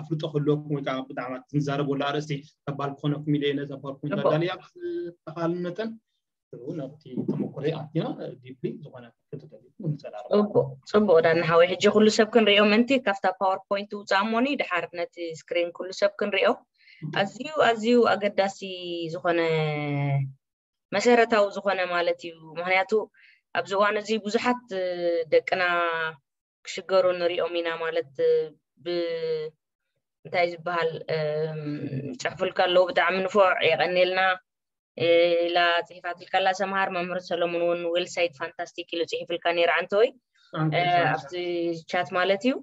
ኣፍልጦ ክህልወኩም ወይከዓ ብዛዕባ ክንዛረበሉ ኣርእስቲ ተባል ክኾነኩም ኢለ ነዛ ፓወርፖይንት ኣዳልያ ብዝተኻል መጠን ሽዑ ናብቲ ተመኩረይ ኣቲና ዲፕሊ ዝኾነ ክትጠሊቁ ንፀላረ ፅቡቅ ዳና ሓወይ ሕጂ ኩሉ ሰብ ክንሪኦ ምእንቲ ካብታ ፓወርፖይንት ውፃእ እሞኒ ድሓር ነቲ ስክሪን ኩሉ ሰብ ክንሪኦ ኣዝዩ ኣዝዩ ኣገዳሲ ዝኾነ መሰረታዊ ዝኾነ ማለት እዩ ምክንያቱ ኣብዚ እዋን እዚ ብዙሓት ደቅና ክሽገሩ ንሪኦም ኢና ማለት ብ እንታይ ዝበሃል ፅሕፉልካ ኣለዉ ብጣዕሚ ንፉዕ የቀኒልና ኢላ ፅሒፋትልካላ ሰምሃር መምህር ሰለሙን እውን ዌልሳይት ፋንታስቲክ ኢሉ ፅሒፍልካ ነይሩ ዓንተወይ ኣብቲ ቻት ማለት እዩ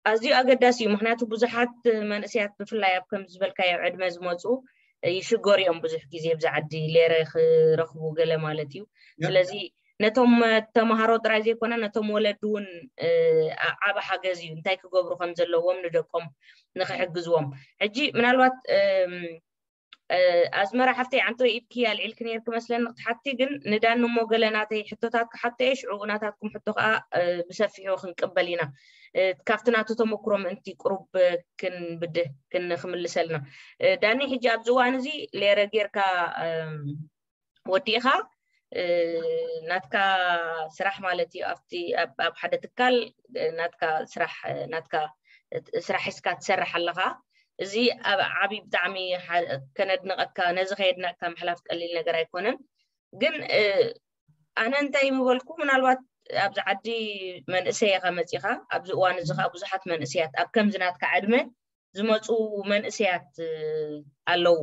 ኣዝዩ ኣገዳሲ እዩ ምክንያቱ ብዙሓት መንእሰያት ብፍላይ ኣብ ከም ዝበልካዮ ዕድመ ዝመፁ ይሽገሩ እዮም ብዙሕ ግዜ ብዚ ዓዲ ሌረ ክረኽቡ ገለ ማለት እዩ ስለዚ ነቶም ተምሃሮ ጥራይ ዘይኮነ ነቶም ወለዲ እውን ዓቢ ሓገዝ እዩ፣ እንታይ ክገብሩ ከም ዘለዎም ንደቆም ንክሕግዝዎም። ሕጂ ምናልባት ኣዝመራ ሓፍተይ ኣንቶ ኢድኪ ኣልዒልኪ ነርኪ መስለኒ ክትሓቲ፣ ግን ንዳኒ እሞ ገለ ናተይ ሕቶታት ክሓቶ እየ፣ ሽዑ ናታትኩም ሕቶ ከዓ ብሰፊሑ ክንቅበል ኢና። ካብቲ ናቱ ተመክሮ ምእንቲ ቅሩብ ክንብድህ ክምልሰልና። ዳኒ፣ ሕጂ ኣብዚ እዋን እዚ ሌረ ጌርካ ወዲእኻ ናትካ ስራሕ ማለት እዩ፣ ኣብቲ ኣብ ሓደ ትካል ናትካ ስራሕ ናትካ ስራሕ ሒዝካ ትሰርሕ ኣለኻ። እዚ ኣብ ዓቢ ብጣዕሚ ከነድንቐካ፣ ነዚ ከየድነቕካ ምሕላፍ ቀሊል ነገር ኣይኮነን። ግን ኣነ እንታይ ምበልኩ፣ ምናልባት ኣብዚ ዓዲ መንእሰይ ኢኻ መጺኻ፣ ኣብዚ እዋን እዚ ከዓ ብዙሓት መንእሰያት ኣብ ከምዚ ናትካ ዕድመ ዝመፁ መንእሰያት ኣለዉ።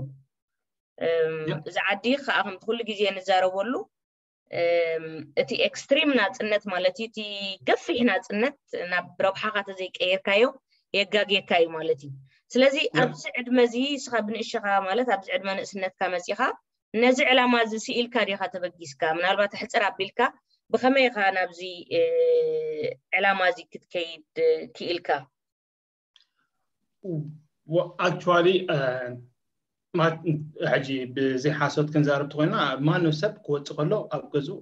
እዚ ዓዲ ከዓ ከምቲ ኩሉ ግዜ ንዛረበሉ እቲ ኤክስትሪም ናፅነት ማለት እዩ፣ እቲ ገፊሕ ናፅነት ናብ ረብሓኻ ተዘይቀየርካዮ የጋግየካ እዩ ማለት እዩ። ስለዚ ኣብዚ ዕድመ እዚ ንስኻ ብንእሽኻ ማለት ኣብዚ ዕድመ ንእስነትካ መፂኻ ነዚ ዕላማ እዚ ስኢልካ ዲኻ ተበጊስካ? ምናልባት ኣሕፅር ኣቢልካ ብኸመይ ኢኻ ናብዚ ዕላማ እዚ ክትከይድ ክኢልካ? Actually ሕጂ ብዘይ ሓሶት ክንዛረብ ተኮይና ማንም ሰብ ክወፅእ ከሎ ኣብ ገዝኡ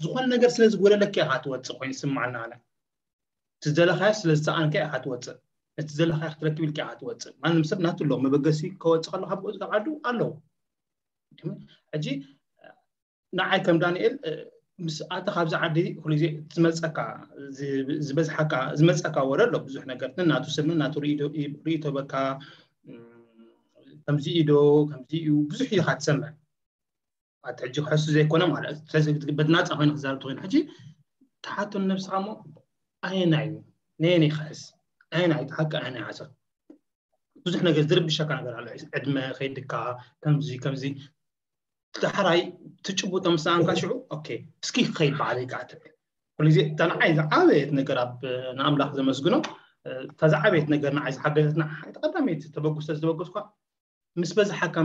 ዝኾነ ነገር ስለ ዝጎደለካ ኢኻ ትወፅእ ኮይኑ ይስማዓና። ኣነ እቲ ዝደለካዮ ስለ ዝሰኣንካ ኢኻ ትወፅእ፣ እቲ ዝደለካዮ ክትረክብ ኢልካ ኢኻ ትወፅእ። ማንም ሰብ ናቱ ኣሎ መበገሲ ከወፅእ ከሎ ካብ ገዝኡ ካብ ዓዱ ኣለዉ። ሕጂ ንዓይ ከም ዳንኤል ምስ ኣተ ካብዚ ዓዲ ኩሉ ግዜ ዝመፀካ ዝበዝሓካ ዝመፀካ ወረ ኣሎ ብዙሕ ነገር ናቱ ስምን ናቱ ርእቶ በካ ከምዚ ኢዶ ከምዚ እዩ ብዙሕ ኢኻ ትሰምዕ። ኣቲ ሕጂ ክሕሱ ዘይኮነ ማለት በቲ ናፃ ኮይኑ ክዛረብ ተኮይኑ ሕጂ ተሓቶ ንነብስኻ እሞ ኣየና እዩ ነየነይ ክሕስ ኣየና እዩ ተሓቂ ኣየና ሓሶት ብዙሕ ነገር ዝርብሸካ ነገር ኣሎ። ዕድመ ከይድካ ከምዚ ከምዚ ዳሕራይ ትጭቡጦ ምስ ኣንካ ሽዑ ኦኬ እስኪ ክኸይድ ባዕለይ ከዓ ትብል። ኩሉ ግዜ እታ ንዓይ ዝዓበየት ነገር ኣብ ንኣምላኽ ዘመስግኖ እታ ዝዓበየት ነገር ንዓይ ዝሓገዘትና ሓንቲ ቀዳመይቲ ተበጉሰ ዝተበገስኳ ምስ በዝሓካ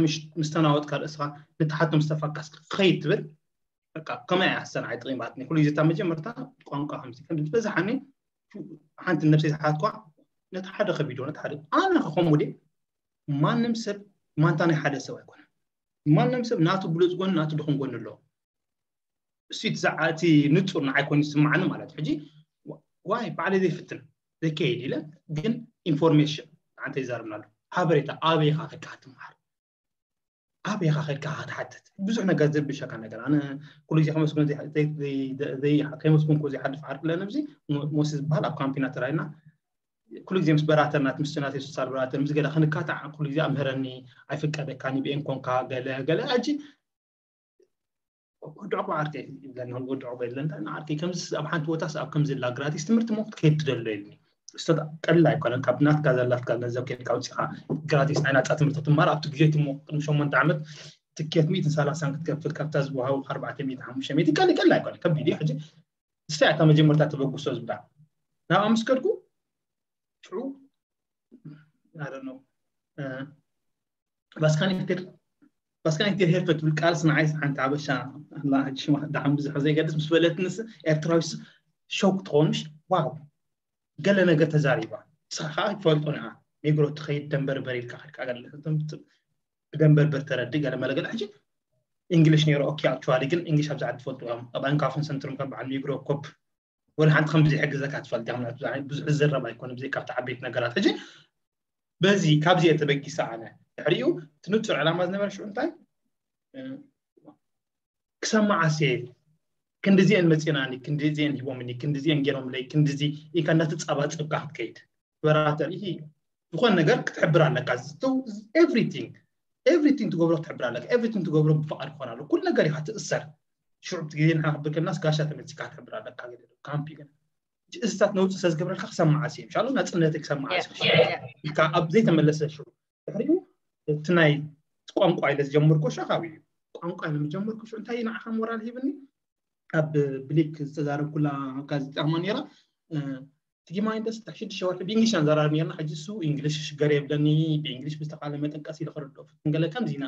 ምስ ተናወጥካ ርእስኻ ንተሓቶ ምስ ተፋካስ ክኸይድ ትብል። በቃ ከመይ እያ ኣሰናዓይ ጥቂማትኒ ኩሉ ግዜ እታ መጀመርታ ቋንቋ ከምዚ ከም ዝበዝሓኒ ሓንቲ ነብሰይ ዝሓትኳ ነቲ ሓደ ከቢዶ ነቲ ሓደ ኣነ ከኸሙ ድየ ማንም ሰብ ማንታ ናይ ሓደ ሰብ ኣይኮነን። ማንም ሰብ ናቱ ብሉፅ ጎኒ ናቱ ድኹም ጎኒ ኣለዎ። እሱ እቲ ንፁር ንዓይ ኮይኑ ዝስማዓኒ ማለት ሕጂ ዋይ ባዕለይ ዘይፍትን ዘይከይድ ኢለ ግን ኢንፎርሜሽን ንዓንተ ይዛርብና ኣሎ ሓበሬታ ኣበይኻ ከድካ ትምሃር ኣበይኻ ከድካ ክትሓትት ብዙሕ ነገር ዝርብሸካ ነገር ኣነ ኩሉ ግዜ ከመስግኖ ከመስግንኩ ዘይሓልፍ ዓርቂ ለነ እዚ ሞሲ ዝበሃል ኣብ ካምፒና ተራይና ኩሉ ግዜ ምስ በራተር ናት ምስ ናት ሶሳል በራተር ምስ ገለ ክንካታዕ ኩሉ ግዜ ኣምህረኒ ኣይፍቀደካ ኒብኤን ኮንካ ገለ ገለ ሕጂ ወድዕቁ ዓርከይ ይብለኒ ወድዕቁ የለን እንታይ ዓርከይ ከምዚ ኣብ ሓንቲ ቦታስ ኣብ ከምዚ ላ ግራቲስ ትምህርቲ ሞ ክትከይድ ትደሎ ኢልኒ እስተት ቀልል ኣይኮነን ካብ ናትካ ዘላትካ ገንዘብ ከይድካ ውፅኻ ግራቲስ ናይ ናፃ ትምህርቲ ትማር ኣብቲ ግዜ ትሞ ቅድሚ ሸሞንተ ዓመት ትኬት ሚእትን ሰላሳን ክትከፍል ካብታ ዝወሃቡ ኣርባዕተ ሚእቲ ሓሙሽተ ሚእቲ ቀልል ቀልል ኣይኮነ ከቢድ እዩ ሕጂ እሳ እታ መጀመርታ ተበግሶ ዝብላ ናብኣ ምስ ከድኩ ሽዑ I don't know ባስካኒክቴር ባስካኒክቴር ሄርፈ ትብል ቃልስ ንዓይስ ሓንቲ ሓበሻ ኣላ ሕጂ ሽማ ደሓን ብዙሕ ዘይገድስ ምስ በለትንስ ኤርትራዊስ ሾክ ትኾኑሽ ዋው ገለ ነገር ተዛሪባ ንስኻ ከዓ ይፈልጦ ንዓ ኔግሮ ትኸይድ ደንበርበር ኢልካ ከድካ ገለ ብደንበርበር ተረዲ ገለ መለገለ ሕጂ እንግሊሽ ነይሩ ኦኬ actually ግን እንግሊሽ ኣብዚ ዓዲ ትፈልጡ እዮም ኣብ ኣንካፍን ሰንትሩም ከም በዓል ኔግሮ ኮፕ ወላ ሓንቲ ከም ዘይሕግዘካ ትፈልጥ ብዙሕ ዝዘረብ ኣይኮነ ብዘይ ካብቲ ዓበይቲ ነገራት ሕጂ በዚ ካብዚ እየ ተበጊሰ ኣነ ድሕሪኡ ትንጹር ዕላማ ዝነበረ ሽዑ እንታይ ክሰማዓ ሴ ክንዲዚአን መፂናኒ ክንዲዚአን ሂቦምኒ ክንዲዚአን ገይሮምለይ ክንዲዚ ኢልካ እንዳተፃባፀብካ ክትከይድ በራተር ይሂ ዝኾነ ነገር ክትሕብር ኣለካ everything everything ትገብሮ ክትሕብር ኣለካ everything ትገብሮ ብፍቃድ ክኾን ኣሎ ኩሉ ነገር ኢካ ትእሰር ሽዑ ግዜ ንሓ ክብር ከለናስ ጋሻ ተመፂካ ክትሕብር ኣለካ ካምፒ ግን እዚታት ነውፅእ ስለ ዝገብረልካ ክሰማዓ ሲ ምሻሉ ናፅነተይ ክሰማዓ ኢልካ ኣብ ዘይተመለሰ ሽዑ ድሕሪኡ እቲ ናይ ቋንቋ ኢለ ዝጀመርኩ ሽዑ ካብ እዩ ቋንቋ ኢለ ዝጀመርኩ ሽዑ እንታይ ንዓኻ ሞራል ሂብኒ ኣብ ብሊክ ዝተዛረብኩላ ጋዜጣ ከማ ነራ ትጊማይንደስ ሽዱሽተ ወርሒ ብእንግሊሽ ንዘራረብ ነርና ሕጂ እሱ እንግሊሽ ሽገር የብለኒ ብእንግሊሽ ብዝተኻለ መጠን ቀስ ኢለ ክርድኦ ፍትን ገለ ከምዚ ኢና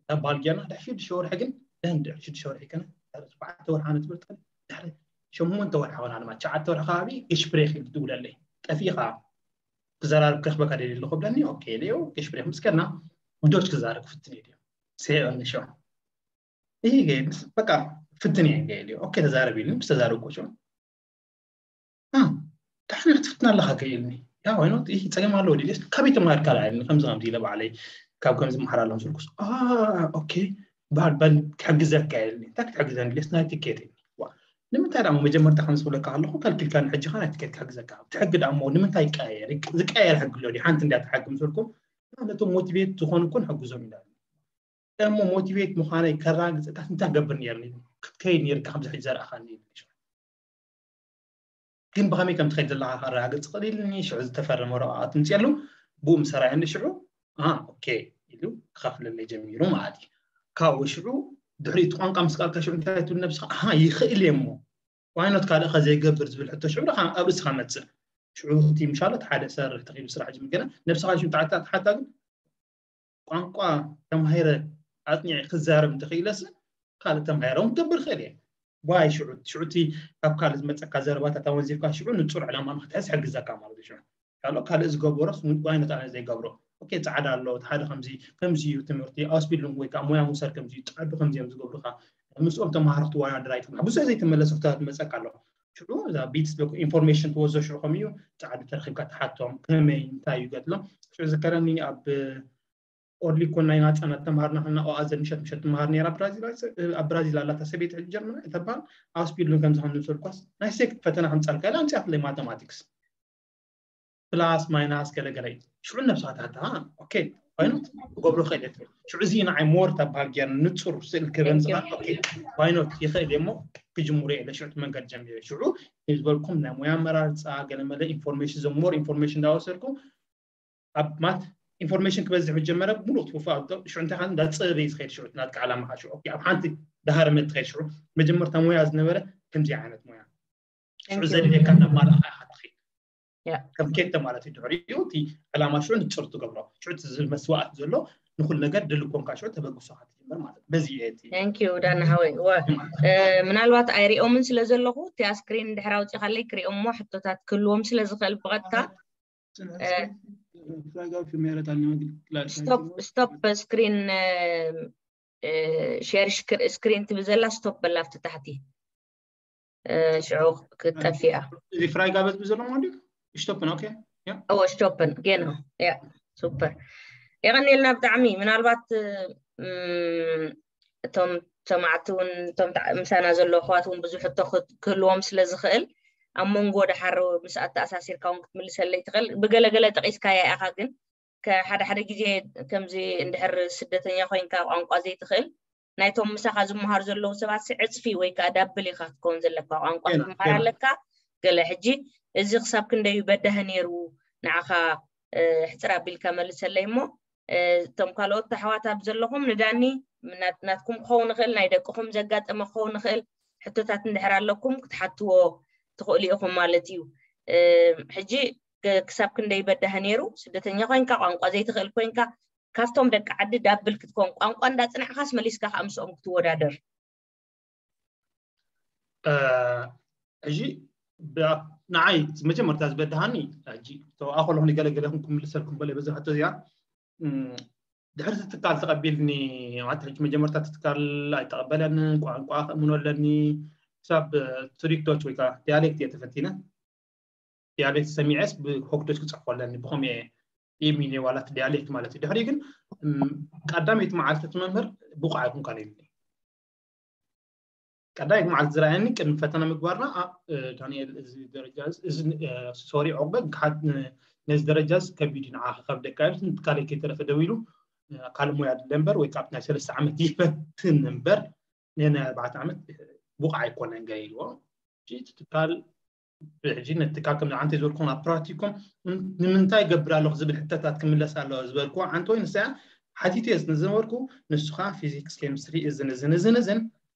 ተባል ጌርና ድሕሪ ሽዱሽተ ወርሒ ግን ደንድ ሽዱሽተ ወርሒ ከነ ድሕሪ ኣርባዕተ ወርሒ ኣነ ትምህርቲ ድሕሪ ሸሞንተ ወርሒ ኾና ድማ ትሽዓተ ወርሒ ከባቢ ግሽፕሬክ ይብል ትውለለይ ጠፊኻ ክዘራርብ ክረኽበካ ደልየ ኣለኹ ብለኒ። ኦኬ ኢለዮ። ግሽፕሬክ ምስ ከድና ብዶች ክዛረብ ክፍትን እየ ድዮ ስሒቐኒ ሸው ይህ በቃ ፍትን እየ ገይልዮ። ኦኬ ተዛረብ ኢሉኒ። ምስ ተዛረብኩ ሸው ካሕና ክትፍትና ኣለኻ ከይልኒ ያ ወይኖት ይህ ፀገም ኣለዎ ድልስ ካበይ ተማሃርካ ላዓልኒ ከምዚ ከምዚ ኢለ ባዕለይ ካብ ከምዚ መሓር ኣለኹ ስልኩስ ኦኬ በል በል ክሕግዘካ ኢልኒ። እንታይ ክትሕግዘኒ ድልስ ናይ ቲኬት ኢልኒ። ዋ ንምንታይ ደሞ መጀመርታ ከም ዝብለካ ከለኹ ከልኪልካኒ ሕጂ ኸ ናይ ቲኬት ክሕግዘካ እቲ ሕጊ ደሞ ንምንታይ ይቀያየር? ዝቀያየር ሕጊ ኣሎ ድዩ? ሓንቲ እንድያ እቲ ሕጊ ምስ በልኩም ነቶም ሞቲቬት ዝኾኑ እኮ ንሕግዞም ኢላ እሞ ሞቲቬት ምዃነይ ከራግፀካ እንታይ ገብር ነይርኒ ክትከይድ ነይርካ ከምዚ ሕጂ ዘርኣኻኒ ግን ብኸመይ ከም ትኸይድ ዘለካ ከረጋግፅ ክእል ኢልኒ። ሽዑ ዝተፈረመ ወረቃ ትምፅየሉ ብኡ ምስ ኣርኣየኒ ሽዑ ኦኬ ኢሉ ክኸፍለለይ ጀሚሩ ማለት እዩ። ካብኡ ሽዑ ድሕሪ እቲ ቋንቋ ምስ ካልካ ሽዑ እንታይ ትብል ነብስኻ ኣሃ ይኽእል እየ እሞ ዋይኖት ካልእ ከ ዘይገብር ዝብል ሕቶ ሽዑ ደኻ ኣብ ርእስኻ መፅእ። ሽዑ እቲ ምሻሎት ሓደ ሰርሕ ተኺሉ ስራሕ ጅምር ገና ነብስኻ ሽዑ ተሓታ ተሓታ ግን ቋንቋ ተማሂረ ኣፅኒዐ ክዛረብ እንተኽኢለስ ካልእ ተማሂረ እውን ክገብር ይኽእል እየ። ዋይ ሽዑ ሽዑ እቲ ካብ ካልእ ዝመፀካ ዘረባታት ኣወንዚፍካ ሽዑ ንፁር ዕላማ ንክትሕዝ ሕግዘካ ማለት እዩ። ሽዑ ካልኦ ካልእ ዝገበሮስ ዋይነት ኣነ ዘይገብሮ ኦኬ ፃዕዳ ኣሎ እቲ ሓደ ከምዚ ከምዚ እዩ ትምህርቲ ኣውስቢልዱንግ ወይ ከዓ ሞያ ምውሳድ ከምዚ እዩ ፃዕዱ ከምዚ እዮም ዝገብሩካ ምስኦም ተማሃሮ ክትወዳደር ኣይትኽእልን ብዙሕ ዘይተመለሰ ሕቶታት ይመፀካ ኣሎ። ሽዑ እዛ ቢትስ ኢንፎርሜሽን ትወስዶ ሽዑ ከም እዩ ፃዕዱ ተረኪብካ ትሓቶም ከመይ እንታይ እዩ ገድሎም። ሽዑ ዝከረኒ ኣብ ኦርሊ ኮን ናይ ናፃ እናተምሃርና ከለና ኦኣዘን ምሸት ምሸት ትምሃር ነይራ ኣብ ብራዚል ኣላ እታ ሰበይቲ ሕጂ ጀርመና እተባል ኣውስቢልዱንግ ከምዚ ከም ዝምሰልኳስ ናይ ሴክት ፈተና ከምፃልካ ኢላ ኣምፅኣትለይ ማተማቲክስ ፕላስ ማይናስ ገለገለ እዩ። ሽዑ ነብስኻ ትሓታ ኦኬ ዋይኖት ክገብሮ ክእል እየ ትብል ሽዑ እዚ ንዓይ ሞር እታ በሃል ጌር ንፁር ስእል ክበን ዝኽእል ኦኬ ዋይኖት ይኽእል እየ እሞ ክጅምሮ እየ ኢለ ሽዑ እቲ መንገዲ ጀሚረ ሽዑ ዝበልኩም ናይ ሞያ ኣመራርፃ ገለመለ ኢንፎርሜሽን ዘ ሞር ኢንፎርሜሽን እንዳወሰድኩ ኣብ ማት ኢንፎርሜሽን ክበዝሕ ምስ ጀመረ ሙሉእ ትውፋ ሽዑ እንታይ እንዳፀበበ እዩ ዝኸይድ ሽዑ ናትካ ዓላማኻ ሽዑ ኦኬ ኣብ ሓንቲ ዳሃረመት ትኸይድ ሽዑ መጀመርታ ሞያ ዝነበረ ከምዚ ዓይነት ሞያ ሽዑ ዘድልየካ እናማላእኻ ኢኻ ትኸይድ ከም ኬተ ማለት እዩ ድሕሪኡ እቲ ዕላማ ሽዑ ንፅር ትገብሮ ሽዑ እቲ ዝብል መስዋእት ዘሎ ንኩሉ ነገር ድልኮንካ ሽዑ ተበግሶ ክትጅምር ማለት በዚ እየ እቲ thank you ዳና ሃወይ ምናልባት ኣይሪኦምን ስለ ዘለኹ እቲ ስክሪን ድሕር ኣውፂኻለይ ክሪኦሞ ሕቶታት ክህልዎም ስለ ዝኽእል ብቐጥታ stop stop screen share screen ትብል ዘላ stop በላ ኣብቲ ታሕቲ ሽዑ ክትጠፍኣ እዚ ፍራይ ጋበዝ ብዘሎ ማለት እዩ ስቶፕን ኦኬ እዎ ስቶፕን ጌና ያ ሱፐር የቐኒልና ብጣዕሚ ምናልባት እቶም ሰማዕቲ እውን እቶም ምሳና ዘሎ ኣሕዋት እውን ብዙሕ ሕቶ ክህልዎም ስለ ዝኽእል ኣብ መንጎ ደሓር ምስ ኣተኣሳሲርካ እውን ክትምልሰለይ ትኽእል ብገለገለ ጠቂስካያ ኢኻ ግን ሓደ ሓደ ግዜ ከምዚ እንድሕር ስደተኛ ኮይንካ ቋንቋ ዘይትኽእል ናይቶም ምሳኻ ዝመሃሩ ዘለዉ ሰባት ዕፅፊ ወይ ከዓ ዳብል ኢኻ ክትከውን ዘለካ ቋንቋ ክትመሃር ኣለካ ገለ ሕጂ እዚ ክሳብ ክንደዩ በዳህ ነይሩ ንዓኻ ሕፅር ኣቢልካ መልሰለይ እሞ እቶም ካልኦት ኣሕዋት ኣብ ዘለኹም ንዳኒ ናትኩም ክኸውን ይኽእል ናይ ደቅኹም ዘጋጠመ ክኸውን ይኽእል ሕቶታት እንድሕር ኣለኩም ክትሓትዎ ትኽእሉ ኢኹም ማለት እዩ ሕጂ ክሳብ ክንደይ በዳህ ነይሩ ስደተኛ ኮይንካ ቋንቋ ዘይትኽእል ኮይንካ ካብቶም ደቂ ዓዲ ዳብል ክትኮን ቋንቋ እንዳፅናዕካስ መሊስካ ከዓ ምስኦም ክትወዳደር ሕጂ ንዓይ መጀመርታ ዝበድሃኒ ሕጂ ተዋእኮ ኣለኹ ንገለገለኹም ክምልሰልኩም በለ በዚ ሕቶ እዚኣ ድሕሪ ትካል ተቐቢልኒ ማለት ሕጂ መጀመርታ ትካል ኣይተቐበለንን ቋንቋ ከእምኖ ኣለኒ ክሳብ ትሪክቶች ወይ ከዓ ዲያሌክት እየ ተፈቲነ ዲያሌክት ሰሚዐስ ብሆክዶች ክፅሕፎ ኣለኒ ብኸም ኢሚኒ ዋላት ዲያሌክት ማለት እዩ ድሕሪ ግን ቀዳመይቲ መዓልቲ እቲ መምህር ብቑዕ ኣይኩንካን ኢሉኒ ቀዳመይቲ መዓልቲ ዝረኣየኒ ቅድሚ ፈተና ምግባርና ዳንኤል እዚ ደረጃ እዚ ሶሪ ዑቅበ ግሓት ነዚ ደረጃ እዚ ከቢድ እዩ ንዓኻ ከብደካ ኢሉ ትካለይ ከይተረፈ ደው ኢሉ ካልእ ሞያ ድለ እምበር ወይ ካብ ናይ ሰለስተ ዓመት ይፈትን እምበር ናይ ኣርባዕተ ዓመት ብቑዕ ኣይኮነን ገለ ኢልዎ ትካል ሕጂ ነቲ ካብ ከምዚ ዓንተ ዝበልኩም ኣብ ፕራክቲኩም ንምንታይ ገብር ኣለኹ ዝብል ሕተታት ክምለስ ኣለዎ ዝበልኩዎ ዓንተ ወይ ንሳያ ሓቲተ ዝነበርኩ ንሱ ከዓ ፊዚክስ ኬሚስትሪ እዝን እዝን እዝን እዝን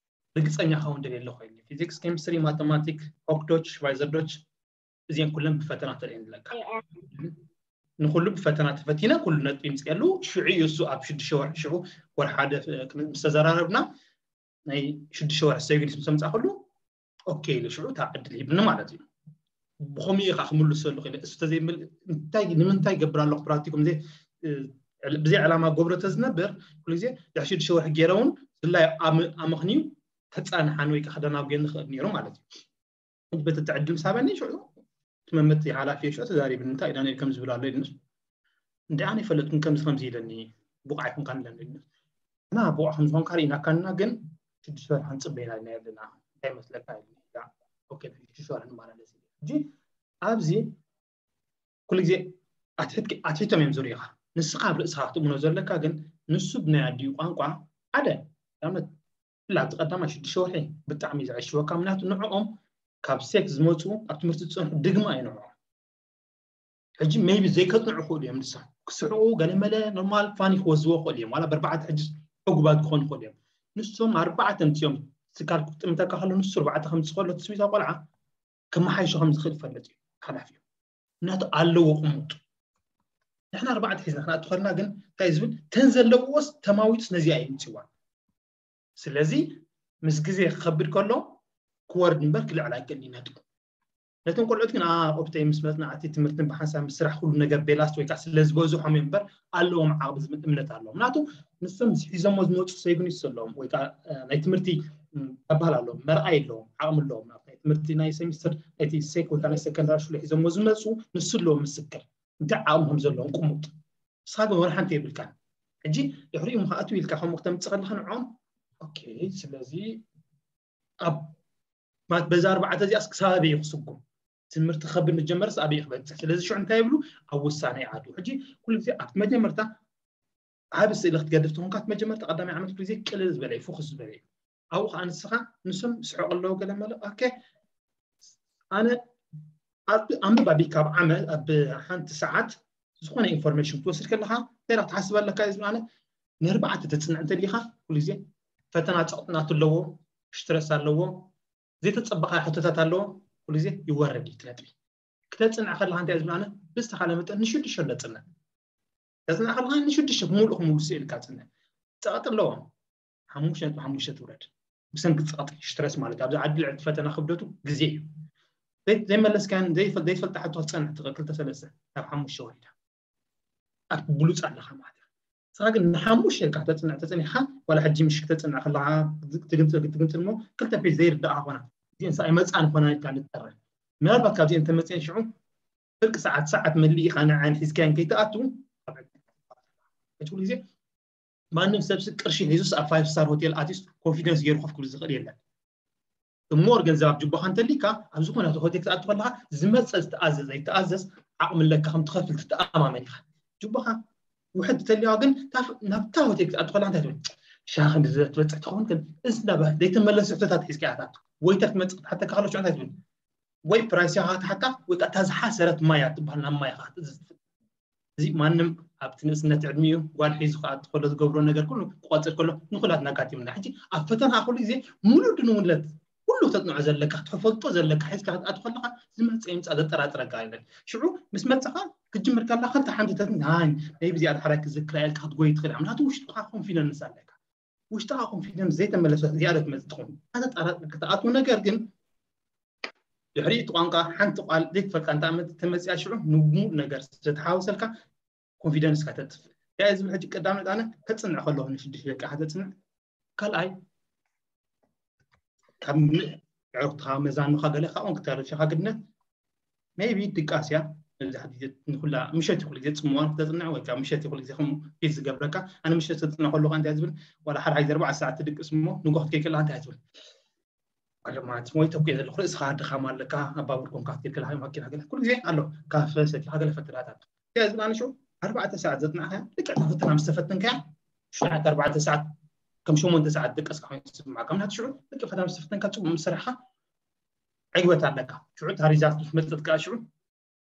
ርግፀኛ ከውን ደልየ ኣለኹ ኢልኒ ፊዚክስ ኬሚስትሪ ማተማቲክ ኦክዶች ሽቫይዘርዶች እዚአን ኩለን ብፈተና ተርእየን ኣለካ ንኩሉ ብፈተና ተፈቲነ ኩሉ ነጥቢ ይምፅአሉ ሽዑ እዩ እሱ ኣብ ሽዱሽተ ወርሒ ሽዑ ወር ሓደ ምስ ተዘራረብና ናይ ሽዱሽተ ወርሒ ሰቪንግስ ምስ ኣምፃእኩሉ ኦኬ ኢሉ ሽዑ እታ ዕድል ሂብኒ ማለት እዩ። ብኸምኡ ኢኻ ክምልሰሉ ክእል። እሱ ተዘይምል እንታይ ንምንታይ ይገብር ኣለኹ ፕራክቲኩም ዘይ ብዘይ ዕላማ ገብሮ ተዝነብር ኩሉ ግዜ ድሕሪ ሽዱሽተ ወርሒ ገይረ እውን ብፍላይ ኣመኽንዩ ከፃንሓን ወይ ከዓ ከደናጉየኒ ክእል ነይሩ ማለት እዩ። ሕጂ በቲ ትዕድል ምስ ሃበኒ ሽዑ እቲ መመት ሓላፊ ሽዑ ተዛሪብኒ እንታይ ዳንኤል ከም ዝብል ኣሎ ኢልኒ። እንዲ ኣነ ይፈለጥኩም ከምዚ ከምዚ ኢለኒ ብቑዕ ኣይኮንካን ኢለኒ ኢልኒ። እና ብቑዕ ከም ዝኾንካ ርኢናካና ግን ሽዱሽተ ወርሒ ክንፅበየና ኢና ኣለና እንታይ መስለካ ኢልኒ። ኦኬ ሽዱሽተ ወርሒ ንመላለስ ኢለ ሕጂ ኣብዚ ኩሉ ግዜ ኣትሒቶም እዮም ዝርእዩኻ። ንስኻ ኣብ ርእስኻ ክትእምኖ ዘለካ ግን ንሱ ብናይ ኣዲኡ ቋንቋ ሓደ ኣብነት ብላ ኣብቲ ቀዳማይ ሽዱሽተ ወርሒ ብጣዕሚ እዩ ዘዕሽወካ ምክንያቱ ንዕኦም ካብ ሴክ ዝመፁ ኣብ ትምህርቲ ዝፀንሑ ድግማ እዩ ንዕኦም ሕጂ ሜቢ ዘይከፅንዑ ክእሉ እዮም ንሳ ክስሕቁ ገለመለ ኖርማል ፋኒ ክወዝዎ ክእሉ እዮም ዋላ በርባዕተ ሕጂ ዕጉባት ክኾኑ ክእሉ እዮም ንሶም ኣርባዕተ ምፅኦም ስካል ክጥምተካ ከሎ ንሱ ኣርባዕተ ከምፅእ ከሎ ትስቢታ ቆልዓ ክመሓይሾ ከም ዝኽእል ይፈልጥ እዩ ሓላፊ እዩ ምክንያቱ ኣለዎ ቅሙጥ ንሕና ኣርባዕተ ሒዝና ክንኣቱ ከለና ግን እንታይ ዝብል ተን ዘለዎስ ተማዊጡስ ነዚኣ እዩ ምፅዋ ስለዚ ምስ ግዜ ክኸብድ ከሎ ክወርድ እምበር ክልዕል ኣይክእል ነጥቡ ነቶም ቆልዑት ግን ኦብተይ ምስ መፅናዕቲ ትምህርትን ብሓንሳብ ምስ ስራሕ ኩሉ ነገር ቤላስት ወይ ከዓ ስለ ዝበዝሖም እዮም እምበር ኣለዎም ዓቕሚ ዝብል እምነት ኣለዎም ናቱ ንሶም ሒዞሞ ዝመፁ ሰይግኒስ ኣለዎም ወይ ከዓ ናይ ትምህርቲ ባባል ኣለዎም መርኣይ ኣለዎም ዓቕሚ ኣለዎም ናይ ትምህርቲ ናይ ሴሚስተር ናይቲ ሴክ ወይ ናይ ሰከንዳሪ ሽሎ ሒዞሞ ዝመፁ ንሱ ኣለዎም ምስክር እንታይ ዓቕሚ ከም ዘለዎም ቅሙጥ ንስኻ ግን ወላ ሓንቲ የብልካን ሕጂ ድሕሪኡ ምኸኣቱ ኢልካ ከምኡ ክተምፅእ ከለካ ንዖም ኦኬ ስለዚ ኣብ ማለት በዛ ኣርባዕተ እዚኣስ ክሳብ ኣበይ ክስጉም ትምህርቲ ክኸብድ ምስ ጀመረስ ኣበይ ክበፅሕ ስለዚ ሽዑ እንታይ ይብሉ ኣብ ውሳነ ይዓዱ ሕጂ ኩሉ ግዜ ኣብቲ መጀመርታ ዓብ ስእሊ ክትገድፍ ትኾንካ እቲ መጀመርታ ቀዳማይ ዓመት ኩሉ ግዜ ቅልል ዝበለ እዩ ፍኹስ ዝበለ እዩ ኣብኡ ከዓ ንስኻ ንሶም ስሕቕ ኣለዉ ገለ መለ ኦኬ ኣነ ኣንብብ ኣቢካ ኣብ ዓመት ኣብ ሓንቲ ሰዓት ዝኾነ ኢንፎርሜሽን ክትወስድ ከለካ እንታይ ትሓስብ ኣለካ እዩ ዝብላነ ንርባዕተ ተፅንዕ እንተሊካ ኩሉ ግዜ ፈተና ፀቕጥናት ኣለዎ ስትረስ ኣለዎ ዘይተፀበኻ ሕቶታት ኣለዎ ኩሉ ግዜ ይወረድ እዩ ነጥቢ ክተፅንዕ ከለካ እንታይ ዝብላነ ብዝተኻለ መጠን ንሽዱሽተ ለፅንዕ ተፅንዕ ከለካ ንሽዱሽተ ሙሉእ ክምልሱ ኢልካ ፅንዕ ፀቕጢ ኣለዎም ሓሙሽተ ነጥቢ ሓሙሽተ ትውረድ ብሰንኪ ፀቕጢ ስትረስ ማለት ኣብዚ ዓዲ ልዕሊ ፈተና ክብደቱ ግዜ እዩ ዘይመለስካን ዘይፈልጣ ሕቶ ክትፀንሕ ትኽእል ክልተ ሰለስተ ናብ ሓሙሽተ ወሪዳ ኣብቲ ብሉፅ ኣለካ ማለት እዩ ንስኻ ግን ንሓሙሽተ ኢልካ ክተፅንዕ ተፀኒሕካ ዋላ ሕጂ ምሽ ክተፅንዕ ከለካ ትግምፅል ክትግምፅል እሞ ክልተ ፔጅ ዘይርዳእ ኮና እዚአን ሰብኣይ መፃን ኮና ኢልካ ንጠረ ምናልባት ካብዚአን ተመፅአን ሽዑ ፍርቂ ሰዓት ሰዓት መሊእኻ ንዓን ሒዝካያን ከይትኣቱ ሕጂ ኩሉ ግዜ ማንም ሰብሲ ቅርሺ ሒዙስ ኣብ ፋይቭ ስታር ሆቴል ኣትዩስ ኮንፊደንስ ገይሩ ኮፍ ክብል ዝኽእል የለን እሞር ገንዘብ ኣብ ጅቦኻ እንተሊካ ኣብ ዝኾነ ሆቴል ክትኣቱ ከለካ ዝመፀ ዝተኣዘዘ ይተኣዘዝ ዓቕሚ ኣለካ ከም ትኸፍል ትተኣማመን ኢኻ ጅቦኻ ውሕድ ተሊዋ ግን ናብታ ሆቴል ክትኣቱ ከለካ እንታይ ትብል ሻ ክንዲ ትበፅሕ ትኸውን ግን እዚ እንዳባ ዘይተመለስ ሕቶታት ሒዝካ ኢኻ ትኣቱ ወይተር ትመፅእ ክትሓተካ ከሎ እንታይ ትብል ወይ ፕራይስ ኢኻ ክትሓታ ወይ ከዓ እታ ዝሓሰረት ማያ ትበሃል ናብ ማይ ኢኻ ክትእዝዝ ትኽእል እዚ ማንም ኣብቲ ንእስነት ዕድሚኡ ጓል ሒዙ ክኣቱ ከሎ ዝገብሮ ነገር ኩሉ ክቆፅር ከሎ ንኩላትና ኣጋጢሙና ሕጂ ኣብ ፈተና ኩሉ ግዜ ሙሉእ ድንውለት ኩሉ ተፅንዖ ዘለካ ትፈልጦ ዘለካ ሒዝካ ክትኣቱ ከለካ ዝመፀ ይምፃእ ዘጠራጥረካ የለን ሽዑ ምስ መፀኻ ክትጅምር ከላ ክልተ ሓምተታት ናይ ናይ ብዚኣ ድሓራይ ክዝክራ ኢልካ ክትጎይ ትኽእል ምክንያቱ ውሽጥኻ ኮንፊደንስ ኣለካ ውሽጥኻ ኮንፊደንስ ዘይተመለሰ ዝያዳ ትመፅእ ትኸውን ኣተጣራጥር ክትኣትዎ ነገር ግን ድሕሪ እቲ ቋንቋ ሓንቲ ቋል ዘይትፈልጣ እንተ ኣመት ተመፅያ ሽዑ ንሙሉእ ነገር ስለተሓወሰልካ ኮንፊደንስካ ተጥፍእ እንታይ ዝብል ሕጂ ቀዳመ ጣነ ተፅንዕ ከለኹ ንሽዱሽተ ደቂቃ ተፅንዕ ካልኣይ ካብ ዕርክትኻ መዛኑኻ ገለ ካብኦም ክተረፊኻ ግድነት ሜቢ ድቃስ እያ መብዛሕትኡ ግዜ ንኩላ ምሸት ኩሉ ግዜ ፅምዋን ክተፅንዕ ወይ ከዓ ምሸት ኩሉ ግዜ ከም ፊል ዝገብረካ ኣነ ምሸት ክፅንዕ ከለካ እንታይ ዝብል ዋላ ሓደ ሓይዚ ኣርባዕተ ሰዓት ትድቅስ እሞ ንጎ ክትከይድ ከለካ እንታይ ትብል ማለት ወይ ተኩየ ዘለኹ ርእስኻ ድኻም ኣለካ ኣብ ባቡር ኮንካ ክትከይድ ከለካ ማኪና ገለ ኩሉ ግዜ ኣሎ ካፈ ሰቲኻ ገለ ፈተናታት እንታይ ዝብል ኣነ ሽዑ ኣርባዕተ ሰዓት ዘፅናዕካ ልክዕ ፈተና ምስ ተፈተንካ ሽዑ ኣርባዕተ ሰዓት ከም ሸሞንተ ሰዓት ደቀስካ ኮይኑ ዝስምዓካ ምክንያቱ ሽዑ ልክዕ ፈተና ምስ ተፈተንካ ፅቡቅ ምስ ሰራሕካ ዕግበት ኣለካ ሽዑ እታ ሪዛልት ምስ መፀት ከዓ ሽዑ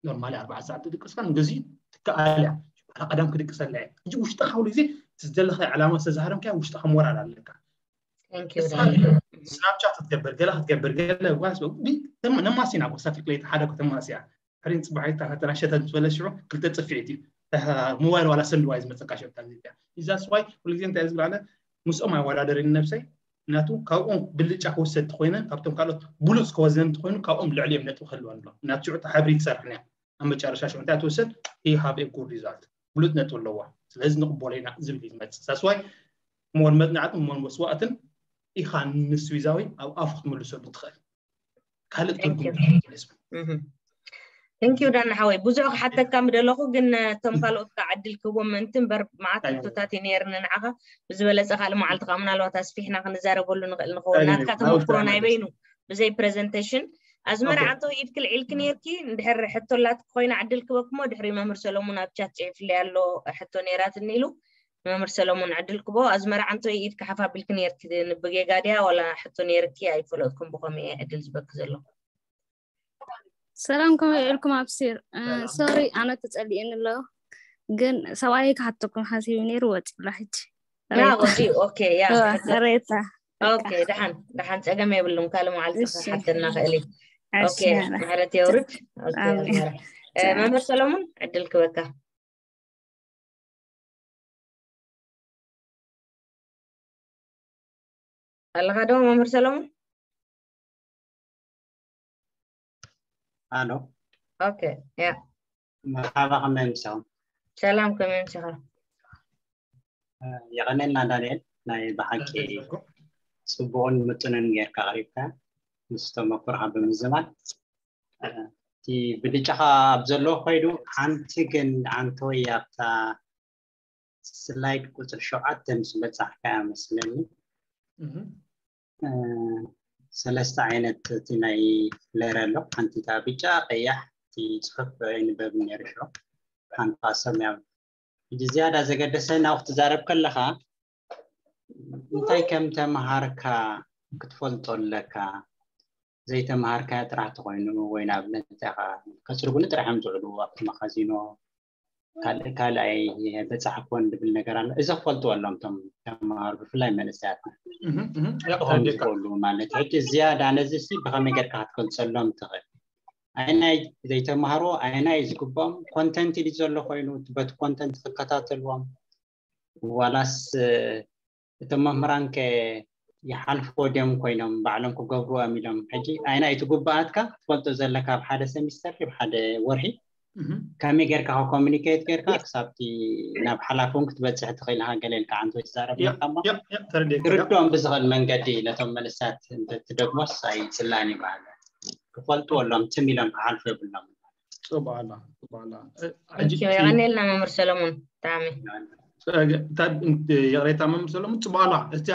ኖርማሊ ኣርባዕተ ሰዓት ትድቅስካ ንግዚ ትከኣል እያ ባላ ቀዳም ክድቅሰላ እየ ሕጂ ውሽጥካ ኩሉ ግዜ ዝደለካ ዕላማ ዝተዛሃረምካ ውሽጥካ ሞራል ኣለካ ስናፕቻት ክትገብር ገለ ክትገብር ገለ ነማሲና ኮሳፊክ ለይቲ ሓደ ከተማስያ ሕሪን ፅባሒት ፈተና ሸተት ዝበለ ሽዑ ክልተ ፅፍዒት እዩ ሞባይል ዋላ ሰንድዋይ ዝመፀካ ሸታ ዚያ ኢዛስ ዋይ ኩሉ ግዜ እንታይ ዝብል ኣነ ምስኦም ኣወዳደር ነብሰይ ምክንያቱ ካብኦም ብልጫ ክውሰድ ተኮይነ ካብቶም ካልኦት ብሉፅ ክወዘን ተኮይኑ ካብኦም ልዕሊ እዮም ነጥቢ ክህልወን ኣሎ። እናቱ ሽዑ ሓብሪ ትሰርሕን እያ ኣብ መጨረሻ ሽዑ እንታይ ትወሰድ? He have a good result፣ ብሉፅ ነጥቢ ኣለዋ። ስለዚ ንቕበሎ ኢና ዝብል እዩ ዝመፅእ። ሳስዋይ ሞን መፅናዕትን ሞን መስዋእትን ኢኻ ንስዊዛዊ ኣብ ኣፉ ክትምልሰሉ ትኽእል። ካልእ ትርጉም Thank you ዳና ሓወይ። ብዙሕ ክሓተካ ምደለኹ ግን እቶም ካልኦት ከዓ ዕድል ክቦም ምእንቲ እምበር መዓት ሕቶታት እዩ ነይርኒ ንዓኻ። ብዝበለፀ ካልእ መዓልቲ ከዓ ምናልባት ኣስፊሕና ክንዛረበሉ ንኽእል ንኸውን። ናትካ ተመክሮ ናይ በይኑ ብዘይ ፕሬዘንቴሽን ኣዝመራ ዓንተው ኢድ ክልዒልክ ነርኪ። እንድሕር ሕቶ ላትክ ኮይና ዕድል ክበክሞ ድሕሪ መምህር ሰሎሙን ኣብ ቻት ፅሒፍለይ ኣሎ ሕቶ ነይራትኒ ኢሉ። መምህር ሰሎሙን ዕድል ክቦ ኣዝመራ ዓንተው ኢድ ክሓፍ ኣቢልክ ነርኪ። ብጌጋ ድያ ዋላ ሕቶ ነይርኪ ኣይፈለጥኩም። ብኸመይ እየ ዕድል ዝበክ ዘሎ? ሰላም ከመይ ውዒልኩም ኣብሲር? ሶሪ ኣነ ተጸሊእኒ ኣሎ ግን ሰብኣየ ክሓተኩም ሓሲቡ ነይሩ ወፂላ ሕጂ። ና ወፂ ኦኬ ያ ሬታ ኦኬ ደሓን ደሓን ጸገም የብሉን። ካልእ መዓልቲ ክሓተና ክእል እዩ። ኦኬ ምሕረት የውርድ። ኦኬ ኣዝመራ። እ፣ መምህር ሰሎሙን ዕድል ክበካ። ኣለኻ ዶ መምህር ሰሎሙን? ኣሎ ኦኬ ያ መርሓባ፣ ከመይ ምሳኹም? ሰላም፣ ከመይ ምሳኻ? የቐነልና ዳንኤል፣ ናይ ብሓቂ ጽቡቕን ምጡንን ጌርካ ኣቕሪብካ ምስ ተመኩሮኻ ብምዝማድ። እቲ ብልጫኻ ኣብ ዘለዎ ኮይዱ ሓንቲ ግን ኣንተ ወይ ኣብታ ስላይድ ቁፅሪ ሸውዓተ ምስ በፃሕካ መስለኒ። ሰለስተ ዓይነት እቲ ናይ ፍሌር ኣሎ። ሓንቲ እታ ብጫ፣ ቀያሕ፣ እቲ ፅሑፍ ኣይንበብን ነይሩ ሽዑ። ሓንቲ ከዓ ሰማያዊ። ሕጂ ዝያዳ ዘገደሰ ናብ ክትዛረብ ከለኻ እንታይ ከም ተምሃርካ ክትፈልጦ ኣለካ። ዘይተምሃርካዮ ጥራሕ ተኮይኑ ወይ ንኣብነት እንታይ ከ ከፅርጉኒ ጥራሕ እዮም ዝውዕሉ ኣብቲ መኻዚኖ ካልእ ካልኣይ በፃሕኮን ዝብል ነገር ኣሎ። እዚ ክፈልጥዎ ኣሎም እቶም ተምሃሩ ብፍላይ መንእሰያትና ክኾኑ ዝኽእሉ ማለት ሕጂ ዝያዳ ነዚ ሲ ብኸመይ ጌርካ ክትገልፀሎም ትኽእል? ኣይናይ ዘይተምሃርዎ ኣይናይ ዝግብኦም ኮንተንት ድዩ ዘሎ ኮይኑ በቲ ኮንተንት ክከታተልዎም ዋላስ እቶም መምህራን ከ ይሓልፍዎ ድዮም ኮይኖም ባዕሎም ክገብርዎም ኢሎም? ሕጂ ኣይና እቲ ጉባኣትካ ክትፈልጦ ዘለካ ኣብ ሓደ ሰሚስተር ኣብ ሓደ ወርሒ ከመይ ጌርካ ኮሚኒኬት ጌርካ ክሳብቲ ናብ ሓላፍውን ክትበፅሕ ትኽእል ኢኻ። ገለ ኢልካ ዓንቶ ትዛረብ ነርካ እሞ ክርድኦም ብዝኽእል መንገዲ ነቶም መንእሰያት እንትትደግሞስ ኣይፅላእን ይበሃል። ክፈልጥዎ ኣሎም ትም ኢሎም ክሓልፉ የብሎም። ጽቡቕ ኣላ ጽቡቕ ኣላ። የቐኔልና መምህር ሰለሙን ብጣዕሚ ይቕሬታ መምህር ሰለሙን ጽቡቕ ኣላ። እቲ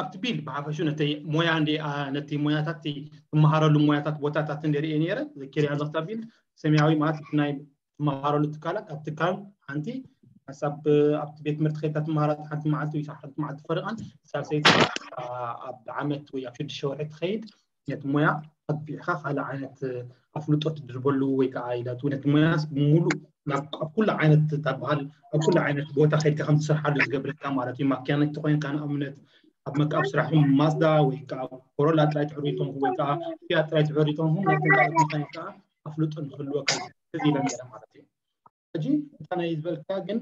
ኣብቲ ቢል ብሓፈሹ ነቲ ሞያ እንደ ነቲ ሞያታት ትመሃረሉ ሞያታት ቦታታት እንደ ርእየ ነይረ ዘኪርያ ዘኽታ ቢል ሰማያዊ ማለት ናይ ትመሃረሉ ትካላት ኣብ ትካል ሓንቲ ሓሳብ ኣብቲ ቤት ትምህርቲ ከይድካ ትመሃራ ሓንቲ መዓልቲ ወይ ሓንቲ መዓልቲ ፈሪቓን ሳልሰይቲ ኣብ ዓመት ወይ ኣብ ሽዱሽተ ወርሒ ትኸይድ ነቲ ሞያ ኣጥቢዕካ ካልእ ዓይነት ኣፍልጦ ትድርበሉ ወይ ከዓ ኢላ ነቲ ሞያስ ብምሉእ ኣብ ኩሉ ዓይነት ተበሃል ኣብ ኩሉ ዓይነት ቦታ ከይድካ ከም ትሰርሓሉ ዝገብረካ ማለት እዩ። ማካኒክ ተኮይንካ ንኣብነት ኣብ መካብ ስራሕ ማፅዳ ወይ ከዓ ኮሮላ ጥራይ ትሕሪቶም ወይ ከዓ ያ ጥራይ ትሕሪቶም ናይ ተንቃለት መካኒክ ከዓ ኣፍልጦ ንክህልወካ እዚ ኢለ ነረ ማለት እዩ። ሕጂ እታ ናይ ዝበልካ ግን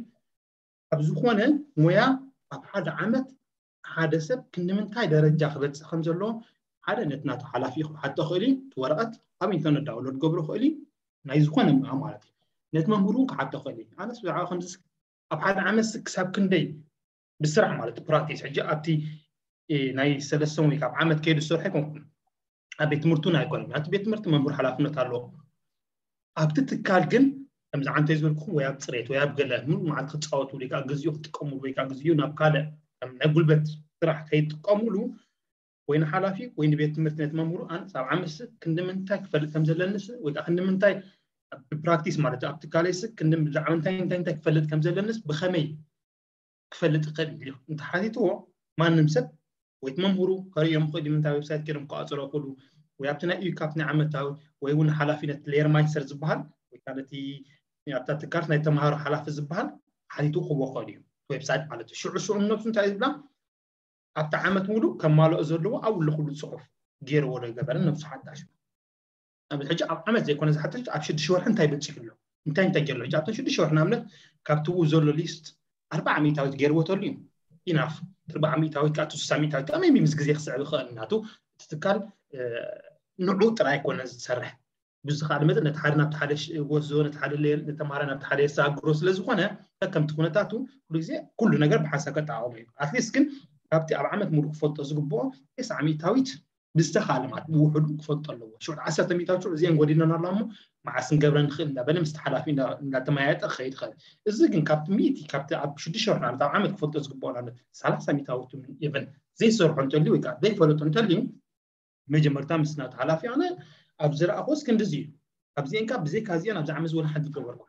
ኣብ ዝኾነ ሞያ ኣብ ሓደ ዓመት ሓደ ሰብ ክንዲ ምንታይ ደረጃ ክበፅእ ከም ዘለዎ ሓደ ነቲ ናቱ ሓላፊ ክሓቶ ክእል እዩ። እቲ ወረቐት ኣብ ኢንተርነት ዳውንሎድ ገብሮ ክእል እዩ። ናይ ዝኾነ ሞያ ማለት እዩ። ነቲ መምህር እውን ክሓቶ ክእል እዩ። ኣነስ ብዛዕባ ከምዚ ኣብ ሓደ ዓመት ክሳብ ክንደይ ብስራሕ ማለት ፕራክቲስ ሕጂ ኣብቲ ናይ ሰለስተ ወይ ካብ ዓመት ከይዱ ዝሰርሑ ኣይኮንኩን ኣብ ቤት ትምህርቱን ኣይኮነን። ኣብቲ ቤት ትምህርቲ መምህር ሓላፍነት ኣለዎ። ኣብቲ ትካል ግን ከምዚ ዓንተይ ዝበልኩኹም ወይ ኣብ ፅሬት ወይ ኣብ ገለ ሙሉ መዓልቲ ክፃወቱ ወይ ከዓ ግዚኡ ክጥቀሙሉ ወይ ከዓ ግዚኡ ናብ ካልእ ናይ ጉልበት ስራሕ ከይጥቀሙሉ ወይ ንሓላፊ ወይ ንቤት ትምህርቲ ነቲ መምህሩ ኣነስ ኣብ ዓመት ክንዲ ምንታይ ክፈልጥ ከም ዘለንስ ወይ ከዓ ክንዲ ምንታይ ብፕራክቲስ ማለት ኣብ ትካለይስ ክንዲ ብዛዕባ እንታይ እንታይ እንታይ ክፈልጥ ከም ዘለንስ ብኸመይ ክፈልጥ ይኽእል እዩ እንተሓቲትዎ ማንም ሰብ ወይ መምህሩ ከርእዮም ክእል ምንታይ ዌብሳይት ከይዶም ክቋፅሮ ክእሉ ወይ ኣብቲ ናይ ዩካፕ ናይ ዓመታዊ ወይ እውን ሓላፊነት ሌርማይስተር ዝበሃል ወይ ከዓ ነቲ ኣብታ ትካልት ናይ ተምሃሮ ሓላፊ ዝበሃል ሓቲቱ ክህቦ ክእል እዩ። ዌብሳይት ማለት እዩ። ሽዑ ሽዑ ነብሱ እንታይ ዝብላ ኣብቲ ዓመት ሙሉእ ከማልኦ ዘለዎ ኣብ ሉ ኩሉ ፅሑፍ ገይርዎ ዶ ገበረ ነብሱ ሓዳሽ ኣብ ሕጂ ኣብ ዓመት ዘይኮነ ዝሓተሽ ኣብ ሽዱሽተ ወርሒ እንታይ በፂሑ ኣሎ እንታይ እንታይ ገይርሎ ሕጂ ኣብተን ሽዱሽተ ወርሒ ንኣብነት ካብቲ ኡ ዘሎ ሊስት ኣርባዓ ሚእታዊት ገይርዎ ተሉ እዩ። ኢናፍ ትርባዕ ሚእታዊት ከዓ ስሳ ሚእታዊት ከዓ ሜቢ ምስ ግዜ ክስዕብ ይኽእል እናቱ እቲ ትካል ንዑ ጥራይ ኣይኮነ ዝሰርሕ ብዝተኻለ መጠን ነቲ ሓደ ናብቲ ሓደ ወስዶ ነቲ ሓደ ተማሃራይ ናብቲ ሓደ የሰጋግሮ ስለ ዝኾነ ከምቲ ኩነታቱ ኩሉ ግዜ ኩሉ ነገር ብሓንሳብ ከጠቓቕሞ እዩ ኣትሊስት ግን ካብቲ ኣብ ዓመት ሙሉእ ክፈልጦ ዝግብኦ ተስዓ ሚእታዊት ብዝተኻለ ማለት ብውሕዱ ክፈልጦ ኣለዎ ሽዑ ዓሰርተ ሚእታዊት ሽዑ እዚአን ጎዲለና ኣላ እሞ መዓስ ንገብረ ንኽእል እንዳበለ ምስቲ ሓላፊ እንዳተመያየጠ ክኸይድ ይኽእል እዚ ግን ካብቲ ሚእቲ ካብቲ ኣብ ሽዱሽተ ወርሒ ማለት ኣብ ዓመት ክፈልጦ ዝግብኦ ንኣብነት ሰላሳ ሚእታዊት ኢቨን ዘይሰርሖ እንተልዩ ወይ ከዓ ዘይፈለጦ እንተልዩ መጀመርታ ምስ ናቱ ሓላፊ ኣነ ኣብ ዝረኣኹስ ክንድዚ እዩ ኣብዚአን ካብ ብዘይካ እዚአን ኣብዚ ዓመት ወላ ሓንቲ ገበርኩ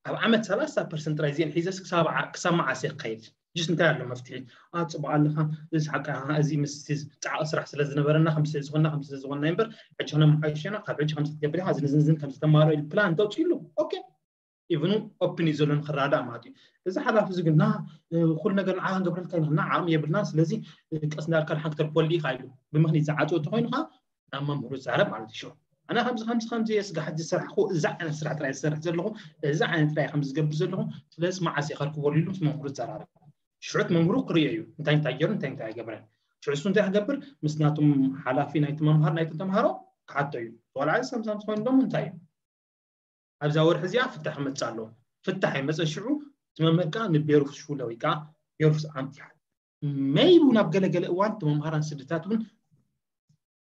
ኣብ ዓመት ሰላሳ ፐርሰንት ጥራይ እዚአን ሒዘስ ክሳብ መዓስ ክኸይድ ጅስ እንታይ ኣሎ መፍትሒ ኣፅቡቅ ኣለካ እዚ ሓቂ እዚ ምስ ፃዕቂ ስራሕ ስለ ዝነበረና ከም ዝኾንና ከም ዝኾንና እምበር ሕጂ ክነመሓይሸና ካብ ሕጂ ከም ትገብር ኢኻ ዝንዝንዝን ከም ዝተማሃሮ ኢሉ ፕላን ተውፅእሉ ኦኬ ኢቭኑ ኦፕን እዩ ዘሎ ንክረዳእ ማለት እዩ እዚ ሓላፊ እዚ ግን ና ኩሉ ነገር ንዓ ክንገብረልካ ኢና እና ዓቕሚ የብልና ስለዚ ቀስ እንዳልካ ድሓን ክተርክበሉ ኢኻ ኢሉ ብምክንያት ዝዓፅዎ እንተኮይኑ ከዓ ናብ መምህሩ ዝዛረብ ማለት እዩ ኣነ ከምዚ ከምዚ ከምዚ የስጋሓት ዝሰራሕኩ እዛ ዓይነት ስራሕ ጥራይ ዝሰርሕ ዘለኹ እዛ ዓይነት ጥራይ ከም ዝገብር ዘለኹ ስለዚ መዓስ የኸርክበሉ ኢሉ ምስ መምህሩ ዝዘራረብ ሽዑት መምህሩ ክርእዮ እዩ እንታይ እንታይ ገይሩ እንታይ እንታይ ኣይገብረን ሽዑ እሱ እንታይ ክገብር ምስ ናቱም ሓላፊ ናይቲ መምሃር ናይቲ ተምሃሮ ክሓቶ እዩ ቆልዓ ሰምሳም ዝኾይኑ ዶም እንታይ እዩ ኣብዛ ወርሒ እዚኣ ፍታሕ ክመፅእ ኣለዎ ፍታሕ ይመፀ ሽዑ እቲ መምህር ከዓ ንቤሩፍ ሽለ ወይ ከዓ ቤሩፍ ኣምት ይሓል መይቡ ናብ ገለገለ እዋን እቲ መምሃራን ስድታት እውን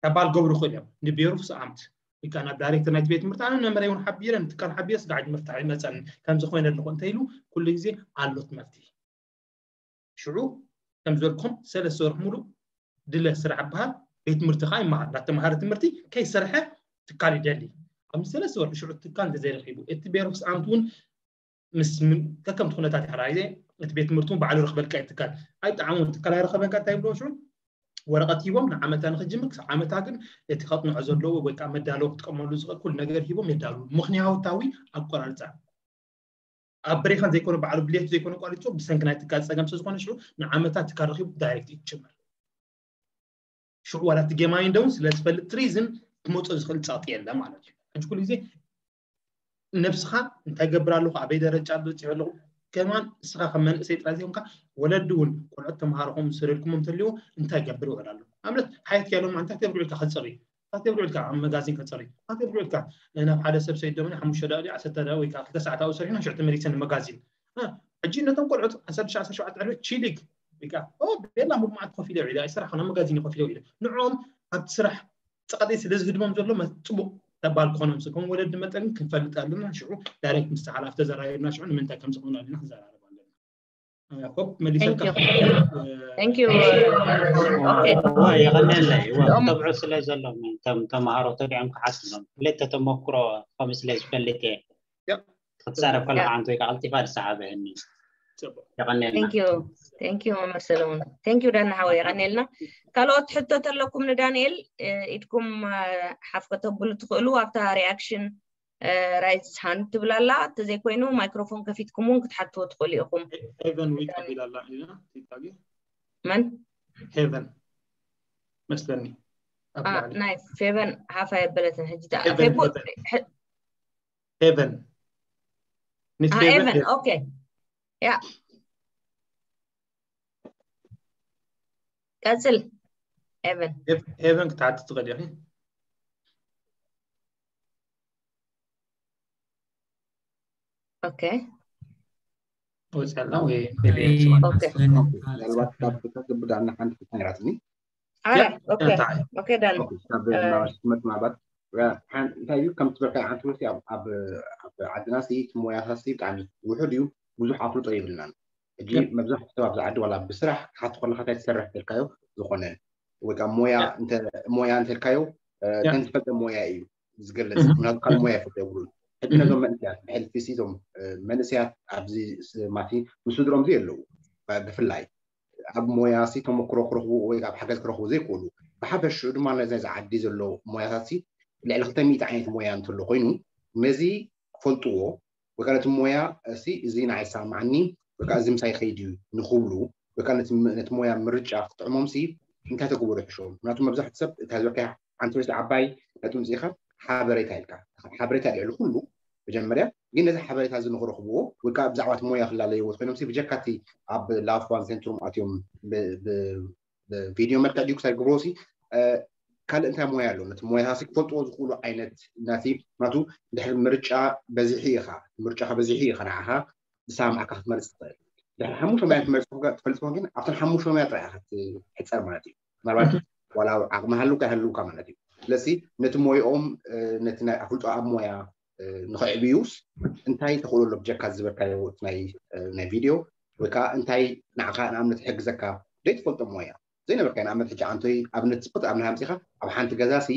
ተባል ገብሩ ክእል እዮም ንቤሩፍ ሰኣምት ወይ ከዓ ናብ ዳይሬክተር ናይቲ ቤት ትምህርቲ ኣነ ነመረይ እውን ሓቢረ ንትካል ሓቢረ ስጋዕ ምፍታሕ ይመፀኒ ከምዚ ኮይነ ኣለኹ እንተ ኢሉ ኩሉ ግዜ ኣሎት መፍትሒ ሽዑ ከም ዝበልኩም ሰለስተ ወርሒ ሙሉእ ድለ ስራሕ በሃል ቤት ትምህርቲ ከዓ ይመሃር እንዳተምሃረ ትምህርቲ ከይሰርሐ ትካል ይደሊ ኣብ ሰለስተ ወርሒ ሽዑ ትካል እንተዘይረኪቡ እቲ ቤሮፍ ሰኣምት እውን ምስ ከከምቲ ኩነታት ይሓራ ግዜ እቲ ቤት ትምህርቲ እውን ባዕሉ ረክበልካ እዩ ትካል ኣይጣዕሙ ትካል ኣይረከበልካ እንታይ ይብሎ ሽዑ ወረቐት ሂቦም ንዓመታ ንክጅምር ክሳብ ዓመታ ግን እቲ ከጥንዖ ዘለዎ ወይ ከዓ መዳለዎ ክጥቀመሉ ዝኽእል ኩሉ ነገር ሂቦም የዳሉ ምክንያታዊ ኣቆራርፃ ኣብ ብሬኻን ዘይኮነ ባዕሉ ብሌቱ ዘይኮነ ቋሪፁ ብሰንኪ ናይ ትካል ፀገም ስለዝኮነ ሽዑ ንዓመታት ትካል ረኪቡ ዳይሬክት እዩ ትጅምር ሽዑ ዋላ እቲ ጌማይን ደውን ስለ ዝፈልጥ ትሪዝን ክመፅኦ ዝኽእል ፀቕጢ የለ ማለት እዩ ሕጂ ኩሉ ግዜ ነብስኻ እንታይ ገብር ኣለኹ ኣበይ ደረጃ በፂሑ ኣለኹ ከማን እስኻ ከም መንእሰይ ጥራይ ዘይኮንካ ወለዲ እውን ቆልዑት ተምሃሮ ከም ዝሰደድኩሞም እንተልዎ እንታይ ገብር ይውዕል ኣሎ ኣብነት ሓየት ያሎም እንታይ ተብርዑ ኢልካ ከፅሪ እንታይ ተብርዑ ኢልካ ኣብ መጋዚን ከፅሪ እንታይ ተብርዑ ኢልካ ናብ ሓደ ሰብ ሰይድ ደመኒ ሓሙሽተ ደቂ ዓሰርተ ደቂ ወይ ከዓ ክልተ ሰዓት ኣብኡ ሰሪሕና ሽዑ ተመሊሰ ንመጋዚን ሕጂ ነቶም ቆልዑት ዓሰርተ ሽዱሽተ ዓሰርተ ሸውዓተ ዕድመ ቺሊግ ወይ ከዓ ቤላ ሙሉ መዓልቲ ኮፍ ኢለ ውዒለ ኣይሰራሕኹን ኣብ መጋዚን ኮፍ ኢለ ውዒለ ንዕኦም ኣብቲ ስራሕ ፀቐጢ ስለ ዝህድሞም ዘሎ ፅቡቕ ተባል ክኾኖም ስለ ከም ወለዲ መጠን ክንፈልጥ ኣለና ሽዑ ዳይሬክት ምስ ሓላፍ ተዘራሪብና ሽዑ ንምንታይ ከም ዝኾኑ ኣለና ክንዘራረብ ኣለና ሆፕ መሊሰልካ Thank you. Okay. የቐነለይ ተብዑ ስለ ዘሎም ተምሃሮ ተቢዖም ክሓስሎም ክልተ ተመክሮ ከም ስለ ዝፈልጥ እየ ክትዛረብ ከለካ ሓንቲ ወይ ቀልጢፋ ዝሰሓበኒ የቐነልና Thank you መምህር ሰለሙን thank you ዳና ሓወይ የቐነልና ካልኦት ሕቶ ተለኩም ንዳንኤል ኢድኩም ሓፍ ከተብሉ ትኽእሉ ኣብታ reaction raise hand ትብል ኣላ እንተዘይኮይኑ ማይክሮፎን ከፊትኩም እውን ክትሓትዎ ትኽእሉ ኢኹም ሄቨን ዊክ ኣቢላ ኣላ ኢና ቲታጊ መን ሄቨን መስለኒ ናይ ፌቨን ሓፍ ኣየበለትን ሕጂ ሄቨን ሄቨን ኤቨን okay yeah ቀፅል ኤቨን ሄቨን ክትሓቲ ትኽእል ኢኺ okay ወፅያላ ወይ ምናልባት ካብ ተገብዳና ሓንቲ ፍታ ነይራትኒ okay ዳን ትመጥ ምናልባት እንታይ እዩ ከም ትበልካ ሓንቲ ወሲ ኣብ ዓድና ሲ ሞያታት ብጣዕሚ ውሑድ እዩ ብዙሕ ኣፍልጦ ይብልናን ሕጂ መብዛሕትኡ ኣብዚ ዓዲ ዋላ ብስራሕ ክሓቲ ከለካ እንታይ ትሰርሕ ተልካዮ ዝኾነ ወይ ከዓ ሞያ ሞያ እንተልካዮ እንታይ ዝፈልጠ ሞያ እዩ ዝገልፅ ምክንያቱ ካልእ ሞያ ይፈልጠ የብሉን ሕጂ ነዞም መንእሰያት ብሕልፊ ሲ እዞም መንእሰያት ኣብዚ ማቲ ምስ ስድሮም ዘየለዉ ብፍላይ ኣብ ሞያ ሲ ተመክሮ ክረኽቡ ወይ ኣብ ሓገዝ ክረኽቡ ዘይክእሉ ብሓፈሽኡ ድማ ነዚ ናይዚ ዓዲ ዘሎ ሞያታት ሲ ልዕሊ ክልተ ሚእቲ ዓይነት ሞያ እንተሎ ኮይኑ ነዚ ክፈልጥዎ ወይ ከዓ ነቲ ሞያ ሲ እዚ ንዓይ ይሰማማዓኒ ወይ ከዓ እዚ ምሳይ ይኸይድ እዩ ንክብሉ ወይ ከዓ ነቲ ሞያ ምርጫ ክጥዕሞም ሲ እንታይ ተግብሩ ይሕሸዎም ምክንያቱ መብዛሕትኡ ሰብ እታ ዝበልካ ሓንቲ ወይስ ዓባይ ነጥቢ ምፅኢኻ ሓበሬታ ኢልካ ሓበሬታ ልዕሊ ኩሉ መጀመርያ ግን ነዚ ሓበሬታ እዚ ንክረኽብዎ ወይ ከዓ ብዛዕባ እቲ ሞያ ክላለይዎ ኮይኖም ብጀካ እቲ ኣብ ላፍባን ሴንትሩም ኣትዮም ብቪድዮ መልክዕ ድዩ ክሳይ ግብሮ ሲ ካልእ እንታይ ሞያ ኣሎ ነቲ ሞያ ሲ ክፈልጥዎ ዝኽእሉ ዓይነት ናቲ ናቱ ድሕሪ ምርጫ በዚሒ ኢኻ ምርጫ በዚሒ ኢኻ ንዓኻ ዝሰማማዓካ ክትመርፅ ትኽእል ድሕሪ ሓሙሽተ ሞያ ክትመርፅ ትፈልጥዎ ግን ኣብተን ሓሙሽተ ሞያ ጥራይ ክትሕፀር ማለት እዩ ምናልባት ዋላ ዓቕሚ ሃልውካ ይሃልውካ ማለት እዩ ስለዚ ነቲ ሞይኦም ነቲ ናይ ኣፍልጦ ኣብ ሞያ ንኸዕብዩስ እንታይ ተኽእሎ ኣሎ ብጀካ ዝበልካዮ ናይ ቪድዮ ወይ ከዓ እንታይ ንዓኻ ንኣብነት ይሕግዘካ ዘይትፈልጦ ሞያ ዘይነበርካ ንኣብነት ሕጂ ኣንቶይ ኣብነት ስፖርት ኣብነት ሃምፂኻ ኣብ ሓንቲ ገዛ ሲ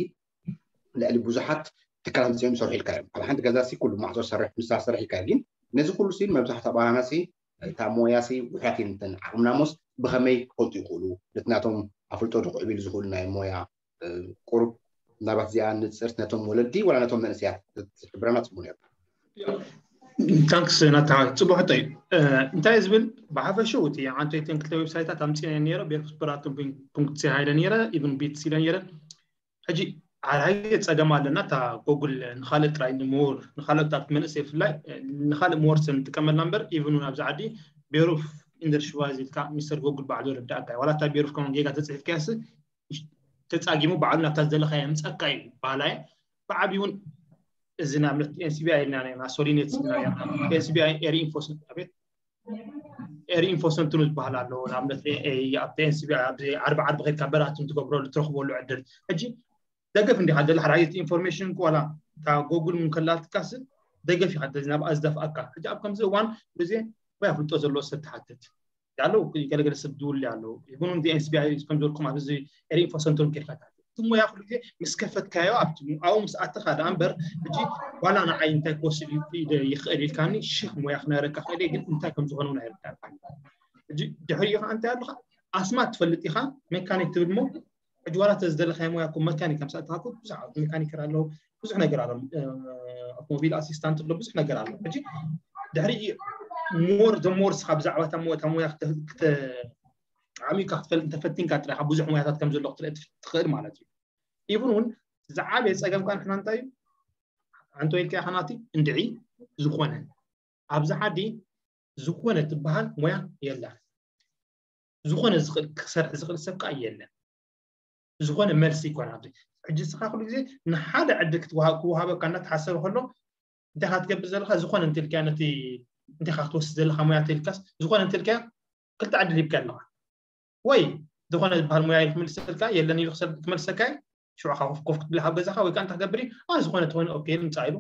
ልዕሊ ብዙሓት ትካላት መፅኦም ይሰርሑ ኢልካ እዮም ኣብ ሓንቲ ገዛ ሲ ኩሉ ማዕፆ ዝሰርሕ ምሳ ዝሰርሕ ኢልካ ግን ነዚ ኩሉ ሲ መብዛሕትኡ ኣባህና ሲ እታ ሞያ ሲ ውሕያት እየን ዓቕምና ሞስ ብኸመይ ክፈልጡ ይኽእሉ ነቲ ናቶም ኣፍልጦ ክዕብሉ ዝኽእሉ ናይ ሞያ ቁሩብ ምናልባት እዚኣ ንፅርት ነቶም ወለዲ ወላ ነቶም መንእሰያት ትሕብረና ፅቡቅ ነይሩ ታንክስ ናታ ፅቡቅ ሕቶ እዩ እንታይ ዝብል ብሓፈሽኡ እቲ ዓንቶይትን ክልተ ዌብሳይታት ኣምፅነ ነረ ቤርኩስፐራቱን ፑንክት ሃይለ ነረ ኢቨን ቢትስ ኢለ ነረ ሕጂ ኣራየ ፀገም ኣለና እታ ጎጉል ንካልእ ጥራይ ንምሁር ንካልኦት ኣብቲ መንእሰይ ብፍላይ ንካልእ ምወርሰ ንጥቀመላ እምበር ኢቨን እውን ኣብዚ ዓዲ ቤሩፍ ኢንደርሽዋዝ ኢልካ ሚስተር ጎጉል ባዕሉ ይርዳእካ እዩ ዋላ እታ ቤሩፍ ከማን ጌጋ ተፅሒፍካያስ ተፃጊሙ ባዕሉ ናብታ ዝደለካ የምፀካ እዩ በሃላይ ብዓብዩ እውን እዚ ንኣብነት ኤንሲቢኣይ ኢልና ኢና ሶሊኔት ኢልና ኢና ኤንሲቢኣይ ኤሪ ኢንፎርስ ቤት ኤሪ ኢንፎርስ እንትኑ ዝበሃል ኣሎ ንኣብነት ኣብቲ ኤንሲቢኣይ ኣብዚ ዓርቢ ዓርቢ ከድካ በራትን ትገብረሉ ትረኽበሉ ዕድል ሕጂ ደገፍ እንዲኻ ደለ ሓደ ዓይነት ኢንፎርሜሽን ዋላ እታ ጎጉል ምን ከላትካስ ደገፍ ኢኻ ናብ ኣዝደፍኣካ ሕጂ ኣብ ከምዚ እዋን ግዜ ወይ ኣፍልጦ ዘለዎ ሰብ ትሓትት ያለው ገለገለ ሰብ ድውል ያለው ይሁን እንዲ ኤንሲቢኣይ ከም ዝበልኩም ኣብዚ ኤሪ ኢንፎርስ እንትኑ ከድካ ትሓትት እቲ ሞያ ኩሉ ግዜ ምስ ከፈትካዮ ኣብቲ ኣብኡ ምስ ኣተኻ ደኣ እምበር ሕጂ ዋላ ንዓይ እንታይ ክወስድ ይኽእል ኢልካኒ ሽክ ሞያ ክነረካ ክእል ግን እንታይ ከም ዝኾነ እውን ኣይርዳእካኒ ሕጂ ድሕሪኡ ከዓ እንታይ ኣለካ ኣስማት ትፈልጥ ኢኻ ሜካኒክ ትብል ሞ ሕጂ ዋላ ተዝደለካዮ ሞያ እኮ መካኒክ ከም ሰኣትካ እኮ ብዙሕ ሜካኒከር ኣለዉ ብዙሕ ነገር ኣሎ ኣውቶሞቢል ኣሲስታንት ኣሎ ብዙሕ ነገር ኣሎ ሕጂ ድሕሪ ሞር ደሞር ስኻ ብዛዕባ እታ ሞያ እታ ሞያ ዓሚካ ክትፈልጥ እንተፈቲንካ ጥራይ ካብ ብዙሕ ሞያታት ከም ዘሎ ክትርኢ ትኽእል ማለት እዩ ኢቭን እውን ዝዓበየ ፀገም ካ ንሕና እንታይ እዩ ኣንቶ ኢልካ ኢኻ ናቲ እንድዒ ዝኾነ ኣብዚ ዓዲ ዝኾነ ትበሃል ሞያ የላ ዝኾነ ዝኽእል ክሰርሕ ዝኽእል ሰብ ከዓ የለን ዝኾነ መልሲ ይኮን ኣብዚ ሕጂ ስኻ ኩሉ ግዜ ንሓደ ዕድል ክወሃበካ እናተሓሰበ ከሎ እንታይ ክትገብር ዘለካ ዝኾነ እንተልካ ነቲ እንታይ ክትወስድ ዘለካ ሞያ ተልካስ ዝኾነ እንተልካ ክልተ ዕድል ሂብካ ኣለካ ወይ ዝኾነ ዝበሃል ሞያ ኢሉ ክምልሰልካ የለን ኢሉ ክመልሰካ ሽዑ ኮፍ ክትብል ኣብ ገዛኻ ወይ ከዓ እንታይ ክትገብር ዝኾነ ትኾነ ኦኬ ምፃእ ኢሉ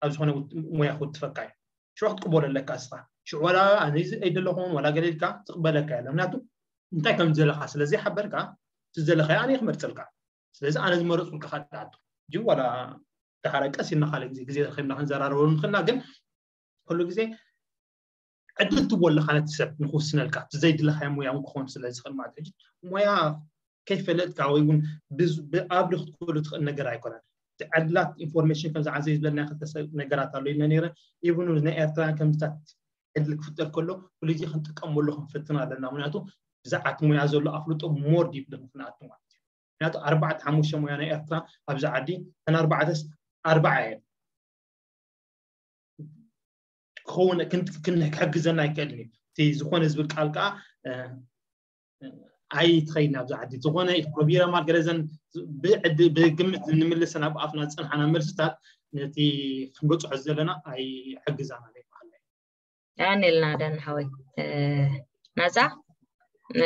ኣብ ዝኾነ ሞያ ክትወትፈካ እዩ ሽዑ ክትቅበሎ ኣለካ እስኻ ሽዑ ዋላ ኣነ ኣይደለኹን ዋላ ገለ ኢልካ ዝቅበለካ የለ ምክንያቱ እንታይ ከም ዘለካ ስለዘይሓበርካ ዝዘለካ ኣነ ክመርፀልካ ስለዚ ኣነ ዝመረፅኩልካ ካኣ ትኣቱ ሕጂ ዋላ ዳሕረ ቀስ ኢልና ካልእ ግዜ ግዜ ረኺብና ክንዘራረበሉ ንኽእልና ግን ኩሉ ግዜ ዕድል ትቦ ኣለካ ነቲ ሰብ ንክውስነልካ እቲ ዘይድለካዮ ሞያ እውን ክኸውን ስለ ዝኽእል ማለት ሕጂ ሞያ ከይፈለጥካ ወይ እውን ብኣብሪ ክትክእሉ ትኽእል ነገር ኣይኮነን እቲ ዕድላት ኢንፎርሜሽን ከም ዝዓዘ ዝበልና ክልተ ሰብ ነገራት ኣሎ ኢልና ነይረ ኢብኑ ናይ ኤርትራውያን ከምዚታት ዕድል ክፍጠር ከሎ ኩሉ ግዜ ክንጥቀመሉ ክንፍትን ኣለና ምክንያቱ ብዛዕባ እቲ ሞያ ዘሎ ኣፍልጦ ሞር ዲፕሊ ንክንኣቱ ማለት እዩ ምክንያቱ ኣርባዕተ ሓሙሽተ ሞያ ናይ ኤርትራ ኣብዚ ዓዲ እተን ኣርባዕተስ ኣርባዓ እየን ክኸውን ክሕግዘና ኣይክእልን እዩ እቲ ዝኾነ ዝብል ቃል ከዓ ኣይትኸይድና ኣብዚ ዓዲ ዝኾነ ኮቢራ ማል ገለዘን ብግምት ንምልሰን ኣብ ኣፍና ዝፀንሓና መልስታት ነቲ ክንበፅሖ ዘለና ኣይሕግዛና ይበሃል ዳንኤልና ዳን ሓወይ ናፃ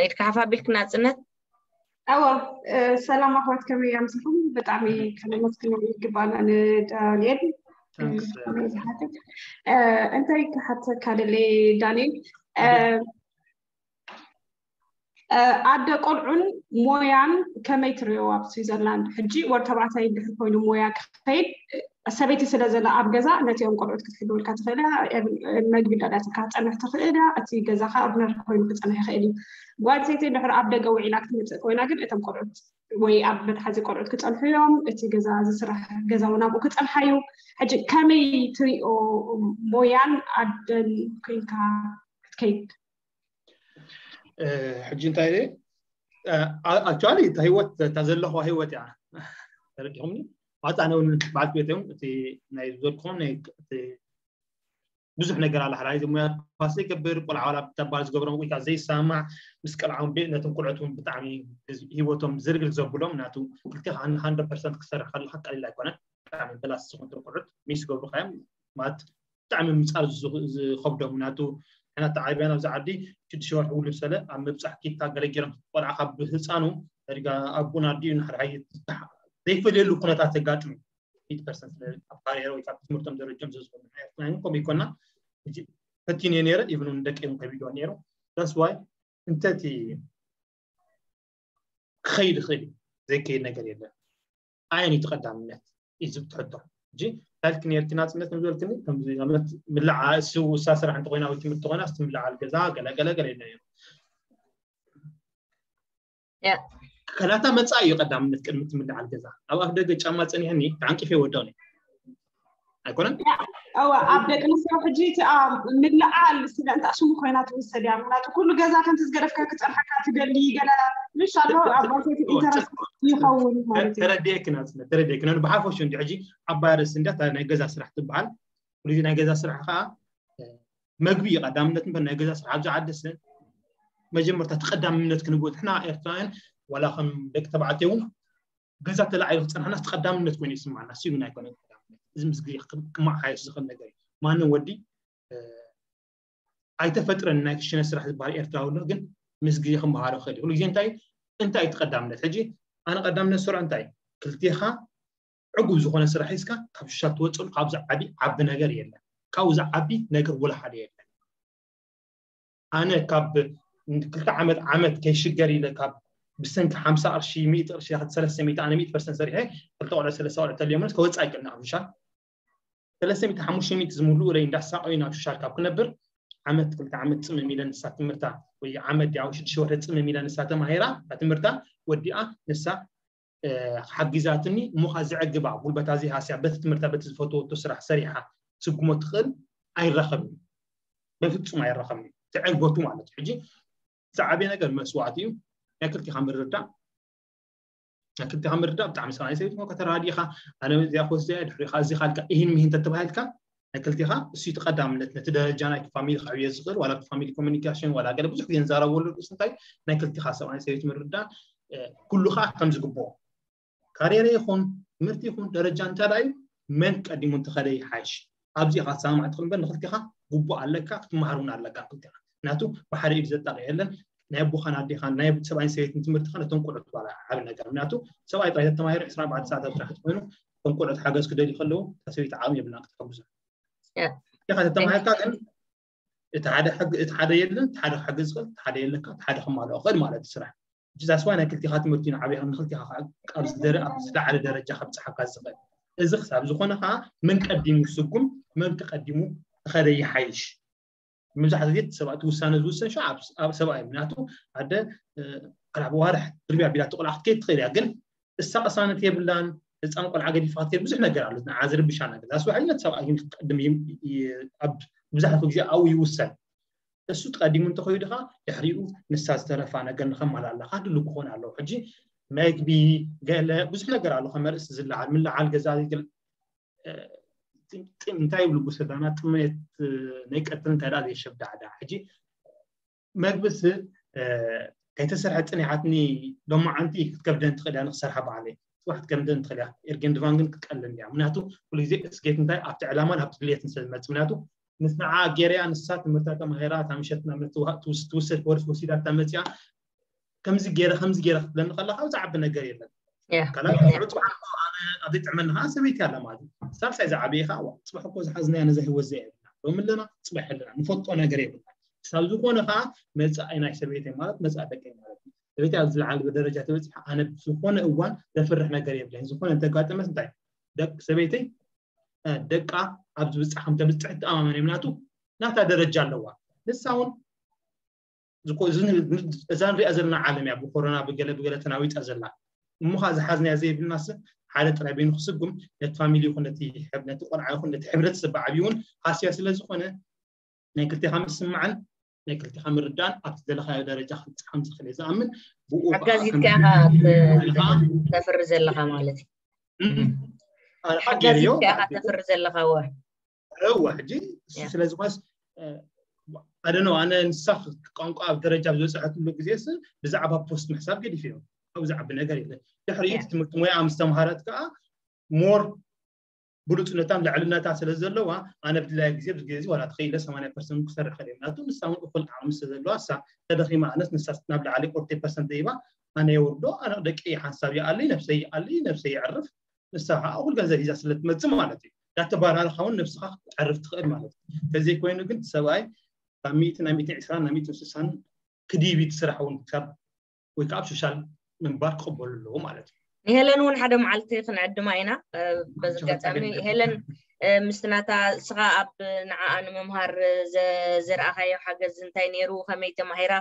ኢድካ ሓፍ ኣቢልክ ናፅነት ኣዋ ሰላም ኣሕዋት ከመይ ኣምስኹም ብጣዕሚ ከነመስግኖ ይግባና ንዳንኤል ዝሓትት እንታይ ክሓተካ ደለ ዳንኤል ኣደ ቆልዑን ሞያን ከመይ ትሪኦ ኣብ ስዊዘርላንድ ሕጂ ወዲ ተባዕታይ እንድሕር ኮይኑ ሞያ ክኸይድ ሰበይቲ ስለ ዘላ ኣብ ገዛ ነቲኦም ቆልዑት ክትሕልወልካ ትኽእል እያ መግቢ እንዳዳትካ ክትፀንሕ ትኽእል እያ እቲ ገዛ ከዓ ኦርዲነር ኮይኑ ክፀንሕ ይኽእል እዩ ጓል ሰይቲ እንድሕር ኣብ ደገ ውዒላ ክትመፅእ ኮይና ግን እቶም ቆልዑት ወይ ኣብ መትሓዚ ቆልዑት ክፀንሑ እዮም እቲ ገዛ ዝስራሕ ገዛ እውን ኣብኡ ክፀንሓ እዩ ሕጂ ከመይ ትሪኦ ሞያን ኣደን ኮይንካ ክትከይድ ሕጂ እንታይ actually እታ ህይወት እታ ዘለኹዋ ህይወት እያ ተረዲኹምኒ ዋጣ ኣነ እውን በዓልቲ ቤት እውን እቲ ናይ ዝበልኩም ናይ እቲ ብዙሕ ነገር ኣለ ሓላይ ሙያ ኳስ ዘይገብር ቆልዓ ዋላ ብተባል ዝገብሮም ወይ ከዓ ዘይሰማዕ ምስ ቀልዓውን ነቶም ቆልዑት እውን ብጣዕሚ ህይወቶም ዝርግርግ ዘብሎም ናቱ ክልቴኻ hundred percent ክሰርሕ ከለካ ቀሊል ኣይኮነን። ብጣዕሚ በላስ ዝኾኑ ቆልዑት ሚስ ገብሩካ እዮም ማለት ብጣዕሚ ምፃር ዝኸብዶም ናቱ ሕና ተዓቢያ ናብዚ ዓዲ ሽዱሽተ ወርሒ ውሉድ ሰለ ኣብ ምብፃሕ ኪታ ገለጊሮም ቆልዓ ካብ ህፃኑ ሪጋ ኣቡን ኣዲኡ ንሓድሓይ ዘይፈልየሉ ኩነታት ዘጋጥም ሚት ፐርሰንት ኣብ ካሪየር ወይ ካብ ትምህርቶም ደረጃም ዘዝኾኑ ኤርትራውያን ከምኡ ይኮና ፈቲነ ነይረ ኢብን ደቂ ከቢዶ ነይሩ that's why እንተቲ ክኸይድ ይኽእል እዩ ዘይከይድ ነገር የለን ኣየን እዩ ተቐዳምነት እዩ ዝብል ትሕቶ እንጂ ታልክ ነርኪ ናፅነት ንዝበልክኒ ከምዚ ዓመት ምልዓ እሱ ውሳ ስራሕ እንተኮይና ወይ ትምህርቲ ኮይና ስትምልዓ ገዛ ገለገለ ገለ የለ ያ ከላታ መፃ እዩ ቀዳምነት ቅድሚ ትምልዓል ገዛ ኣብ ኣፍ ደገ ጫማ ፀኒሕኒ ተዓንቂፈ ወደኒ ኣይኮነን እዋ ኣብ ደቂ ኣንስትዮ ሕጂ እቲ ኣብ ምልዓል ስለ እንታ ሽሙ ኮይና ትውሰድ እያ ምክንያቱ ኩሉ ገዛ ከምቲ ዝገደፍካ ክፀንሓካ ትደሊ ገለ ምሽ ኣሎ ኣብ ባንኮት ኢንተረስት ይኸውን ማለት እዩ ተረዲኤኪ ናፅነት ተረዲኤኪ ነን ብሓፈሹ እንዲ ሕጂ ዓባይ ርእሲ እንዳ ናይ ገዛ ስራሕ ትበሃል ኩሉ ናይ ገዛ ስራሕ ከዓ መግቢ እዩ ቀዳምነት እምበር ናይ ገዛ ስራሕ ኣብዚ ዓዲ ስ መጀመርታ ተቀዳምነት ክንብወት ሕና ኤርትራውያን ዋላ ከም ደቂ ተባዕትዮ እውን ገዛ ተላዒሉ ክፀናሕና ተቀዳምነት ኮይኑ ይስማዓና ሲሉ ናይ ኮነ ቀዳምነት እዚ ምስ ግዜ ክመሓየሽ ዝኽእል ነገር እዩ ማንም ወዲ ኣይተፈጥረን ናይ ክሽነ ስራሕ ዝበሃል ኤርትራዊ ኣሎ ግን ምስ ግዜ ክመሃሮ ክእል ኩሉ ግዜ እንታይ እንታይ እዩ ተቀዳምነት ሕጂ ኣነ ቀዳምነት ስርዖ እንታይ ክልቴኻ ዕጉብ ዝኾነ ስራሕ ሒዝካ ካብ ሽሻ ትወፅሉ ካብዚ ዓቢ ዓቢ ነገር የለን ካብኡ ዝዓቢ ነገር ወላ ሓደ የለን ኣነ ካብ ክልተ ዓመት ዓመት ከይሽገር ኢለ ካብ ብሰንኪ ሓምሳ ቅርሺ ሚእቲ ቅርሺ ሰለስተ ሚእቲ ኣነ ሚእቲ ፐርሰንት ሰሪሐ ክልተ ቆልዑ ሰለስተ ቆልዑ ተልዮምስ ከወፅእ ኣይክእልና ካብ ሽሻ ሰለስተ ሚእቲ ሓሙሽተ ሚእቲ ዝምልኡ ለይ እንዳሳቀዩ ናብ ሽሻ ካብ ክነብር ዓመት ክልተ ዓመት ፅምም ኢለ ንሳ ትምህርታ ወይ ዓመት ያው ሽዱሽተ ወርሒ ፅምም ኢለ ንሳ ተማሂራ ትምህርታ ወዲኣ ንሳ ሓጊዛትኒ እሞ ከዓ ዘዕግባ ጉልበታ ዘይሃስያ በቲ ትምህርታ በቲ ዝፈተወቶ ስራሕ ሰሪሓ ትስጉሞ ትኽእል ኣይራኸብን በፍፁም ኣይራኸብን ተዕግበቱ ማለት እዩ ሕጂ ዝዓበየ ነገር መስዋዕቲ እዩ ናይ ክልቲኻ ምርዳእ ናይ ክልቲኻ ምርዳእ ብጣዕሚ ሰብኣይ ሰበይቲ እሞ ከተራዲኻ ኣነ እዚኣ ክወስደ እያ ድሕሪኻ እዚ ካልካ ይህን ምሂን ተተባሂልካ ናይ ክልቲኻ እሱ ተቀዳምነት ነቲ ደረጃ ናይ ፋሚሊ ክዕብዮ ዝኽእል ዋላ ፋሚሊ ኮሚኒኬሽን ዋላ ገለ ብዙሕ ግዜ ንዛረበሉ ርእሲ እንታይ ናይ ክልቲኻ ሰብኣይ ሰበይቲ ምርዳእ ኩሉ ከዓ ከም ዝግብኦ ካርየር ይኹን ትምህርቲ ይኹን ደረጃ እንታይ ደኣ እዩ መን ቀዲሙ እንተኸደ ይሓይሽ ኣብዚ ኢኻ ትሰማማዕ ትኽእል እምበር ንክልቲኻ ግቡእ ኣለካ ክትመሃር እውን ኣለካ ክልቲኻ ምክንያቱ ብሓደ ኢድ ዘጣቕ የለን ናይ ኣቦኻን ኣዴኻን ናይ ሰብኣይን ሰበይትን ትምህርትኻ ነቶም ቆልዑት ባላ ዓብ ነገር ምክንያቱ ሰብኣይ ጥራይ ተተማሂሩ ዕስራን ኣርባዕተ ሰዓታት ስራሕ ኮይኑ እቶም ቆልዑት ሓገዝ ክደልዩ ከለዉ እታ ሰበይቲ ዓቕሚ የብላን ክትሕግዞ ኢኻ ተተማሂርካ ግን እቲ ሓደ የለን እቲ ሓደ ክሕግዝ ዝኽእል እቲ ሓደ የለካ እቲ ሓደ ክማልኦ ክእል ማለት እዩ ስራሕ ጅዛስዋ ናይ ክልቲኻ ትምህርቲ ንዓብኻ ንክልቲኻ ኣብዚ ዝለዓለ ደረጃ ከብፅሓካ ዝኽእል እዚ ክሳብ ዝኾነ ከዓ መን ቀዲሙ ክስጉም መን ተቀዲሙ ተኸደ ይሓይሽ መብዛሕትኡ ግዜ ሰባት ውሳነ ዝውሰን ሸ ኣብ ሰብኣይ ምክንያቱ ኣደ ክላብ ዋርሕ ድርብያ ቢላ ተቆልዓ ክትከይድ ትኽእል እያ ግን እሳ ቅሳነት የብላን ህፃን ቆልዓ ገዲፋ ክትከይድ ብዙሕ ነገር ኣሎ ንዓ ዝርብሻ ነገር ዳስዋ ሓይነት ሰብኣይ ግን ክትቀድም ኣብ ብዙሓት ግዜ ኣብኡ ይውሰን እሱ ተቀዲሙ እንተኮይዱ ከዓ ድሕሪኡ ንሳ ዝተረፋ ነገር ንከማላላ ካድሉ ክኾን ኣለዎ ሕጂ መግቢ ገለ ብዙሕ ነገር ኣሎ ከመርእስ ዝለዓል ምለዓል ገዛ እንታይ ይብሉ ጉሰዳና ጥሜት ናይ ቀትል እንታይ ደኣ ዘይሸብዳዕዳ ሕጂ መግብስ ከይተሰርሐ ፅኒሓትኒ ሎማዓንቲ ክትከብደን ትኽእል እያ ንክሰርሓ በዓለይ ፅባሕ ትከብደን ትኽእል እያ ኤርጌን ድቫን ግን ክትቀልን እያ ምክንያቱ ኩሉ ግዜ እስጌት እንታይ ኣብቲ ዕላማን ኣብቲ ድልየትን ስለ ዝመፅእ ምክንያቱ ምስ ንዓ ጌርያ ንሳ ትምህርታ ተማሂራ እታ ምሸት ናብ ትውሰድ ወርስ ወሲዳ እታ መፅያ ከምዚ ገይረ ከምዚ ገይረ ክትብለኒ ከለካ ዝዓቢ ነገር የለን ካልኣይ ፅባሕ ኣብ ዘይጥዕመኒ ከዓ ሰበይቲ ኣላ ማለት እዩ ሳልሳይ ዝዓበየ ከዓ ፅባሕ እኮ ዝሓዝናያ ነዛ ህይወት ዘያ የብልና ሎሚ ኣለና ፅባሕ ኣለና ንፈልጦ ነገር የብልና ክሳብ ዝኾነ ከዓ መፃኢ ናይ ሰበይተይ ማለት መፃኢ ደቀይ ማለት እዩ ሰበይቲ ኣብ ዝለዓለ ደረጃ ተበፂሓ ኣነ ዝኾነ እዋን ዘፍርሕ ነገር የብለይን ዝኾነ እንተጋጠመስ እንታይ ደቂ ሰበይተይ ደቃ ኣብ ዝብፃሕ ከም ተብፅሕ ትኣማመን ምክንያቱ ናታ ደረጃ ኣለዋ ንሳ እውን እዛ ንሪኣ ዘለና ዓለም እያ ብኮሮና ብገለ ብገለ ተናዊፃ ዘላ እሞ ከዓ ዝሓዝናያ ዘይብልና ሰብ ሓደ ጥራይ በይኑ ክስጉም ነቲ ፋሚሊ ይኹን ነቲ ነቲ ቆልዓ ይኹን ነቲ ሕብረተሰብ ብዓብዩ እውን ሃስያ ስለ ዝኾነ ናይ ክልቴኻ ምስማዕን ናይ ክልቴኻ ምርዳእን ኣብቲ ዘለኻዮ ደረጃ ክትብፅሕ ከም ዝኽእል እየ ዝኣምን ብኡ ከዓ ሓጋዚትካ ኢኻ ተፍሪ ዘለኻ ማለት እዩ ኣነ ሓጋዚ ገይረዮ ኢኻ ተፍሪ ዘለኻ ወ እወ ሕጂ እሱ ያ። ስለ ዝኾነስ ኣደኖ ኣነ ንሳ ቋንቋ ኣብ ደረጃ ኣብ ዝበፅሐትሉ ግዜ ስ ብዛዕባ ፖስት ምሕሳብ ገዲፍ እዮም። ኣብ ዝዓቢ ነገር የለ። ድሕሪ ያ። እቲ ትምህርቲ ሞያ ምስ ተምሃረት ከዓ ሞር ብሉፅነታን ልዕልነታ ስለ ዘለዋ ኣነ ብድላይ ግዜ ብግዜ ዋላ ተኸኢለ ሰማንያ ፐርሰንት ክሰርሕ ከደ ናቱ ንሳ እውን እኩል ዓቕሚ ስለ ዘለዋ እሳ ተደኺማ ኣነስ ንሳ ናብ ላዕሊ ኦርቴ ፐርሰንት ደይባ ኣነ የውርዶ ኣነ ደቂ ሓንሳብ ይኣሊ ነብሰይ ይኣሊ ነብሰይ ይዕርፍ ንሳ ከዓ እኩል ገንዘብ ሒዛ ስለ ትመፅእ ማለት እዩ። ዳተባራርኻ እውን ነብስኻ ክትዕርፍ ትኽእል ማለት እዩ። ተዘይኮይኑ ግን ሰብኣይ ካብ ሚእቲ ናብ ሚእቲ ዕስራን ናብ ሚእቲ ስሳን ክዲብ እዩ እቲ ስራሕ እውን ካብ ወይ ከዓ ኣብ ሶሻል ምንባር ክቕበሉ ኣለዎ ማለት እዩ። ንሄለን እውን ሓደ መዓልቲ ክንዕድማ ኢና። እ፣ በዚ ሓንቲ ኣጋጣሚ ሓንቲ ሄለን እ፣ ምስቲ ናታ እስኻ ኣብ ንዓኣ ንምምሃር እ፣ ዘ- ዘርኣኻዮ ሓገዝ እንታይ ነይሩ፣ ከመይ ተማሂራ፣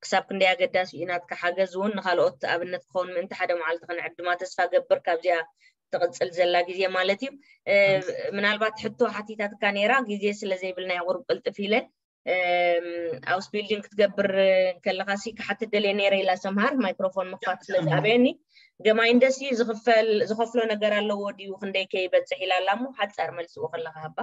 ክሳብ ክንደይ ኣገዳሲ እዩ ናትካ ሓገዝ እውን ንካልኦት ኣብነት ክኸውን ምእንቲ ሓደ መዓልቲ ክንዕድማ ተስፋ ገብር ካብዚኣ ትቕፅል ዘላ ግዜ ማለት እዩ። እ፣ ምናልባት ሕቶ ሓቲታትካ ነይራ፣ ግዜ ስለ ዘይብልና ይቑርብ ቅልጥፍ ኢለ እም፣ ሃውስ ቢልዲንግ ክትገብር ከለኻ ሲ ክሓትት ደልየ ነይረ ኢላ ሰምሃር ማይክሮፎን ምኽፋት ስለ ዝኣበየኒ ገማይንደሲ ዝኽፈል ዝኸፍሎ ነገር ኣለዎ ድዩ ክንደይ ከይበፅሕ ኢላ ኣላ እሞ ሓፃር መልስዎ ከለኻ ሃባ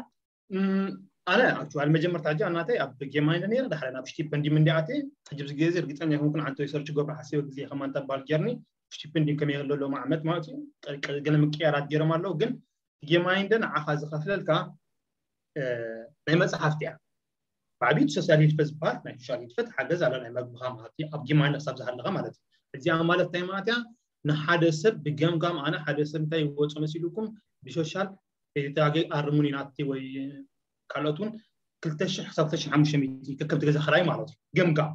እም፣ ኣነ ኣክቹዋሊ መጀመርታ ሕጂ ኣናተይ ኣብ ጌማይንደ ነይረ ዳሕረ ናብ ስቲፐንዲም እንዲኣተ ሕጂ ብዚ ግዜ እርግፀኛ ይኹንኩን ዓንቶ ሰርች ገብሮ ሓሲበ ግዜ ከማን ተባል ጌርኒ ስቲፐንዲም ከመይ ኣሎ ሎም ዓመት ማለት እዩ ቀ- ቀ- ገለ ምቅያራት ገይሮም ኣለዉ ግን ጌማይንደ ንዓኻ ዝኸፍለልካ እ፣ ናይ መፅሓፍቲ እያ ብዓብዪ ሶሻል ሂልፈት ዝበሃል ናይ ሶሻል ሂልፈት ሓገዝ ኣሎ ናይ መግብኻ ማለት እዩ ኣብ ጌማይንደ ክሳብ ዝሃለኻ ማለት እዩ እዚኣ ማለት እንታይ ማለት እያ ንሓደ ሰብ ብገምጋም ኣነ ሓደ ሰብ እንታይ ይወፆ መሲልኩም ብሶሻል ቤታገ ኣርሙኒ ናቲ ወይ ካልኦት እውን ክልተ ሽሕ ክሳብ ክልተ ሽሕ ሓሙሽተ ሚእቲ ከከም ትገዛ ክራይ ማለት እዩ ገምጋም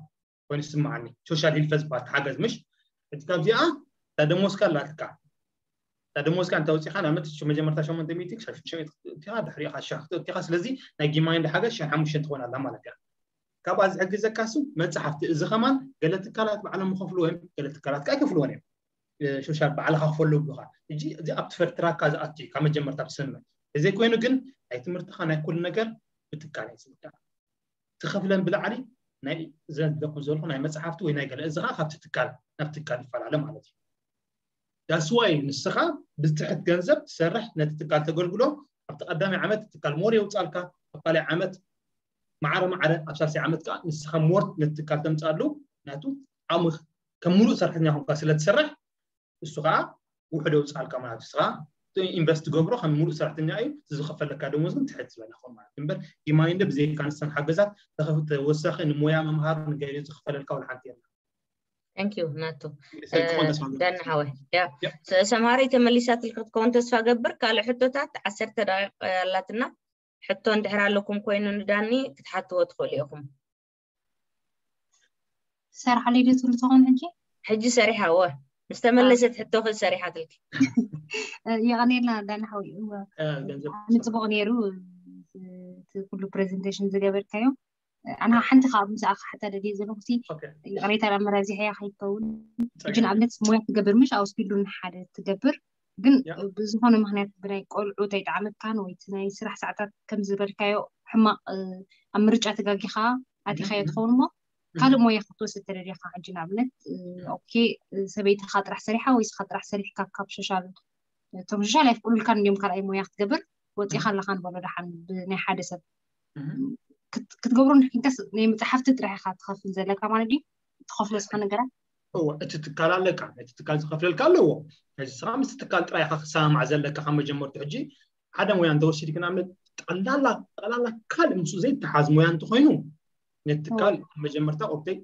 ኮይኑ ስምዓኒ ሶሻል ሂልፈት ዝበሃል ተሓገዝ ምሽ እቲ ካብዚኣ እታ ደሞዝካ ኣላትካ እታ ደሞዝካ እንተ ወፂኻ ንኣብነት መጀመርታ ሸሞንተ ሚእቲ ክሳብ ሽዱሽተ ሚእቲ ክትእቲኻ ድሕሪኡ ከዓ ሽሕ ክትእቲኻ ስለዚ ናይ ጊማይንድ ሓገዝ ሽሕ ሓሙሽተ ትኾን ኣላ ማለት እያ ካብኣ ዝሕግዘካ ሱ መፅሓፍቲ እዚ ከማን ገለ ትካላት ባዕሎም ይኸፍልዎ እዮም ገለ ትካላት ከዓ ኣይከፍልዎን እዮም ሶሻል ባዕልኻ ክፈሉ ብሉኻ ሕጂ እዚ ኣብቲ ፈርትራካ ዝኣቱ እዩ ካብ መጀመርታ ብስምምዕ ተዘይኮይኑ ግን ናይ ትምህርትኻ ናይ ኩሉ ነገር ብትካል እዩ ዝውዳእ ትኸፍለን ብላዕሊ ናይ ዘለኹ ዘለኹ ናይ መፅሓፍቲ ወይ ናይ ገለ እዚ ከዓ ካብቲ ትካል ናብ ትካል ይፈላለ ማለት እዩ that's why ንስኻ ብትሕት ገንዘብ ትሰርሕ ነቲ ትካል ተገልግሎ ኣብቲ ቀዳማይ ዓመት ትካል more የውፃልካ ኣብ ካልኣይ ዓመት ማዕረ ማዕረ ኣብ ሳልሳይ ዓመት ከዓ ንስኻ more ነቲ ትካል ተምፃሉ ምክንያቱ ዓቕሚ ከም ሙሉእ ሰራሕተኛ ኮንካ ስለ ትሰርሕ እሱ ከዓ ውሕደ ውፅኣልካ ማለት ንስኻ ኢንቨስት ትገብሮ ከም ሙሉእ ሰራሕተኛ እዩ ዝኸፈለካ ደሞዝ ግን ትሕት ዝበለ ክኾን ማለት እምበር ዲማይንደ ብዘይካ ንሰን ሓገዛት ተወሳኺ ንሞያ ምምሃር ንገይሩ ዝኽፈለልካ ወላ ሓንቲ የላ Thank you ናቱ ክኾን ተስፋ ዳና ሓወይ ያ ሰምሃሪ ተመሊሳትልካ ክትከውን ተስፋ ገብር ካልእ ሕቶታት ዓሰርተ ደቂቕ ኣላትና ሕቶ እንድሕር ኣለኩም ኮይኑ ንዳኒ ክትሓትዎ ትኽእሉ ኢኹም ትሰርሓለይ ዶ ትብሉ ትኾኑ ሕጂ ሕጂ ሰሪሓ ወ ምስ ተመለሰት ሕቶኺ ሰሪሓትልኪ የቐኔልና ዳና ሓወይ ገንዘብ ንፅቡቕ ነይሩ እቲ ኩሉ ፕሬዘንቴሽን ዝገበርካዮ ኣና ሓንቲ ካብ ምስኣ ክሓታ ደልየ ዘለኹ ሲ ኦኬ ይቕሬታ ናብ መራዚሕያ ከይትከውን ሕጂ ጸገም ንኣብነት ሞያ ትገብር ምሽ ኣውስቢሉ ንሓደ ትገብር ግን ያ። ብዝኾነ ምክንያት ብናይ ቆልዑ ተይጠዓመካን ወይ እቲ ናይ ስራሕ ሰዓታት ከም ዝበልካዮ ሕማቕ እ፣ ኣብ ምርጫ ተጋጊኻ ኣቲኻዮ እህ፣ ትኸውን እሞ እህ። ካልእ ሞያ ክትወስድ ተደሊኻ ሕጂ ንኣብነት እ፣ ኦኬ እ፣ ሰበይትኻ ጥራሕ ሰሪሓ ወይ ስኻ ጥራሕ ሰሪሕካ ካብ ሶሻል እቶም ሶሻል ኣይፍቅዱልካን እንዲዮም ካልኣይ ሞያ ክትገብር ወፂኻ ኣለኻ ንበሎ ደሓን ብናይ ሓደ ሰብ እህ። ክት- ክትገብሮ እንድሕር ኮንካስ ናይ መፅሓፍቲ ጥራሕ ኢኻ ትኸፍል ዘለካ ማለት ድዩ ትኸፍሎ ስኻ ነገራት እወ እቲ ትካል ኣለካ ነቲ ትካል ዝኸፍለልካ ኣለዎ ሕጂ ስኻ ምስ ትካል ጥራይ ኢኻ ክሰማማዕ ዘለካ ካብ መጀመርቱ ሕጂ ሓደ ሞያ እንተወሲድክ ንኣብነት ጠቕላላ ጠቕላላ ካልእ ምስኡ ዘይተሓዝ ሞያ እንተኮይኑ ነቲ ትካል መጀመርታ ኦፕተይ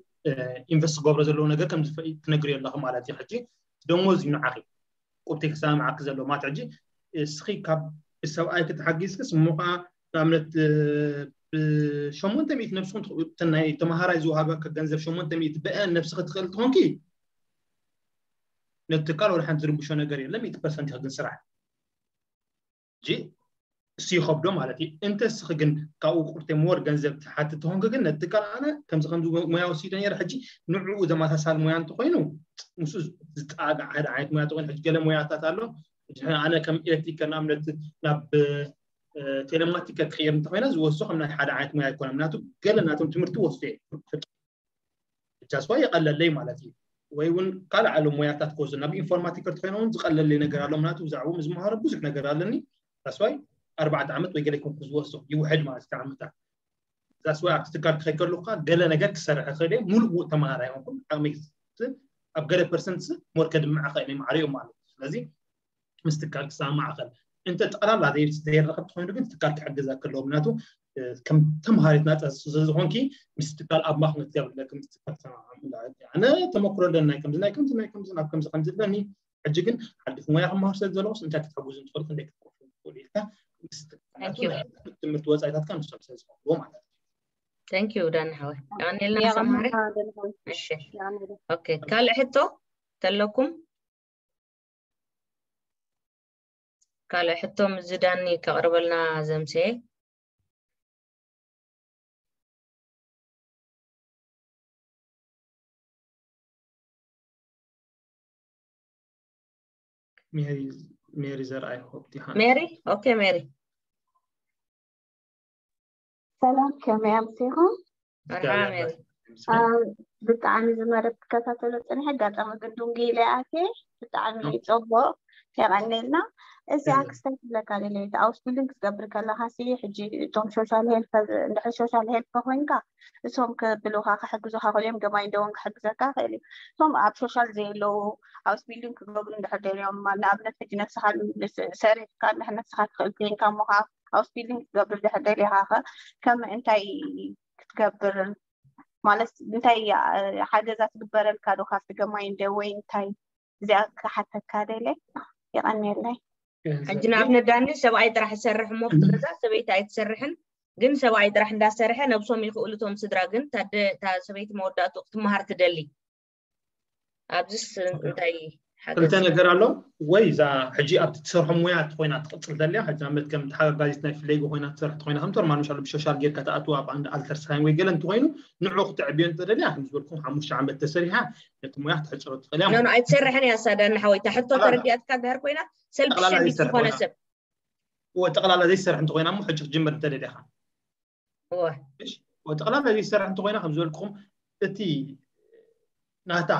ኢንቨስት ክገብሮ ዘለዎ ነገር ከም ዝፈ- ትነግርዮ ኣለኹ ማለት እዩ ሕጂ ደሞዝ እዩ ንዓኺ ቁብቲ ክሰማምዓኪ ዘሎ ማለት ሕጂ እስኺ ካብ ብሰብኣይ ክትሓጊዝክስ እሞ ከዓ ንኣብነት ብሸሞንተ ሚእቲ ነብስኹም ትኽእሉ እተን ናይ ተምሃራይ ዝወሃበካ ገንዘብ ሸሞንተ ሚእቲ ብአን ነብስኺ ትኽእል ትኾንኪ ነቲ ትካል ወላ ሓንቲ ዝርብሾ ነገር የለን ሚእቲ ፐርሰንት ኢኺ ግን ስራሕ ሕጂ እሱ ይኸብዶ ማለት እዩ እንተ እስኺ ግን ካብኡ ቁርተ ሞር ገንዘብ ትሓትት ተኾንኪ ግን ነቲ ትካል ኣነ ከምዚ ከምዚ ሞያ ወሲደ ነይረ ሕጂ ንዕኡ ዘመሳሳል ሞያ እንተኮይኑ ምስኡ ዝጣጋዕ ሓደ ዓይነት ሞያ ተኮይኑ ሕጂ ገለ ሞያታት ኣሎ ሕጂ ኣነ ከም ኤሌክትሪከር ንኣብነት ናብ ቴሌማቲከር ክቅየር እንተኮይነ ዝወስዶ ከም ናይ ሓደ ዓይነት ሞያ ኣይኮነ ምክንያቱ ገለ ናቶም ትምህርቲ ወስዶ እየ ብቻ ስዋ የቀለለይ ማለት እዩ ወይ እውን ካልእ ዓለም ሞያታት ክወስዱ ናብ ኢንፎርማቲከር ተኮይኖም ዝቀለለይ ነገር ኣሎ ምክንያቱ ብዛዕባኦም ዝመሃሮ ብዙሕ ነገር ኣለኒ። ታስዋይ ኣርባዕተ ዓመት ወይ ገለ ይኮንኩ ዝወስዶ ይውሕድ ማለት እቲ ዓመታት ዛስዋይ ኣብቲ ትካል ክኸድ ከለኩ ገለ ነገር ክሰርሕ ክእል እየ። ሙሉእ ሙሉእ ተምሃራይ ይኮንኩን ዓቅሚ ኣብ ገለ ፐርሰንት ሞር ከድምዕ ክእል እየ ማዕሪኡ ማለት እዩ። ስለዚ ምስ ትካል ክሰማማዕ ክእል እንተ ጠቕላላ ዘይረኸብ ተኮይኑ ግን ትካል ክሕግዛ ከለዎ ምክንያቱ ከም ተምሃሪት ናፃ ስለዝኮንኪ ምስ ትካል ኣብ ማክነት ያብለክ ምስ ትካል ሰማማዕ ኣነ ተመክሮ ኣለኒ ናይ ከምዚ ናይ ከምዚ ናይ ከምዚ ናብ ከምዚ ከምዚ ኣለኒ ሕጂ ግን ሓድሽ ሞያ ክመሃር ስለ ዘለኩስ እንታይ ክትሕግዙ ትኽእሉ ክንደይ ክትከፍሉ ትኽእሉ ኢልካ ምስ ትካል ትምህርቲ ወፃኢታትካ ንሶም ስለ ዝኸፍልዎ ማለት እዩ Thank you ዳኒ ሓወይ። የቐኔልና ሰማሪ። እሺ ኦኬ ካልእ ሕቶ ተለኩም? ካልእ ሕቶ ምዝዳኒ ከቕርበልና ዘምሰየ ሜሪ ዘርኣይ ሆፕ ዲሃ ሜሪ ኦኬ ሜሪ ሰላም ከመይ ኣምሲኹም? መርሓባ ሜሪ ብጣዕሚ ዝመረብ ክከታተሎ ፅንሐ ኣጋጣሚ ግን ዱንጊ ኢለ ኣትየ ብጣዕሚ ፅቡቅ የቀኒልና። እዚኣ ክስታይ ክብለካ ደለየት ኣውስቢልዲንግ ክትገብር ከለካ ሲ ሕጂ እቶም ሶሻል ሄልፕ እንድሕር ሶሻል ሄልፕ ኮይንካ እሶም ክብሉካ ክሕግዙካ ክእል እዮም ገማይ እንደውን ክሕግዘካ ክእል እዩ እቶም ኣብ ሶሻል ዘየለዉ ኣውስቢልዲንግ ክገብሩ እንድሕር ደልዮም ንኣብነት ሕጂ ነብስካ ሰሪሕካ እንድሕር ነብስካ ትክእል ኮይንካ እሞ ከዓ ኣውስቢልዲንግ ክትገብር እንድሕር ደሊካ ከ ከም እንታይ ክትገብር ማለት እንታይ ሓገዛ ትግበረልካ ዶ ካብቲ ገማይ እንደ ወይ እንታይ እዚኣ ክሓተካ ደለ የቐንየለይ ሕጂ ንኣብነት ዳኒ ሰብኣይ ጥራሕ ዝሰርሕ እሞ ኣብቲ ገዛ ሰበይቲ ኣይትሰርሕን ግን ሰብኣይ ጥራሕ እንዳሰርሐ ነብሶም ይኽእሉ እቶም ስድራ ግን እታ ሰበይቲ መወዳእቱ ክትመሃር ትደሊ ኣብዚስ እንታይ ክልተ ነገር ኣሎ ወይ እዛ ሕጂ ኣብቲ ትሰርሖ ሙያ እትኮይና ትቅፅል ደልያ ሕጂ ንኣብነት ከም ተሓጋጋዚት ናይ ፍለይጎ ኮይና ትሰርሕ ተኮይና ከም ቶርማኖሽ ኣሎ ብሶሻል ጌርካ ትኣትዋ ኣብ ኣንድ ኣልተርሳይን ወይ ገለ እንትኮይኑ ንዑ ክትዕብዮ እንተደልያ ከም ዝበልኩም ሓሙሽተ ዓመት ተሰሪሓ ነቲ ሙያ ክትሕፅሮ ትኽእል እያ ኣይትሰርሕን እያ ሳዳ ንሓወይታ ሕቶ ተረዲኣትካ ድሕር ኮይና ሰልፊ ሸሚት ዝኾነ ሰብ ጠቕላላ ዘይሰርሕ እንተኮይና እሞ ሕጂ ክትጅምር እንተደሊኻ ጠቕላላ ዘይሰርሕ እንተኮይና ከም ዝበልኩም እቲ ናታ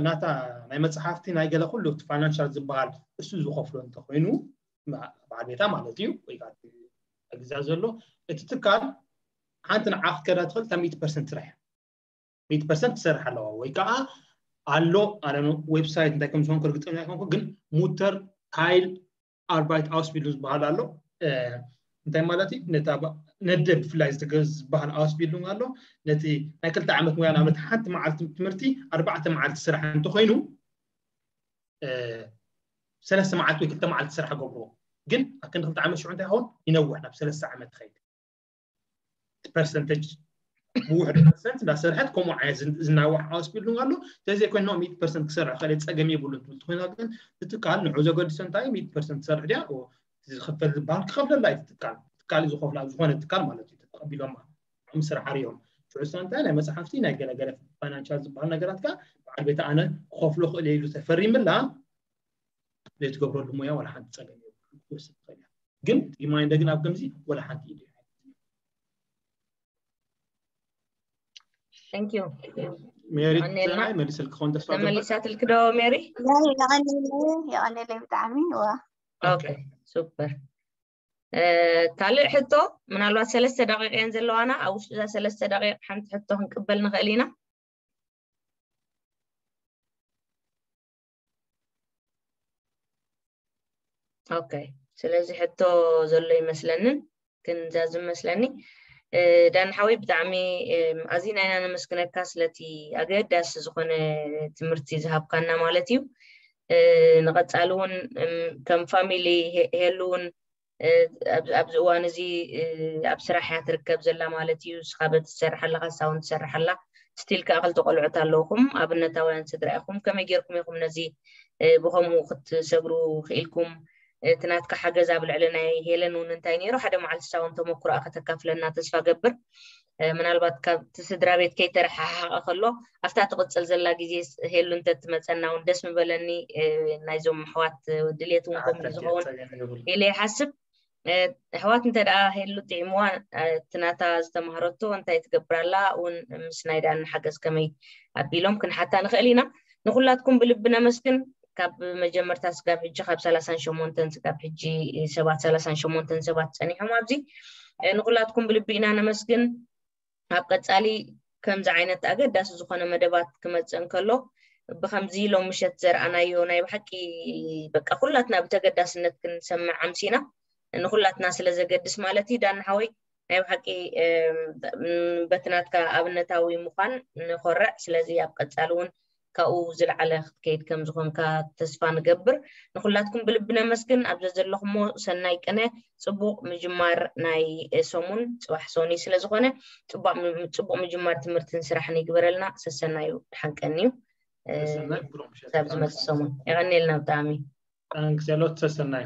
ናታ ናይ መፅሓፍቲ ናይ ገለ ኩሉ እቲ ፋይናንሻል ዝበሃል እሱ ዝከፍሎ እንተኮይኑ በዓል ቤታ ማለት እዩ ወይ ግዛ ዘሎ እቲ ትካል ሓንቲ ንዓ ክትከዳ ትኽእል እታ ሚእቲ ፐርሰንት ስራሕ ሚእቲ ፐርሰንት ትሰርሕ ኣለዋ ወይ ከዓ ኣሎ ኣለ ዌብሳይት እንታይ ከም ዝኾን ክርግፀኛ ይኮንኩ ግን ሙተር ታይል ኣርባይት ኣውስቢልዱንግ ዝበሃል ኣሎ እንታይ ማለት እዩ ነደ ብፍላይ ዝበሃል ኣውስቢልዱንግ ኣሎ ነቲ ናይ ክልተ ዓመት ሙያ ንኣብነት ሓንቲ መዓልቲ ትምህርቲ ኣርባዕተ መዓልቲ ስራሕ እንተኮይኑ ሰለስተ መዓልቲ ወይ ክልተ መዓልቲ ስራሕ ገብርዎ ግን ኣብ ክንዲ ክልተ ዓመት ሽዑ እንታይ ይኸውን ይነውሕ ናብ ሰለስተ ዓመት ትኸይድ ፐርሰንተጅ ብውሕድ ፐርሰንት እንዳሰርሐት ከምኡ ዓይነት ዝናዋሕ ኣውስቢልዱንግ ኣሎ ተዘይኮይኖ ሚእቲ ፐርሰንት ክሰርሕ ከለ ፀገም የብሉን ትብል ኮይና ግን እቲ ትካል ንዑ ዘገድሶ እንታይ ሚእቲ ፐርሰንት ትሰርሕ ድያ ዝኽፈል ዝበሃል ክኸፍለላ እዩ ትካል ትካል ዝኸፍላ ዝኾነ ትካል ማለት እዩ ተቀቢሎማ ከም ስራሕ ኣሪኦም ሽዑ እንታይ ናይ መፅሓፍቲ ናይ ገለገለ ፋይናንሻል ዝበሃል ነገራት ካ በዓል ቤት ኣነ ክኸፍሎ ክእል ኢሉ ተፈሪምላ ዘይትገብረሉ ሙያ ዋላ ሓንቲ ፀገም የብሉን ክትወስድ ትኽእል እያ ግን ሪማይንደር ግን ኣብ ከምዚ ዋላ ሓንቲ ኢድ Thank you. ሜሪ ትራይ መልስልኪ ኾን ተስፋ ገባር ተመሊሳትልኪ ዶ ሜሪ? የቐኒለይ የቐኒለይ ብጣዕሚ ዋ ኦኬ ሱፐር። ካልእ ሕቶ ምናልባት ሰለስተ ደቂቕ እየን ዘለዋና። ኣብ ውሽጢ እዛ ሰለስተ ደቂቕ ሓንቲ ሕቶ ክንቅበል ንኽእል ኢና። ኦኬ ስለዚ ሕቶ ዘሎ ይመስለንን ክንዛዝም መስለኒ ዳን ሓወይ ብጣዕሚ ኣዚና ኢና ነመስግነካ ስለቲ ኣገዳሲ ዝኾነ ትምህርቲ ዝሃብካና ማለት እዩ ንቐፃሊ እውን ከም ፋሚሊ ሄሉ እውን ኣብዚ እዋን እዚ ኣብ ስራሕ እያ ትርከብ ዘላ ማለት እዩ ንስኻ በቲ ትሰርሕ ኣለኻ ንሳ እውን ትሰርሕ ኣላ ስቲል ከዓ ክልተ ቆልዑት ኣለውኹም ኣብነታውያን ስድራ ኢኹም ከመይ ጌርኩም ኢኹም ነዚ ብኸምኡ ክትሰግሩ ክኢልኩም እቲ ናትካ ሓገዝ ኣብ ልዕሊ ናይ ሄለን እውን እንታይ ነይሩ ሓደ መዓልቲ ሳውን ተመክሮኣ ከተካፍለና ተስፋ ገብር ምናልባት ካብቲ ስድራ ቤት ከይተረሓሓቐ ከሎ ኣብታ ትቕፅል ዘላ ግዜ ሄሉ እንተትመፀና እውን ደስ ምበለኒ ናይዞም ኣሕዋት ድሌት እውን ከምኡ ዝኸውን ኢለ ይሓስብ ኣሕዋት እንተ ደኣ ሄሉ ጥዕምዋ እቲ ናታ ዝተማህረቶ እንታይ ትገብር ኣላ እውን ምስ ናይ ዳን ሓገዝ ከመይ ኣቢሎም ክንሓታ ንኽእል ኢና። ንኹላትኩም ብልቢ ነመስግን። ካብ መጀመርታ ስጋብ ሕጂ ካብ ሰላሳን ሸሞንተን ስጋብ ሕጂ ሰባት ሰላሳን ሸሞንተን ሰባት ጸኒሖም ኣብዚ። ንኹላትኩም ብልቢ ኢና ነመስግን። ኣብ ቀጻሊ ከምዚ ዓይነት ኣገዳሲ ዝኾነ መደባት ክመጽእ እንከሎ ብከምዚ ሎም ምሸት ዘርኣናዮ ናይ ብሓቂ በቃ ኩላትና ብተገዳስነት ክንሰምዕ ኣምሲና። ንኹላትና ስለ ዘገድስ ማለት እዩ። ዳን ሓወይ ናይ ብሓቂ በቲ ናትካ ኣብነታዊ ምዃን ንኾርዕ። ስለዚ ኣብ ቀጻሊ እውን ካብኡ ዝለዓለ ክትከይድ ከም ዝኾንካ ተስፋ ንገብር። ንኹላትኩም ብልቢ ነመስግን። ኣብ ዘዘለኹሞ ሰናይ ቅነ፣ ጽቡቕ ምጅማር ናይ ሰሙን። ጽባሕ ሶኒ ስለ ዝኾነ ጽቡቕ ምጅማር ትምህርትን ስራሕን ይግበረልና። ሰሰናዩ ድሓን ቀንዩ። ሰሰናይ ብሩኽ ምሸት። ክሳብ ዝመጽእ ሰሙን የቐንየልና ብጣዕሚ። ጣንክስ ያሎት ሰሰናይ።